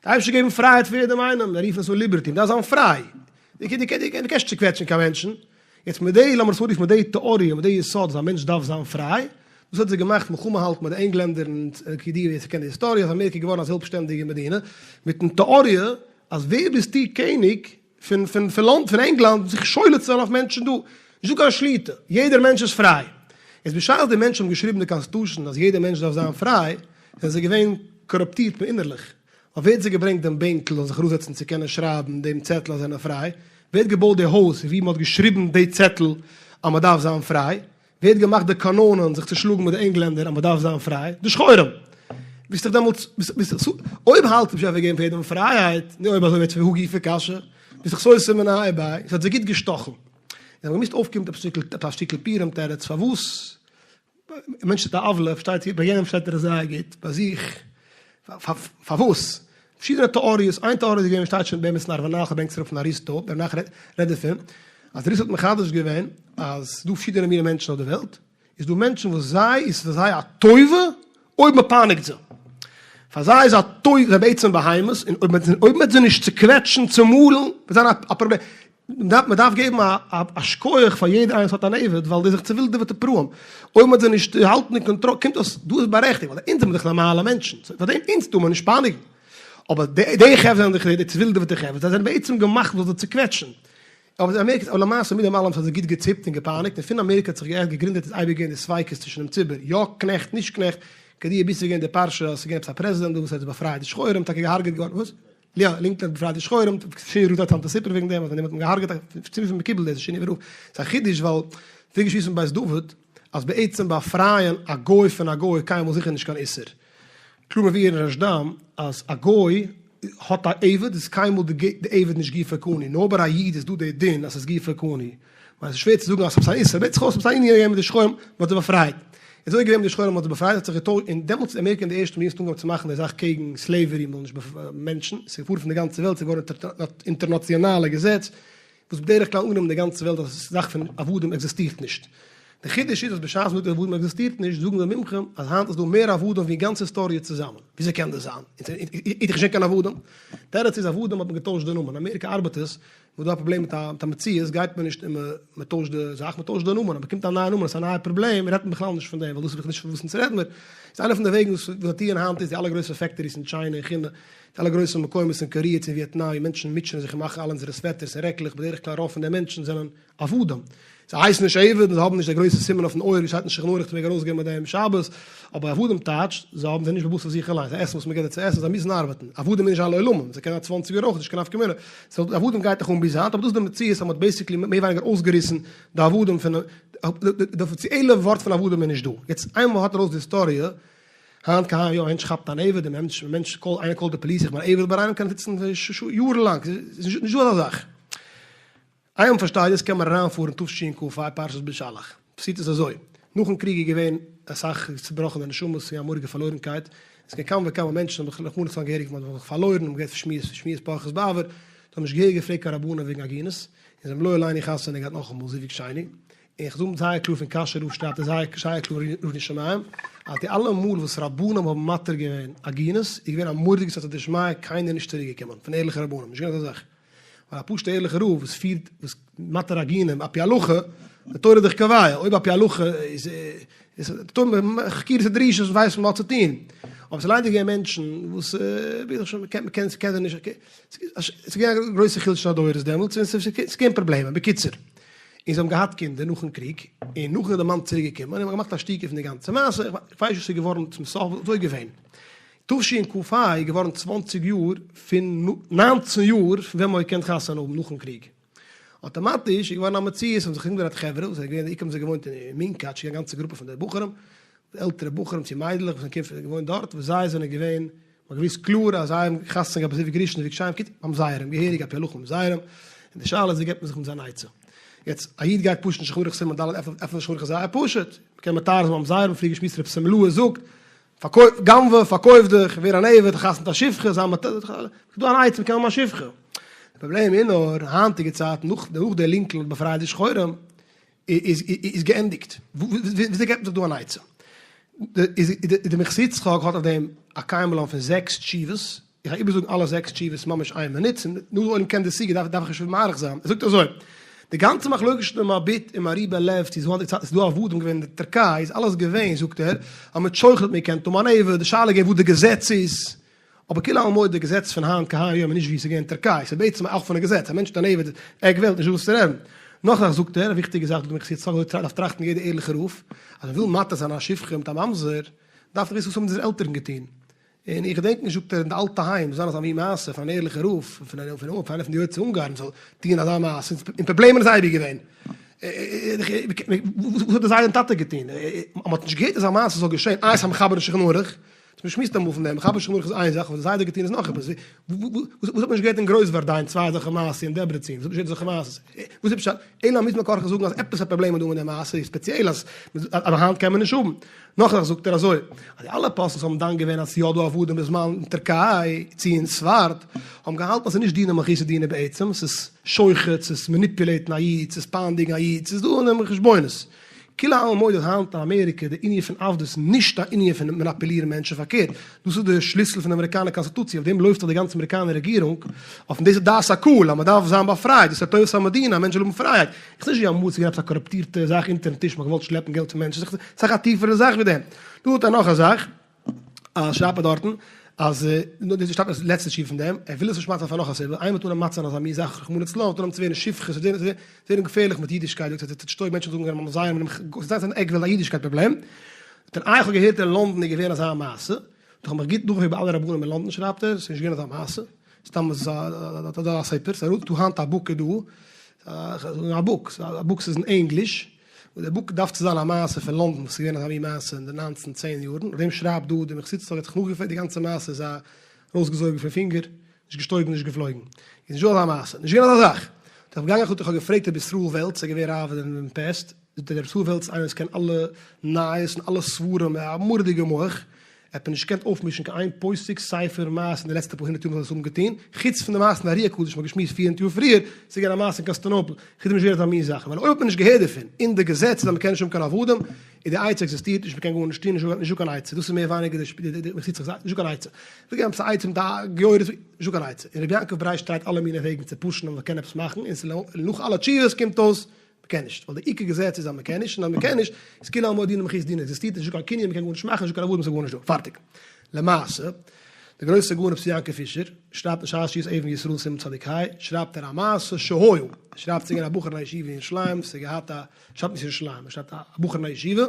אייבערשטער געבן פרייהייט פאר יעדעם איינעם, זיי רופן עס אן liberty, מ'דארף זיין פריי, דו קענסט נישט צוקוועטשן קיין מענטשן, יעצט מיט די, לאמיר עס אנרופן מיט די טעאריע, מיט די יסוד אז א מענטש דארף זיין פריי, דאס האט זיי געמאכט מלחמה האלטן מיט די ענגלענדער און כידוע ווער ס'קען די היסטאריע אז אמעריקע איז געווארן א זעלבסשטענדיגע מדינה, מיטן טעאריע אז ווער ביסטו קעניג פון פון פון לאנד פון ענגלאנד זיך שולט צו זיין אויף מענטשן דא, נישטא קיין שליטה, יעדער מענטש איז פריי. איז בשעת די מענטשן האבן געשריבן די constitution אז יעדער מענטש דארף זיין פריי, זענען זיי געווען קארופטירט פון אינערליך, ווייל ווער האט זיי געברענגט דעם בענקל זאל זיך אראפזעצן צו קענען שרייבן דעם צעטל אז זיי זענען פריי? ווער האט געבויט די הויז ווי מען האט געשריבן די צעטל אז מען דארף זיין פריי? ווער האט געמאכט די קאנאנען זיך צו שלאגן מיט די ענגלענדער אז מען דארף זיין פריי? די שחורים! ביסט דאך דעמאלטס, אויב האלטסטו נישט אז געבן פאר יעדעם פרייהייט, נו אויב אזוי ווערט והא גופא קשיא, ביסט דאך סותר מיניה וביה, עס האט זיי גוט געשטאכן. זיי האבן געמוזט אויפקומען מיט עפעס א שטיקל פורים תירוץ פארוואס א מענטש טוט א עוולה, פארשטייט זיך, ביי יענעם פארשטייט ער עס זייער גוט, ביי זיך, פארוואס? פארשידענע טעאריעס, איין טעאריע איז געווען, שטייט שוין באמת אין ערבי נחל, ברענגט עס אראפ פון אריסטו, דער נח רעדט דערפון, אז אריסטו האט מחדש געווען אז ס'איז דא פארשידענע מיני מענטשן אויף די וועלט, איז דא מענטשן וואס זיי איז פאר זיי א טובה אויב מען פייניגט זיי, פאר זיי איז א טובה, זיי זענען בעצם בהמות, און אויב מען וועט זיי נישט צוקוועטשן, צומאלן, וועט זיין א פראבלעם. מען דארף געבן א שכוח פאר יעדער איינער וואס האט אן עבד, ווייל די זיך צעווילדעוועטע פראים, אויב מען האט זיי נישט געהאלטן אין קאנטראל, קומט אויס דא איז בארעכטיגט, ווייל אונז זעמיר דאך נארמאלע מענטשן, סאו פארדעם אונז טאר מען נישט פייניגן. אבער די חברה זענען דאך די צעווילדעוועטע חברה, זיי זענען בעצם געמאכט מען זאל זיי צוקוועטשן. אבער אין אמעריקע, אבער למעשה מיט דעם אלעם ס'האט זיי גוט געציפט און געפייניגט, און פון אמעריקע האט זיך געערשט געגרינדעט איז אייביג געווען די ספיקות צווישן דעם ציבור, יא קנעכט נישט קנעכט, כדי ביז ס'איז געווען די פרשה אז ס'איז געווען עפעס א פרעזידענט דא וואס האט באפרייט די שחורים, טאקע געהארגעט געווארן, וואס? יא, לינקאלן האט באפרייט די שחורים, שינאווער רב האט היינט א סיפור וועגן דעם אז ווען האט מען געהארגעט א צימער פון מקובל דאס איז שינאווער רב, ס'איז א חידוש ווייל פריער געשמועסט אין בית דוד אז בעצם באפרייען א גוי פון א גוי איז קיינמאל זיכער נישט קיין איסור, קלאר מבואר אין רשד"ם אז א גוי האט א עבד איז קיינמאל די עבד נישט גופו קנוי, נאר ביי א איד איז דא די דין אז ס'איז גופו קנוי. ווייל עס איז שווער צו זאגן אז ס'איז א איסור, בעט זיך אויס עפעס א ענין געווען מיט די שחורים, מ'האט זיי באפרייט. איז אזוי געווען מיט די שחורים מ'האט זיי באפרייט האט זיך געטוישט, און דעמאלטס איז אמעריקע אין די ערשטע מדינות אנגעהויבן צו מאכן די זאך קעגן slavery מ'זאל נישט מענטשן, עס איז געפארן פון די גאנצע וועלט, ס'איז געווארן אינטערנאציאנאלע געזעץ, וואס בדרך כלל אנגענומען אין די גאנצע וועלט אז זאך פון עבדים עקזיסטירט נישט. די חידוש איז אז בשעת מ'זאגט אז עבדים עקזיסטירט נישט, זאגן די מומחים אז היינט איז דא מער עבדים ווי אין גאנצע היסטאריע צוזאמען. וויאזוי קען דאס זיין? איז דאך נישט קיין עבדים. תירוץ איז עבדים האט מען געטוישט די נאמען. אין אמעריקע ארבעט עס וואס דא א פראבלעם מיט א מציאות גייט מען נישט און מען טוישט די זאך, מען טוישט די נאמען, אז באקומט א נייע נאמען עס איז א נייע פראבלעם רעדט מען בכלל נישט פון דעם ווייל דאס איז דאך נישט פון וואס אונז רעדן מיר, איז איינע פון די וועגן וואס זיי טוען היינט איז די אלע גרויסע factories אין טשיינע און כינע, די אלע גרויסע מקומות אין קאריע צו אין וויעטנאם ווי מענטשן מוטשענען זיך און מאכן אלע אונזערע סוועטערס און רעקלעך בדרך כלל רוב פון די מענטשן זענען עבדים. זיי הייסן נישט עבד און זיי האבן נישט די גרויסע סימן אויפן אויער ווי שטייט אין שולחן ערוך צו מעג ארויסגיין מיט דעם שבת, אבער עבדים טייטשט, זיי האבן זיי נישט באבאס אויף זיך אליין, זיי עסן וואס מען געט זיי צו עסן, זיי מוזן ארבעטן, עבדים איז נישט אלע עולמים, זיי קענען א צוואנציג יאר אויך נישט קיין נפקא מינה, סאו עבדים גייט נאך אן ביז היינט, אבער דאס איז די מציאות אז מען האט basically מער ווייניגער אויסגעריסן די עבדים פון, די אפיציעלע ווארט פון עבדים איז נישט דא, יעצט איינמאל מען האט ארויס די היסטאריע, היינט קען יא א מענטש כאפט אן עבד, און מענטש מענטש call איינער call ט די פאליס איך בין א עבד ביי איינעם קען זיצן יארן לאנג, ס'איז נישט דא אזא זאך. איינמאל מ'פארשטייט דאס קען מען אריינפארן תשכ"ה פרשת בשלח. פאסירט עס אזוי, נאכן קריג איז געווען אסאך צובראכענע נשמות און א מורא'דיגע פארלוירנקייט, עס געווען כמה וכמה מענטשן האבן זיך רחמנא ליצלן געהעריג מען האט זיך פארלוירן און מ'געהערט שמועות שמועות פורחות באויר, זיי האבן נישט געהעריג געפרעגט קיין רבנים וועגן עגונות, און זיי האבן לא עלינו חתונה געהאט נאכאמאל זיווג שני, און כ'זאג זייער קלאר פון קאשוי רב שרייבט ער זייער זייער קלאר רופט נישט שמים. אז די אלע מאל וואס רבנים האבן מתיר געווען עגונות איז געווען א מורא'דיגע סייעתא דשמיא קיינער נישט צוריק געקומען פון ערליכע רבנים נישט געווען אזא זאך ווייל א פשוטע ערליכע רב וואס פירט וואס מתיר עגונה על פי הלכה די תורה איז דאך קובע אויב על פי הלכה איז איז חקירות ודרישות ווייסט מען וואס צו טון אבער ס'איז ליידער געווען מענטשן וואס מ'קען מ'קען זיי נישט ס'איז געווען א גרויסע חולשת הדורות דעמאלטס און ס'איז געווען פראבלעמען בקיצור. און זיי האבן געהאט קינדער נאכן קריג, און נאכדעם איז די מאן צוריק געקומען און מ'האט געמאכט א שתיקה פון די גאנצע מעשה, איך ווייס נישט וואס איז געווארן צום סוף, אזוי איז געווען. תשכ"ה איז געווארן צוואנציג יאר פון ניינצן יאר פון ווען מ'האט געקענט חתונה האבן נאכן קריג. אטאמאטיש איז געווארן א מציאות, האבן זיך ארומגעדרייט חברה וואס זענען געווען, בעיקר האבן זיי געוואוינט אין מונקאטש, געווען א גאנצע גרופע פון די בחורים, עלטערע בחורים צו מיידלעך וואס זענען געוואוינט דארט, וואס זיי זענען געווען מ'האט געוואוסט קלאר אז זיי האבן חתונה געהאט בזיווג ראשון זיווג שני, בקיצור, ממזרים, געהעריג על פי הלכה ממזרים, און די שאלה איז ווי געבט מען זיך מיט זיי אן עצה. יעצט, א איד גייט פשוט אין שולחן ערוך סימן ד' עפענט שולחן ערוך איז זייער פשוט, מ'קען מטהר זיין ממזרים, פריער געשמועסט רב שמלוה זאגט, פארקויף, גנב'ע, פארקויף דיך, ווער אן עבד, חתמ'ט א שפחה, זיי מטהר, ס'איז דא אן עצה, מ'קען האבן א שפחה. די פראבלעם איז נאר, היינטיגע צייטן, נאך דער לינקאלן האט באפרייט די שחורים, איז געענדיגט. וויאזוי געבט מען זיך דא אן עצה? די מנחת יצחק האט אויף דעם א קיימא לן פון זעקס תשובות, איך גיי איבערזאגן אלע זעקס תשובות ממש איין מינוט, און נאר די עולם קען די סוגיא דארף איך נישט מאריך זיין. ער זאגט אזוי, די גאנצע מחלוקת של מבי"ט און מהר"י בן לב צו ס'איז דא עבדים געווען אין די טערקיי איז אלעס געווען זאגט ער אז מיט שוחד האט מען געקענט האבן אן עבד, די שאלה איז געווען וואס די געזעץ איז, אבער כולי עלמא מודה די געזעץ פון היינט כהיום איז נישט ווי עס איז געווען אין טערקיי, ס'איז בעצם א אפענע געזעץ, א מענטש מיט אן עבד עק וועלט נישט דא וואס צו רעדן. נאך זאך זאגט ער, א וויכטיגע זאך דא מנחת יצחק אזוי דארף טראכטן יעדע ערליכע רב, אז מען וויל מתיר זיין א שפחה מיט א ממזר, דארף מען וויסן וואס האבן אונזערע עלטערן געטון. און איך געדענק נישט זאגט ער אין די אלטע היים זאל זיין אזא מין מעשה פון אן ערליכע רב, פון איינע פון די יוצאי אונגארן זאל טון אזא מעשה, און פראבלעמען איז אייביג געווען. וואס האט די זיידע און טאטע געטון? מען האט נישט געהערט אזא מעשה זאל געשען, איי ס'איז א מחבר אין שולחן ערוך, מען שמועסט אמאל פון דעם, מחבר שולחן ערוך איז איין זאך, וואס די זיידע האט געטון איז נאך עפעס, וואס האט מען נישט געהערט אין גרויסווארדיין צוויי אזעלכע מעשיות אין דעברעצין, וואס האט מען נישט געהערט אזעלכע מעשיות, וואס איז פשט? אלא מוז מען כרחך זאגן אז עפעס א פראבלעם איז דא מיט די מעשה, ספעציעל אז היינט קען מען נישט האבן. נאך זאך זאגט ער אזוי, אז די אלע פוסקים וואס האבן דן געווען אז ס'איז יא דא עבדים בזמן אין טערקיי צו אין ספרד, האבן געהאלטן אז ס'איז נישט דינא מלכותא דינא בעצם, ס'איז שוחד, ס'איז מעניפולעיטן א איד, ס'איז פייניגן א איד, ס'איז דא אין דעם חשבונות. כולי עלמא מודה אז היינט אין אמעריקע די ענין פון עבדות איז נישט א ענין פון מאניפולירן מענטשן פארקערט דאס איז די שליסל פון די אמעריקאנער קאנסטיטוציע אויף דעם לויפט זיך די גאנצע אמעריקאנער רעגירונג אויף דאס איז דעת הקהל אז מען דארף זיין באפרייט דאס איז לטובת המדינה א מענטש זאל האבן פרייהייט איך זעה נישט ווי אמאל ס'איז געווען עפעס א קארופטירטע זאך אונטערן טיש מ'האט געוואלט שלעפן געלט פון מענטשן ס'איז אסאך א טיפערע זאך ווי דעם דא האט ער נאך א זאך. אז שרייבט ער דארטן אז נו דאס שטייט די לעצטע תשובה פון דעם, ער וויל עס נישט מצה פאר נאך א סיבה, איינמאל טאר מען מצה אזא מין זאך רחמנא לצלן, טאר מען צו ווערן שפחה, ס'וועט ווערן געפערליך מיט אידישקייט, זאגט ער ס'טוט שטויב מענטשן זאגן זיי זייער מיט דעם ס'איז אן עק וועלט א אידישקייט פראבלעם, זאגט ער איי איך האב געהערט אין לונדון איז געווען אזא מעשה, איך האב מיך גוט נאכגעפרעגט ביי אלע רבנים אין לונדון שרייבט ער, ס'איז נישט געווען אזא מעשה, סתם איז א סיפור, ס'איז דא היינט א book איז דא, א book, א book ס'איז אין ענגליש. און דער book דארף צו זיין א מעשה פון לונדון וואס איז געווען אזא מין מעשה אין די ניינצן צען יארן, אויף דעם שרייבט דא דער מנחת יצחק האט זיך נאכגעפרעגט די גאנצע מעשה איז א ארויסגעזויגן פון פינגער, נישט געשטויגן נישט געפלויגן, איז נישט דא אזא מעשה, נישט געווען אזא זאך. איך בין געגאנגען איך האב געפרעגט רבי ישראל וועלץ, ער איז געווען רב אין פעסט, זאגט ער רבי ישראל וועלץ איז איינער וואס קען אלע נייעס און אלע ספרים, א מורא'דיגע מח, ער האט מיר נישט געקענט אויפמישן קיין איין פוסק, ספר, מעשה אין די לעצטע פאר הונדערט יאר וואס זאל עס האבן געטון, חוץ פון די מעשה אין ארי הקדוש מ'האט געשמועסט 400 יאר פריער, ס'איז געווען א מעשה אין קאנסטאנטינאפל, חוץ דעם נישט געהערט אזא מין זאך, ווייל אויב האט מען נישט געהערט דערפון, און די געזעץ איז אז מ'קען נישט האבן קיין עבדים, איז די עצה עקזיסטירט נישט, מ'קען גארנישט טון, נישטא קיין עצה, דאס איז מער ווייניגער די מחיצה געזאגט, נישטא קיין עצה. כ'וויל געבן עפעס א עצה מיט א גיורת, נישטא קיין עצה. און רבי יעקב ברייש טרייט אלע מיני וועגן צו פושן אז מ'קען עפעס מאכן, און נאך אלע תשובות קומט אויס מ'קען נישט, ווייל די עיקר געזעץ איז אז מ'קען נישט, און אז מ'קען נישט, איז כולי עלמא דינא מלכותא דינא עקזיסטירט נישט, נישטא קיין קנין, מ'קען גארנישט מאכן, נישטא קיין עבדים, ס'איז גארנישט דא. פארטיג. למעשה, דער גרויסער גאון רבי יעקב פישער, שרייבט אין שער שיות אבן ישראל סימן צדיק ה, שרייבט ער א מעשה שהיה, ער שרייבט ס'איז געווען א בחור אין א ישיבה אין ירושלים, ס'איז געהאט א, שרייבט נישט ירושלים, ער שרייבט א בחור אין א ישיבה,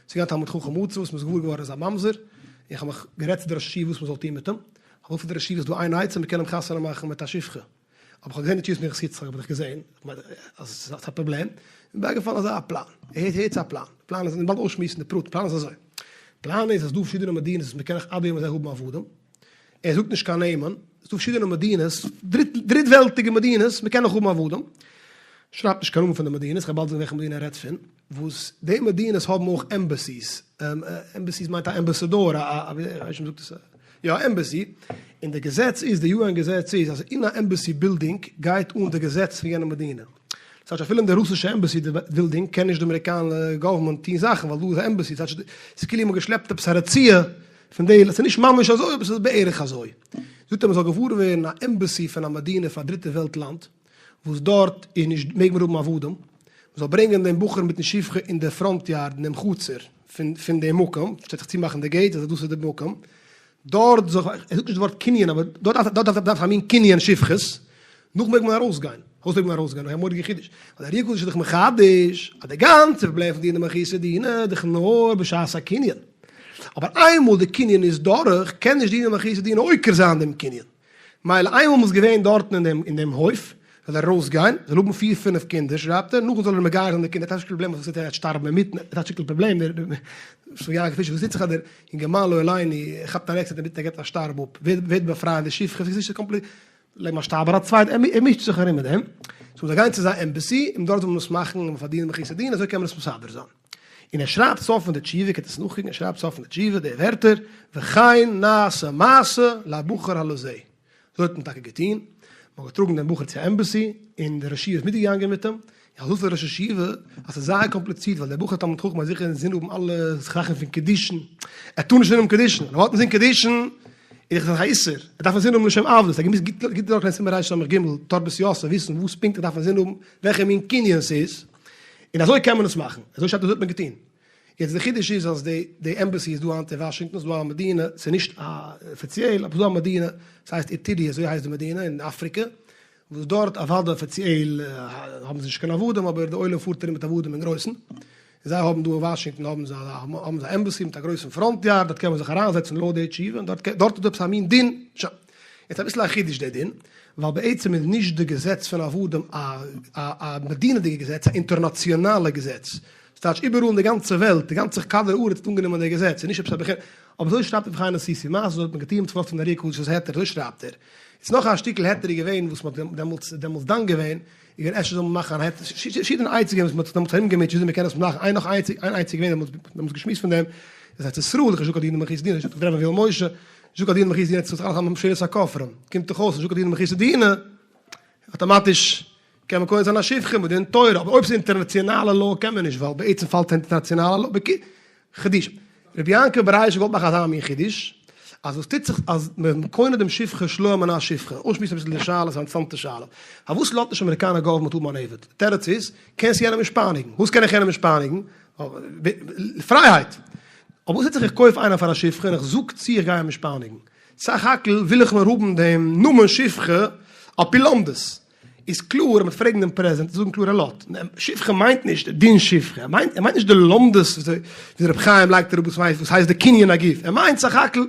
ס'איז געווען א תלמיד חכם עצום וואס מ'איז געוואר געווארן איז א ממזר, און כ'האב מיך גערעדט צו די ראש ישיבה וואס מ'זאל טון מיט אים, כ'האב געזאגט פאר די ראש ישיבה ס'איז דא איין עצה, מ'קען אים חתונה מאכן מיט א שפחה. אבער כ'האב געזען די תשובות מנחת יצחק האב איך געזען אז ס'איז א פראבלעם, איז מיר בייגעפאלן אזא פלאן, הערט הערטס א פלאן, די פלאן איז, און באלד אויסשמועסן די פרטים, פלאן איז אזוי, פלאן איז אז ס'דא פארשידענע מדינות וואס מ'קען נאך עד היום הזה האבן עבדים, ער זאגט נישט קיין נעמען, ס'דא פארשידענע מדינות, דריט וועלטיגע מדינות, מ'קען נאך האבן עבדים, שרייבט נישט קיין נאמען פון די מדינות, כ'וועל באלד זאגן וועלכע מדינה ער רעדט פון, וואס די מדינות האבן אויך embassies, embassies מיינט א ambassador, א א ווי אזוי מ'זאגט עס, יא embassy, און די געזעץ איז, די UN געזעץ איז אז אין א embassy בילדינג גייט אן די געזעץ פון יענע מדינה. ס'טייטש אפילו אין די רוסישע embassy building קען נישט די אמעריקאנע government טוהן זאכן ווייל דא איז א embassy, ס'טייטש ס'איז כאילו מ'האט געשלעפט עפעס א רצועה פון די, ס'איז נישט ממש אזוי אבער ס'איז בערך אזוי. זאגט ער מ'זאל געוואר ווערן א embassy פון א מדינה פון א דריטע וועלט לאנד וואס דארט איז נישט מעג מען האבן עבדים, מ'זאל ברענגען דעם בחור מיטן שפחה אין די front yard אין דעם חצר פון פון דעם מקום, פארשטייט זיך צומאכן די gate אז דאס איז די מקום, דארט זאל, ער זאגט נישט די ווארט קנין אבער דארט דארף דארף א מין קנין שפחות, נאך מעג מען ארויסגיין, פארוואס מעג מען ארויסגיין? נאך א מורא'דיגע חידוש, ווייל דער אר"י הקדוש איז דאך מחדש אז די גאנצע פראבלעם פון דינא דמלכותא דינא איז דאך נאר בשעת א קנין, אבער איינמאל די קנין איז דורך קען נישט דינא דמלכותא דינא עוקר זיין דעם קנין, מילא איינמאל מ'איז געווען דארטן אין דעם אין דעם הויף, זאל ער ארויסגיין, זאל האבן פיר פינף קינדער, שרייבט ער, נאכדעם זאל ער מגייר זיין די קינדער, ער האט א שטיקל פראבלעם וואס ער וועט שטארבן אינמיטן, ער האט א שטיקל פראבלעם, דער ר' יעקב פישער, וואס טוט זיך אז דער אינגערמאן לא עלינו כאפט אן accident אינמיטן ער געבט א שטארב אפ, ווער וועט באפרייען די שפחה, ס'איז נישט קאמפלי, לייג מיין שטארבער א צווייט, ער מישט זיך ארום מיט דעם, so מ'זאל גיין צו זיין embassy, און דארט זאל מען עס מאכן און פארדינען מלכותא דינא, אזוי קען מען עס מסדר זיין. און ער שרייבט סוף פון די תשובה, קענט עס נאכקוקן, ער שרייבט סוף פון די תשובה די ווערטער, וכן נעשה מעשה לבחור הלזה. אזוי האט מען טאקע געטון, מען האט געטראגן דעם בחור צו א embassy, און דער ראש ישיבה איז מיטגעגאנגען מיט אים, איך זאג פאר דער ראש ישיבה אז ס'איז זייער קאמפליצירט, ווייל דער בחור תלמיד חכם האט זיכער אינזין האבן אלע זאכן פון קידושין, ער טאר נישט אינזין האבן קידושין, און ער האט אינזין קידושין איז דאך א איסור, ער דארף אינזין האבן לשם עבדות, ער האט געמוזט גוט דורכלערנען סימן רס"ג, תורבת יוסף, וויסן וואס פונקט ער דארף אינזין האבן, וועלכע מין קנין ס'איז, און אזוי קען מען עס מאכן, אזוי שטייט אזוי האט מען געטון. יעצט די חידוש איז אז די די embassy איז דא היינט אין וואשינגטאן, ס'איז דא א מדינה, ס'איז נישט אפיציעל אבער ס'איז דא א מדינה, ס'הייסט איטיריע אזוי הייסט די מדינה אין אפריקע, וואס דארט אוודאי אפיציעל האבן זיי נישט קיין עבדים אבער די עולם פארט ארום מיט עבדים אין גרויסן, און זיי האבן דא אין וואשינגטאן האבן זיי האבן זיי א embassy מיט א גרויסן front yard דארט קען מען זיך אריינזעצן לויט די תשובה און דארט דארט איז דא עפעס א מין דין, שוין. יעצט אביסל א חידוש די דין, ווייל בעצם איז נישט די געזעץ פון עבדים א א מדינה'דיגע געזעץ, א אינטערנאציאנאלע געזעץ, ס'טייטש איבעראל אין די גאנצע וועלט, די גאנצע כדור הארץ האט אנגענומען די געזעץ, ס'איז נישט עפעס א בחינה, אבער אזוי שרייבט רבי חיים נסיסי, מעשה אזוי האט מען געטון, מ'האט פון אר"י הקדוש'ס היתר, אזוי שרייבט ער. יעצט נאך א שטיקל היתר איז געווען וואס מ'האט דעמאלטס דעמאלטס דן געווען, איז געווען אפשר זאל מען מאכן א היתר, פארשידענע עצות געווען וואס מ'האט זיך דעמאלטס ארומגעמוטשעט וויאזוי מ'קען עס מאכן, איין נאך איין עצה איז געווען דעמאלטס דעמאלטס געשמועסט פון דעם, איז ארץ ישראל, איך זאג דינא דמלכותא דינא, זאגט רבי ויואל משה, זאג דינא דמלכותא דינא, צו זיך אלעס ממשלת הכופרים, קומט דאך אויס, זאג דינא דמלכותא דינא, אטאמאטיש קען מען קונה זיין א שפחה מיט דין תורה, אבער אויב ס'איז אינטערנאציאנאלע law קען מען נישט, ווייל בעצם פאלט אינטערנאציאנאלע law, בקיצור, חידוש. רבי יעקב ברייש האט געוואלט מאכן אזא מין חידוש, אז וואס טוט זיך אז מען קונה דעם שפחה שלא על מנת שפחה, אויסשמועסן אביסל די שאלה, ס'איז א אינטערעסאנטע שאלה. פארוואס לאזט נישט אמעריקאנער government האבן אן עבד? די תירוץ איז, קענסט יענעם נישט פייניגן. וואס קען איך יענעם נישט פייניגן? פרייהייט! אבער וואס טוט זיך איך קויף איינעם פאר א שפחה און איך זאג צו איך גיי אים נישט פייניגן? סך הכל וויל איך נאר האבן דעם נאמען שפחה על פי לומדות. איז קלאר אז מ'וועט פרעגן דעם פרעזידענט זאגן קלאר ער לאט. שפחה מיינט נישט דין שפחה, ער מיינט ער מיינט נישט די לומדות ווי רבי חיים לייגט אראפ וואס הייסט וואס הייסט די קנין הגוף, ער מיינט סך הכל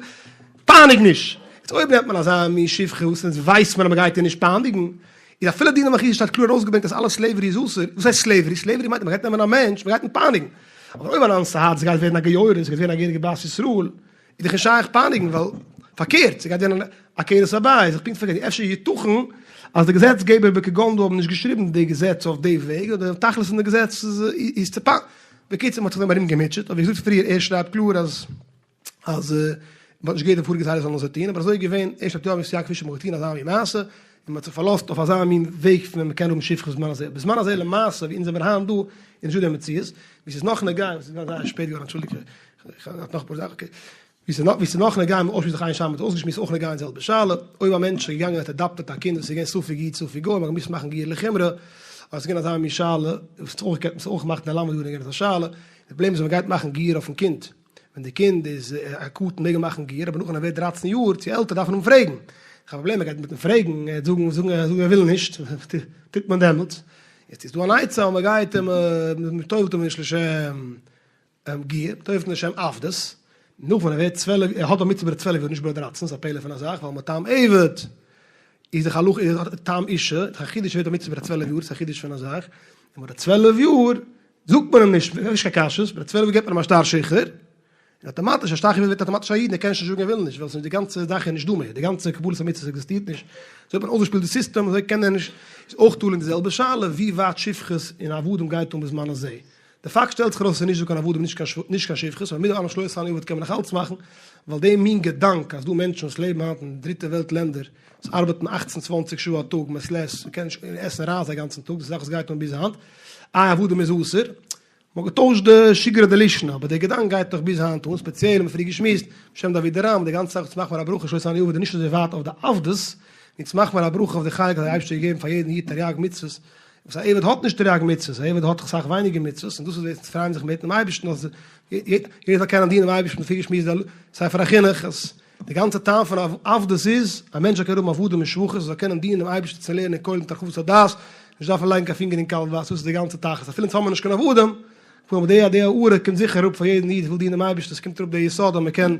פייניג נישט. יעצט אויב נעמט מען אזא מין שפחה וואס אונז ווייסט מען אז מ'גייט איר נישט פייניגן, איז אפילו דינא דמלכותא שטייט קלאר ארויסגעברענגט אז אלע slavery איז אסור, וואס הייסט slavery? slavery מיינט אז מ'גייט נעמען א מענטש, מ'גייט אים פייניגן. אבער אויב אן אנס הארץ גייט ווערן א גיורת, גייט ווערן א געהעריגע בת ישראל, איז דאך נישט שייך פייניגן ווייל פארקערט ס'גייט ווערן עקרת הבית, איז דאך פונקט פארקערט, אפשר יתכן אז די געזעץ געבער בכגון דא האבן נישט געשריבן די געזעץ אויף די וועג, אדער די תכלית פון די געזעץ איז צו פייניגן, בקיצור מ'האט זיך דעם ארום געמוטשעט, אבער ווי געזאגט פריער ער שרייבט קלאר אז אז מ'האט נישט געהערט די פאריגע זיידעס זאלן אזוי טון, אבער אזוי איז געווען, ער שרייבט יא ווי סייג פישער מ'האט געטון אזא מין מעשה, און מ'האט זיך פארלאזט אויף אזא מין וועג פון ווען מ'קען האבן שפחות בזמן הזה, בזמן הזה למעשה ווי אונז זעמיר היינט דא איז נישטא די מציאות, ווי ס'איז נאך נוגע, ס'איז געווארן זייער שפעט געווארן אנטשולדיגט. כ'האב נאך אפאר זאכן, okay. ווי ס'איז נאך, ווי ס'איז נאך נוגע, מ'האט אויסגעשמועסט זיך איין שאלה, מ'האט אויסגעשמועסט אויך נוגע אין זעלבע שאלה, אויב א מענטש איז געגאנגען און האט adopted א קינד וואס איז געווען ספק איד ספק גוי, מ'האט געמוזט מאכן גיור לחומרא, אבער ס'איז געווען אזא מין שאלה, וואס האט אויך געקענט, מ'האט אויך געמאכט אין די למד יארן איז געווען אזא שאלה, די פראבלעם איז ווען מ'גייט מאכן גיור אויפן קינד, ווען די קינד איז א קטן מעג מען מאכן גיור, אבער נאכן ער ווערט דרייצן יאר צו עלטער דארף מען אים פרעגן, איך האב א פראבלעם מ'גייט מיט אים פרעגן, ער וועט זאגן זאגן ער וויל נישט, טוט מען דעמאלטס? יעצט איז דא אן עצה אז מ'גייט אים, מ'טובל'ט אים נישט לשם גיור, טובל'ט לשם עבדות, נאך ווען ער ווערט 12, ער האט בר מצוה ביי די 12 יאר, נישט ביי די דרייצן, ס'איז א פלא פון א זאך, ווייל מטעם עבד איז דאך הלכה, איז טעם אישה, איז דאך א חידוש ער ווערט בר מצוה ביי די 12 יאר, ס'איז א חידוש פון א זאך, און ביי די 12 יאר זאגט מען אים נישט, נישט קיין קשיות, ביי די 12 יאר געבט מען אים א שטר שחרור, און אטאמאטיש א שטר שחרור ווערט אטאמאטיש א איד, און ער קען נישט זאגן ער וויל נישט, ווייל ס'איז די גאנצע זאך איז נישט דא מער, די גאנצע קבלת המצוות עקזיסטירט נישט, אזוי האט מען אויסגעשפילט די סיסטעם, אזוי קען ער נישט, איז אויך תלוי אין די זעלבע שאלה, ווי ווייט שפחות און עבדים גייט אן בזמן הזה. די פאקט שטעלט זיך ארויס אז ס'איז נישט דא קיין עבדים נישט קיין נישט קיין שפחות, אבער מיט דעם אלעם שלא עשני עבד קען מען נאך אלץ מאכן, ווייל די מין געדאנק אז דא מענטשן וואס לעבן היינט אין דריטע וועלט לענדער וואס ארבעטן אכצן צוואנציג שעה א טאג מעת לעת, מ'קען נישט עסן רייז א גאנצן טאג, דאס איז א זאך וואס גייט אן ביז היינט, איי עבדים איז אסור, מ'האט געטוישט די שיגרא דלישנא, אבער דער געדאנק גייט נאך ביז היינט אן, ספעציעל האבן מיר פריער געשמועסט, בשם די אבודרהם, די גאנצע זאך וואס מאכט מיר א ברכה שלא עשני עבד איז נישט אזוי ווייט אויף די עבדות, אונז מאכט מיר א ברכה אויף די חלק אז דער אייבערשטער האט געגעבן פאר יעדן איד תריג מצוות, וואס א עבד האט נישט תריג מצוות, א עבד האט אסאך ווייניגער מצוות, און דאס איז וואס אונז פרייען זיך מיט דעם אייבערשטן אז יעדער זאל קענען דינען דעם אייבערשטן, פריער געשמועסט די ספר החינוך אז די גאנצע טעם פון עבדות איז, א מענטש זאל קענען האבן עבדים און שפחות, זאל קענען דינען דעם אייבערשטן צו לערנען אין כולל מיט הרחבת הדעת, נישט דארפן לייגן קיין פינגער אין קאלט וואסער, דאס איז די גאנצע תכלית, אפילו אונז האבן מיר נישט קיין עבדים, אבער די די הארה קומט זיכער אראפ פאר יעדן איד וואס וויל דינען דעם אייבערשטן, עס קומט אראפ די יסוד אז מען קען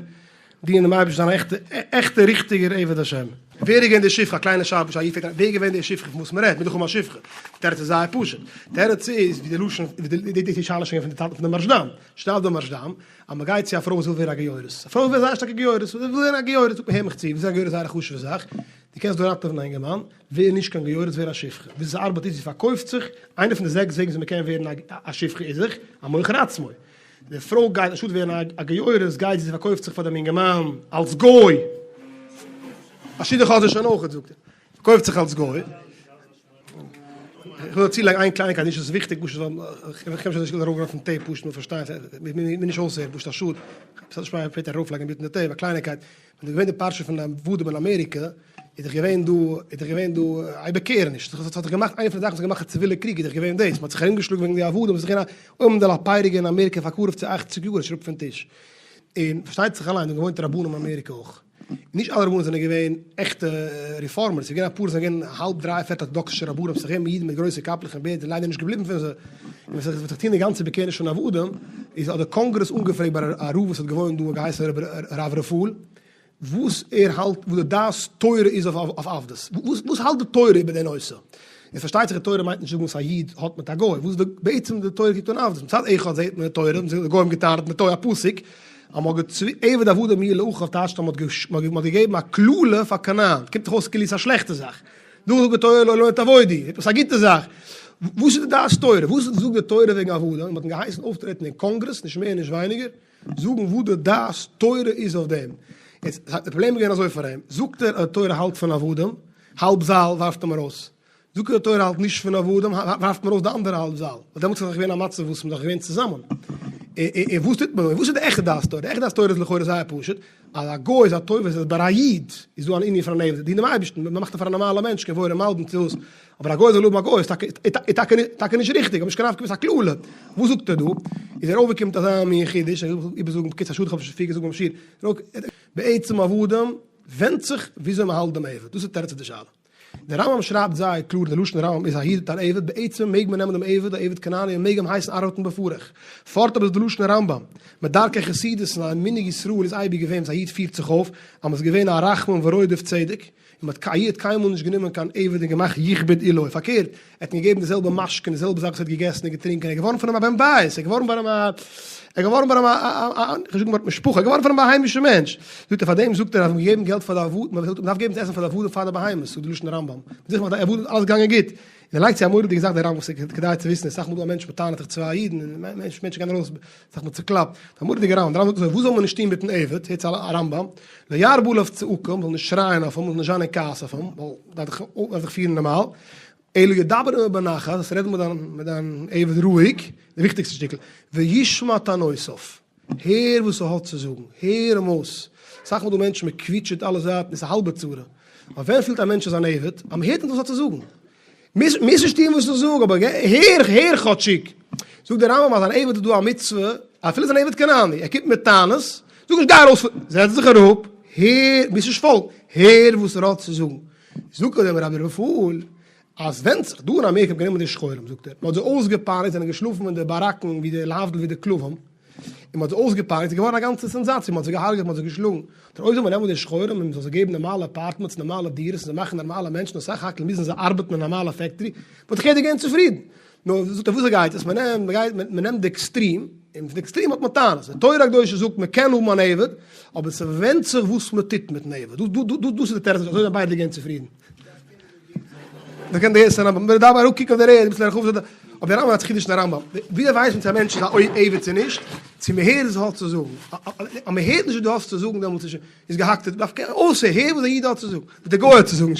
דינען דעם אייבערשטן, זיין א עכטע עכטע ריכטיגער עבד השם. ווער איז געווען די שפחה? א קליינע שאלה, א איד פרעגט ווער איז געווען די שפחה פון וואס מען רעדט, מ'איז דאך אן א שפחה. די תירוץ איז זייער פשוט, די תירוץ איז ווי די לשון, ווי די די שאלה איז שוין געווען פון די צייטן פון די מהרשד"ם, שטייט דא מהרשד"ם אז מען גייט צו א פרוי וואס וויל ווערן א גיורת, א פרוי וויל זייער שטארק א גיורת, וויל ווערן א גיורת, זאגט מען הער מיך צו, ווילסט זיין א גיורת איז זייער א חשוב'ע זאך, דו קענסט דא ראטעווען א אינגערמאן, ווער נישט קיין גיורת ווער א שפחה, וויאזוי ס'ארבעט איז זי פארקויפט זיך, איינע פון די זעקס וועגן וויאזוי מען קען ווערן א שפחה איז זיך, א מוכר עצמו, די פרוי גייט אנשטאט ווערן א גיורת גייט זי זי פארקויפט זיך פאר דעם אינגערמאן אלס גוי, א שידוך האט זי שוין אויכעט זאגט ער, פארקויפט זיך אלס גוי. איך וויל נאר צולייגן איין קלייניקייט, נישט אז עס איז וויכטיג, פשוט ווייל איך קען נישט אזוי ארויפגיין אויפן tape פשוט נאר פארשטיין, מיר נישט אויסהערן, פשוט א שאד, בסדר שפעטער ארויפלייגן אינמיטן די tape, א קלייניקייט, ווען איז געווען די פרשה פון עבדים אין אמעריקע, איז דאך געווען דא, איז דאך געווען דא א איבערקערעניש, ס'האט זיך געמאכט, איינע פון די זאכן וואס האט געמאכט א ציווילע קריג איז דאך געווען דאס, מ'האט זיך ארומגעשלאגן וועגן די עבדים, ס'איז געווען א עומד על הפרק אין אמעריקע פאר קרוב צו אכציג יאר, עס איז אראפ פון טיש, און פארשטייט זיך אליין, דא האבן געוואוינט רבנים אין אמעריקע אויך. נישט אלע רבנים זענען געווען עכטע רעפארמערס, ס'איז געווען אפאר וואס זענען געווען האלב דריי פערטל ארטאדאקסישע רבנים, ס'איז געווען אידן מיט גרויסע קאפלעך און בערד, זענען ליידער נישט געבליבן פון זיי, און ווען ס'האט זיך געטון די גאנצע איבערקערעניש פון עבדים, איז האט די קאנגרעס אנגעפרעגט ביי א רב וואס האט געוואוינט דא, געהייסן הרב רפאל, וואס ער האלט, וואס די דעת תורה איז אויף עבדות, וואס האלט די תורה איבער די נושא? און פארשטייט זיך די תורה מיינט נישט זאגן וואס א איד האט מיט א גוי, וואס די בעצם די תורה קוקט אן עבדות, מצד אחד זעט מען די תורה, די גוים געטענה'ט מיט א פסוק, אז מ'האט געצוו עבד עבדים יהיה לאחיו טייטשט אז מ'האט מ'האט געגעבן א קללה פאר כנען, קומט דאך אויס כאילו ס'איז א שלעכטע זאך, דא זאגט די תורה לעולם לא תעבודו, איז א גוטע זאך, וואס איז די דעת תורה? וואס זאגט די תורה וועגן עבדים? און מ'האט אים געהייסן אויפטרעטן אין קאנגרעס, נישט מער נישט ווייניגער, זאגן וואס די דעת תורה איז אויף דעם. יעצט, די פראבלעם איז געווען אזוי פאר אים, זאגט ער אז די תורה האלט פון עבדים, האלב זאל ווארפט אים ארויס, זאגט ער די תורה האלט נישט פון עבדים, ווארפט מען ארויס די אנדערע האלב זאל, ווייל דעמאלטס איז דאך געווען א מצב וואס מ'איז דאך געווען צוזאמען. און וואס טוט מען? און וואס איז די עכטע דעת תורה? די עכטע דעת תורה איז לכאורה זייער פשוט, אז א גוי איז א טובה, איז ביי א איד איז דא אן ענין פון אן עבד, דינען דעם אייבערשטן, מ'מאכט אים פאר א נארמאלע מענטש, כבוד און מלבן צו וואס, אבער א גוי זאל האבן א גוי איז טאקע טאקע נישט ריכטיג, האט נישט קיין נפקא מינה, ס'איז א קללה. וואס זאגט ער דא? איז ער אויפגעקומען מיט אזא מין חידוש, איך וויל איבערזאגן בקיצור, א שאד איך האב נישט פריער געזאגט ביים שיעור, בעצם עבדים ווענדט זיך וויאזוי מ'האלט דעם עבד, דאס איז תירוץ אויף די שאלה. דער רמב ם שרייבט זייער קלאר, די לשון הרמב ם איז א איד האט אן עבד, בעצם מעג מען נעמען דעם עבד, א עבד כנעני, און מעג אים הייסן ארבעטן בפרך. פארט אבער איז די לשון הרמב ם, מדרכי חסידות און א מנהג ישראל איז אייביג געווען וואס א איד פירט זיך אויף, אז מען איז געווען א רחמן ורודף צדק, און מען האט א איד קיינמאל נישט גענומען קיין עבד און געמאכט יכבוד עולו, פארקערט, ער האט אים געגעבן די זעלבע משכון, די זעלבע זאך וואס ער האט געגעסן און געטרינקען, ער איז געווארן פון אים א בן בית, ער איז געווארן ביי אים א, ער איז געווארן ביי אים א, א, א, איך וויל נישט זאגן ווארט משפחה, ער איז געווארן פון אים א היימישער מענטש. זאגט ער פאר דעם זאגט ער אז מ'האט געגעבן געלט פאר די עבדים, מען דארף געבן צו עסן פאר די עבדים פאר די בהמות, זאגט די לשון הרמב ם, זיכער מאכט די עבדים אלעס געגאנגען גוט, און ער לייגט צו א מורא'דיגע זאך דער רמב ם וואס איז כדאי צו וויסן, אסאך מאל דא א מענטש מ'טענה'ט זיך צוויי אידן און מענטשן גייען ארויס אסאך מאל צוקלאפט, א מורא'דיגע רמב ם, דער רמב ם זאגט אזוי, וואס זאל מען נישט טון מיט'ן עבד, הערט צו א רמב ם, לא ירבה עליו צעקה, מ'זאל נישט שרייען אויף אים, מ'זאל נישט זיין אין כעס אויף אים, ווייל מ'דארף זיך מ'דארף זיך פירן נארמאל, אלא ידבר עמו בנחת, זאלסט רעדן מיט דיין מיט דיין עבד רואיג, די וויכטיגסטע שטיקל, וישמע טענותיו. הער וואס ער האט צו זאגן, הער אים אויס. אסאך מאל דא מענטשן מען קוויטשעט אלע זייטן, עס איז א האלבע צרה. אבער ווען פילט א מענטש איז אן עבד? אז מען הערט נישט וואס ער האט צו זאגן. מוזט נישט טון וואס איך זאג, אבער הער, הער כאטשיג. זאגט דער רמב ם אז אן עבד איז דא א מצוה, אפילו איז אן עבד כנעני, ער קומט מיט טענות, זאג נישט גיי ארויס פון, זעץ זיך אראפ, הער, מוזט נישט פאלגן, הער וואס ער האט צו זאגן. זאגט דער רבי רפאל, אז ווענדט זיך, דא אין אמעריקע האט מען גענומען די שחורים, זאגט ער, מען האט זיי אויסגעפייניגט, זיי זענען געשלאפן אין די באראקן ווי די להבדיל ווי די כלבים, און מען האט זיי אויסגעפייניגט, ס'איז געווארן א גאנצע סענזאציע, מען האט זיי געהארגעט, מען האט זיי געשלאגן, דער אויב זאל מען נעמען די שחורים און מען זאל זיי געבן נארמאלע אפארטמענטס, נארמאלע דירות, און זיי מאכן נארמאלע מענטשן, און סך הכל מוזן זיי ארבעטן אין א נארמאלע factory, וואלט דאך יעדער געווען צופרידן. נו, זאגט ער, וויאזוי גייט עס? מען נעמט, מען גייט, מען נעמט די עקסטרים, און פון די עקסטרים האט מען טענות. די תורה הקדושה זאגט מען קען האבן אן עבד, אבער ס'ווענדט זיך וואס מען טוט מיטן עבד. דאס, דאס, דאס, דאס איז די תירוץ, אזוי זענען ביידע געווען צופרידן. מען קען די ערשטע רמב ם, מען דארף אראפקוקן אויף די רעד, אביסל הרחבת הדעת. אבער דער רמב ם האט חידוש אין רמב ם. וויאזוי ווייסט מען צו א מענטש איז א עבד צו נישט? צו מען הערט וואס ער האט צו זאגן. אז מען הערט נישט וואס דו האסט צו זאגן דעמאלטס איז געהאקט. דארף אויסהערן וואס דער איד האט צו זאגן. וואס דער גוי האט צו זאגן.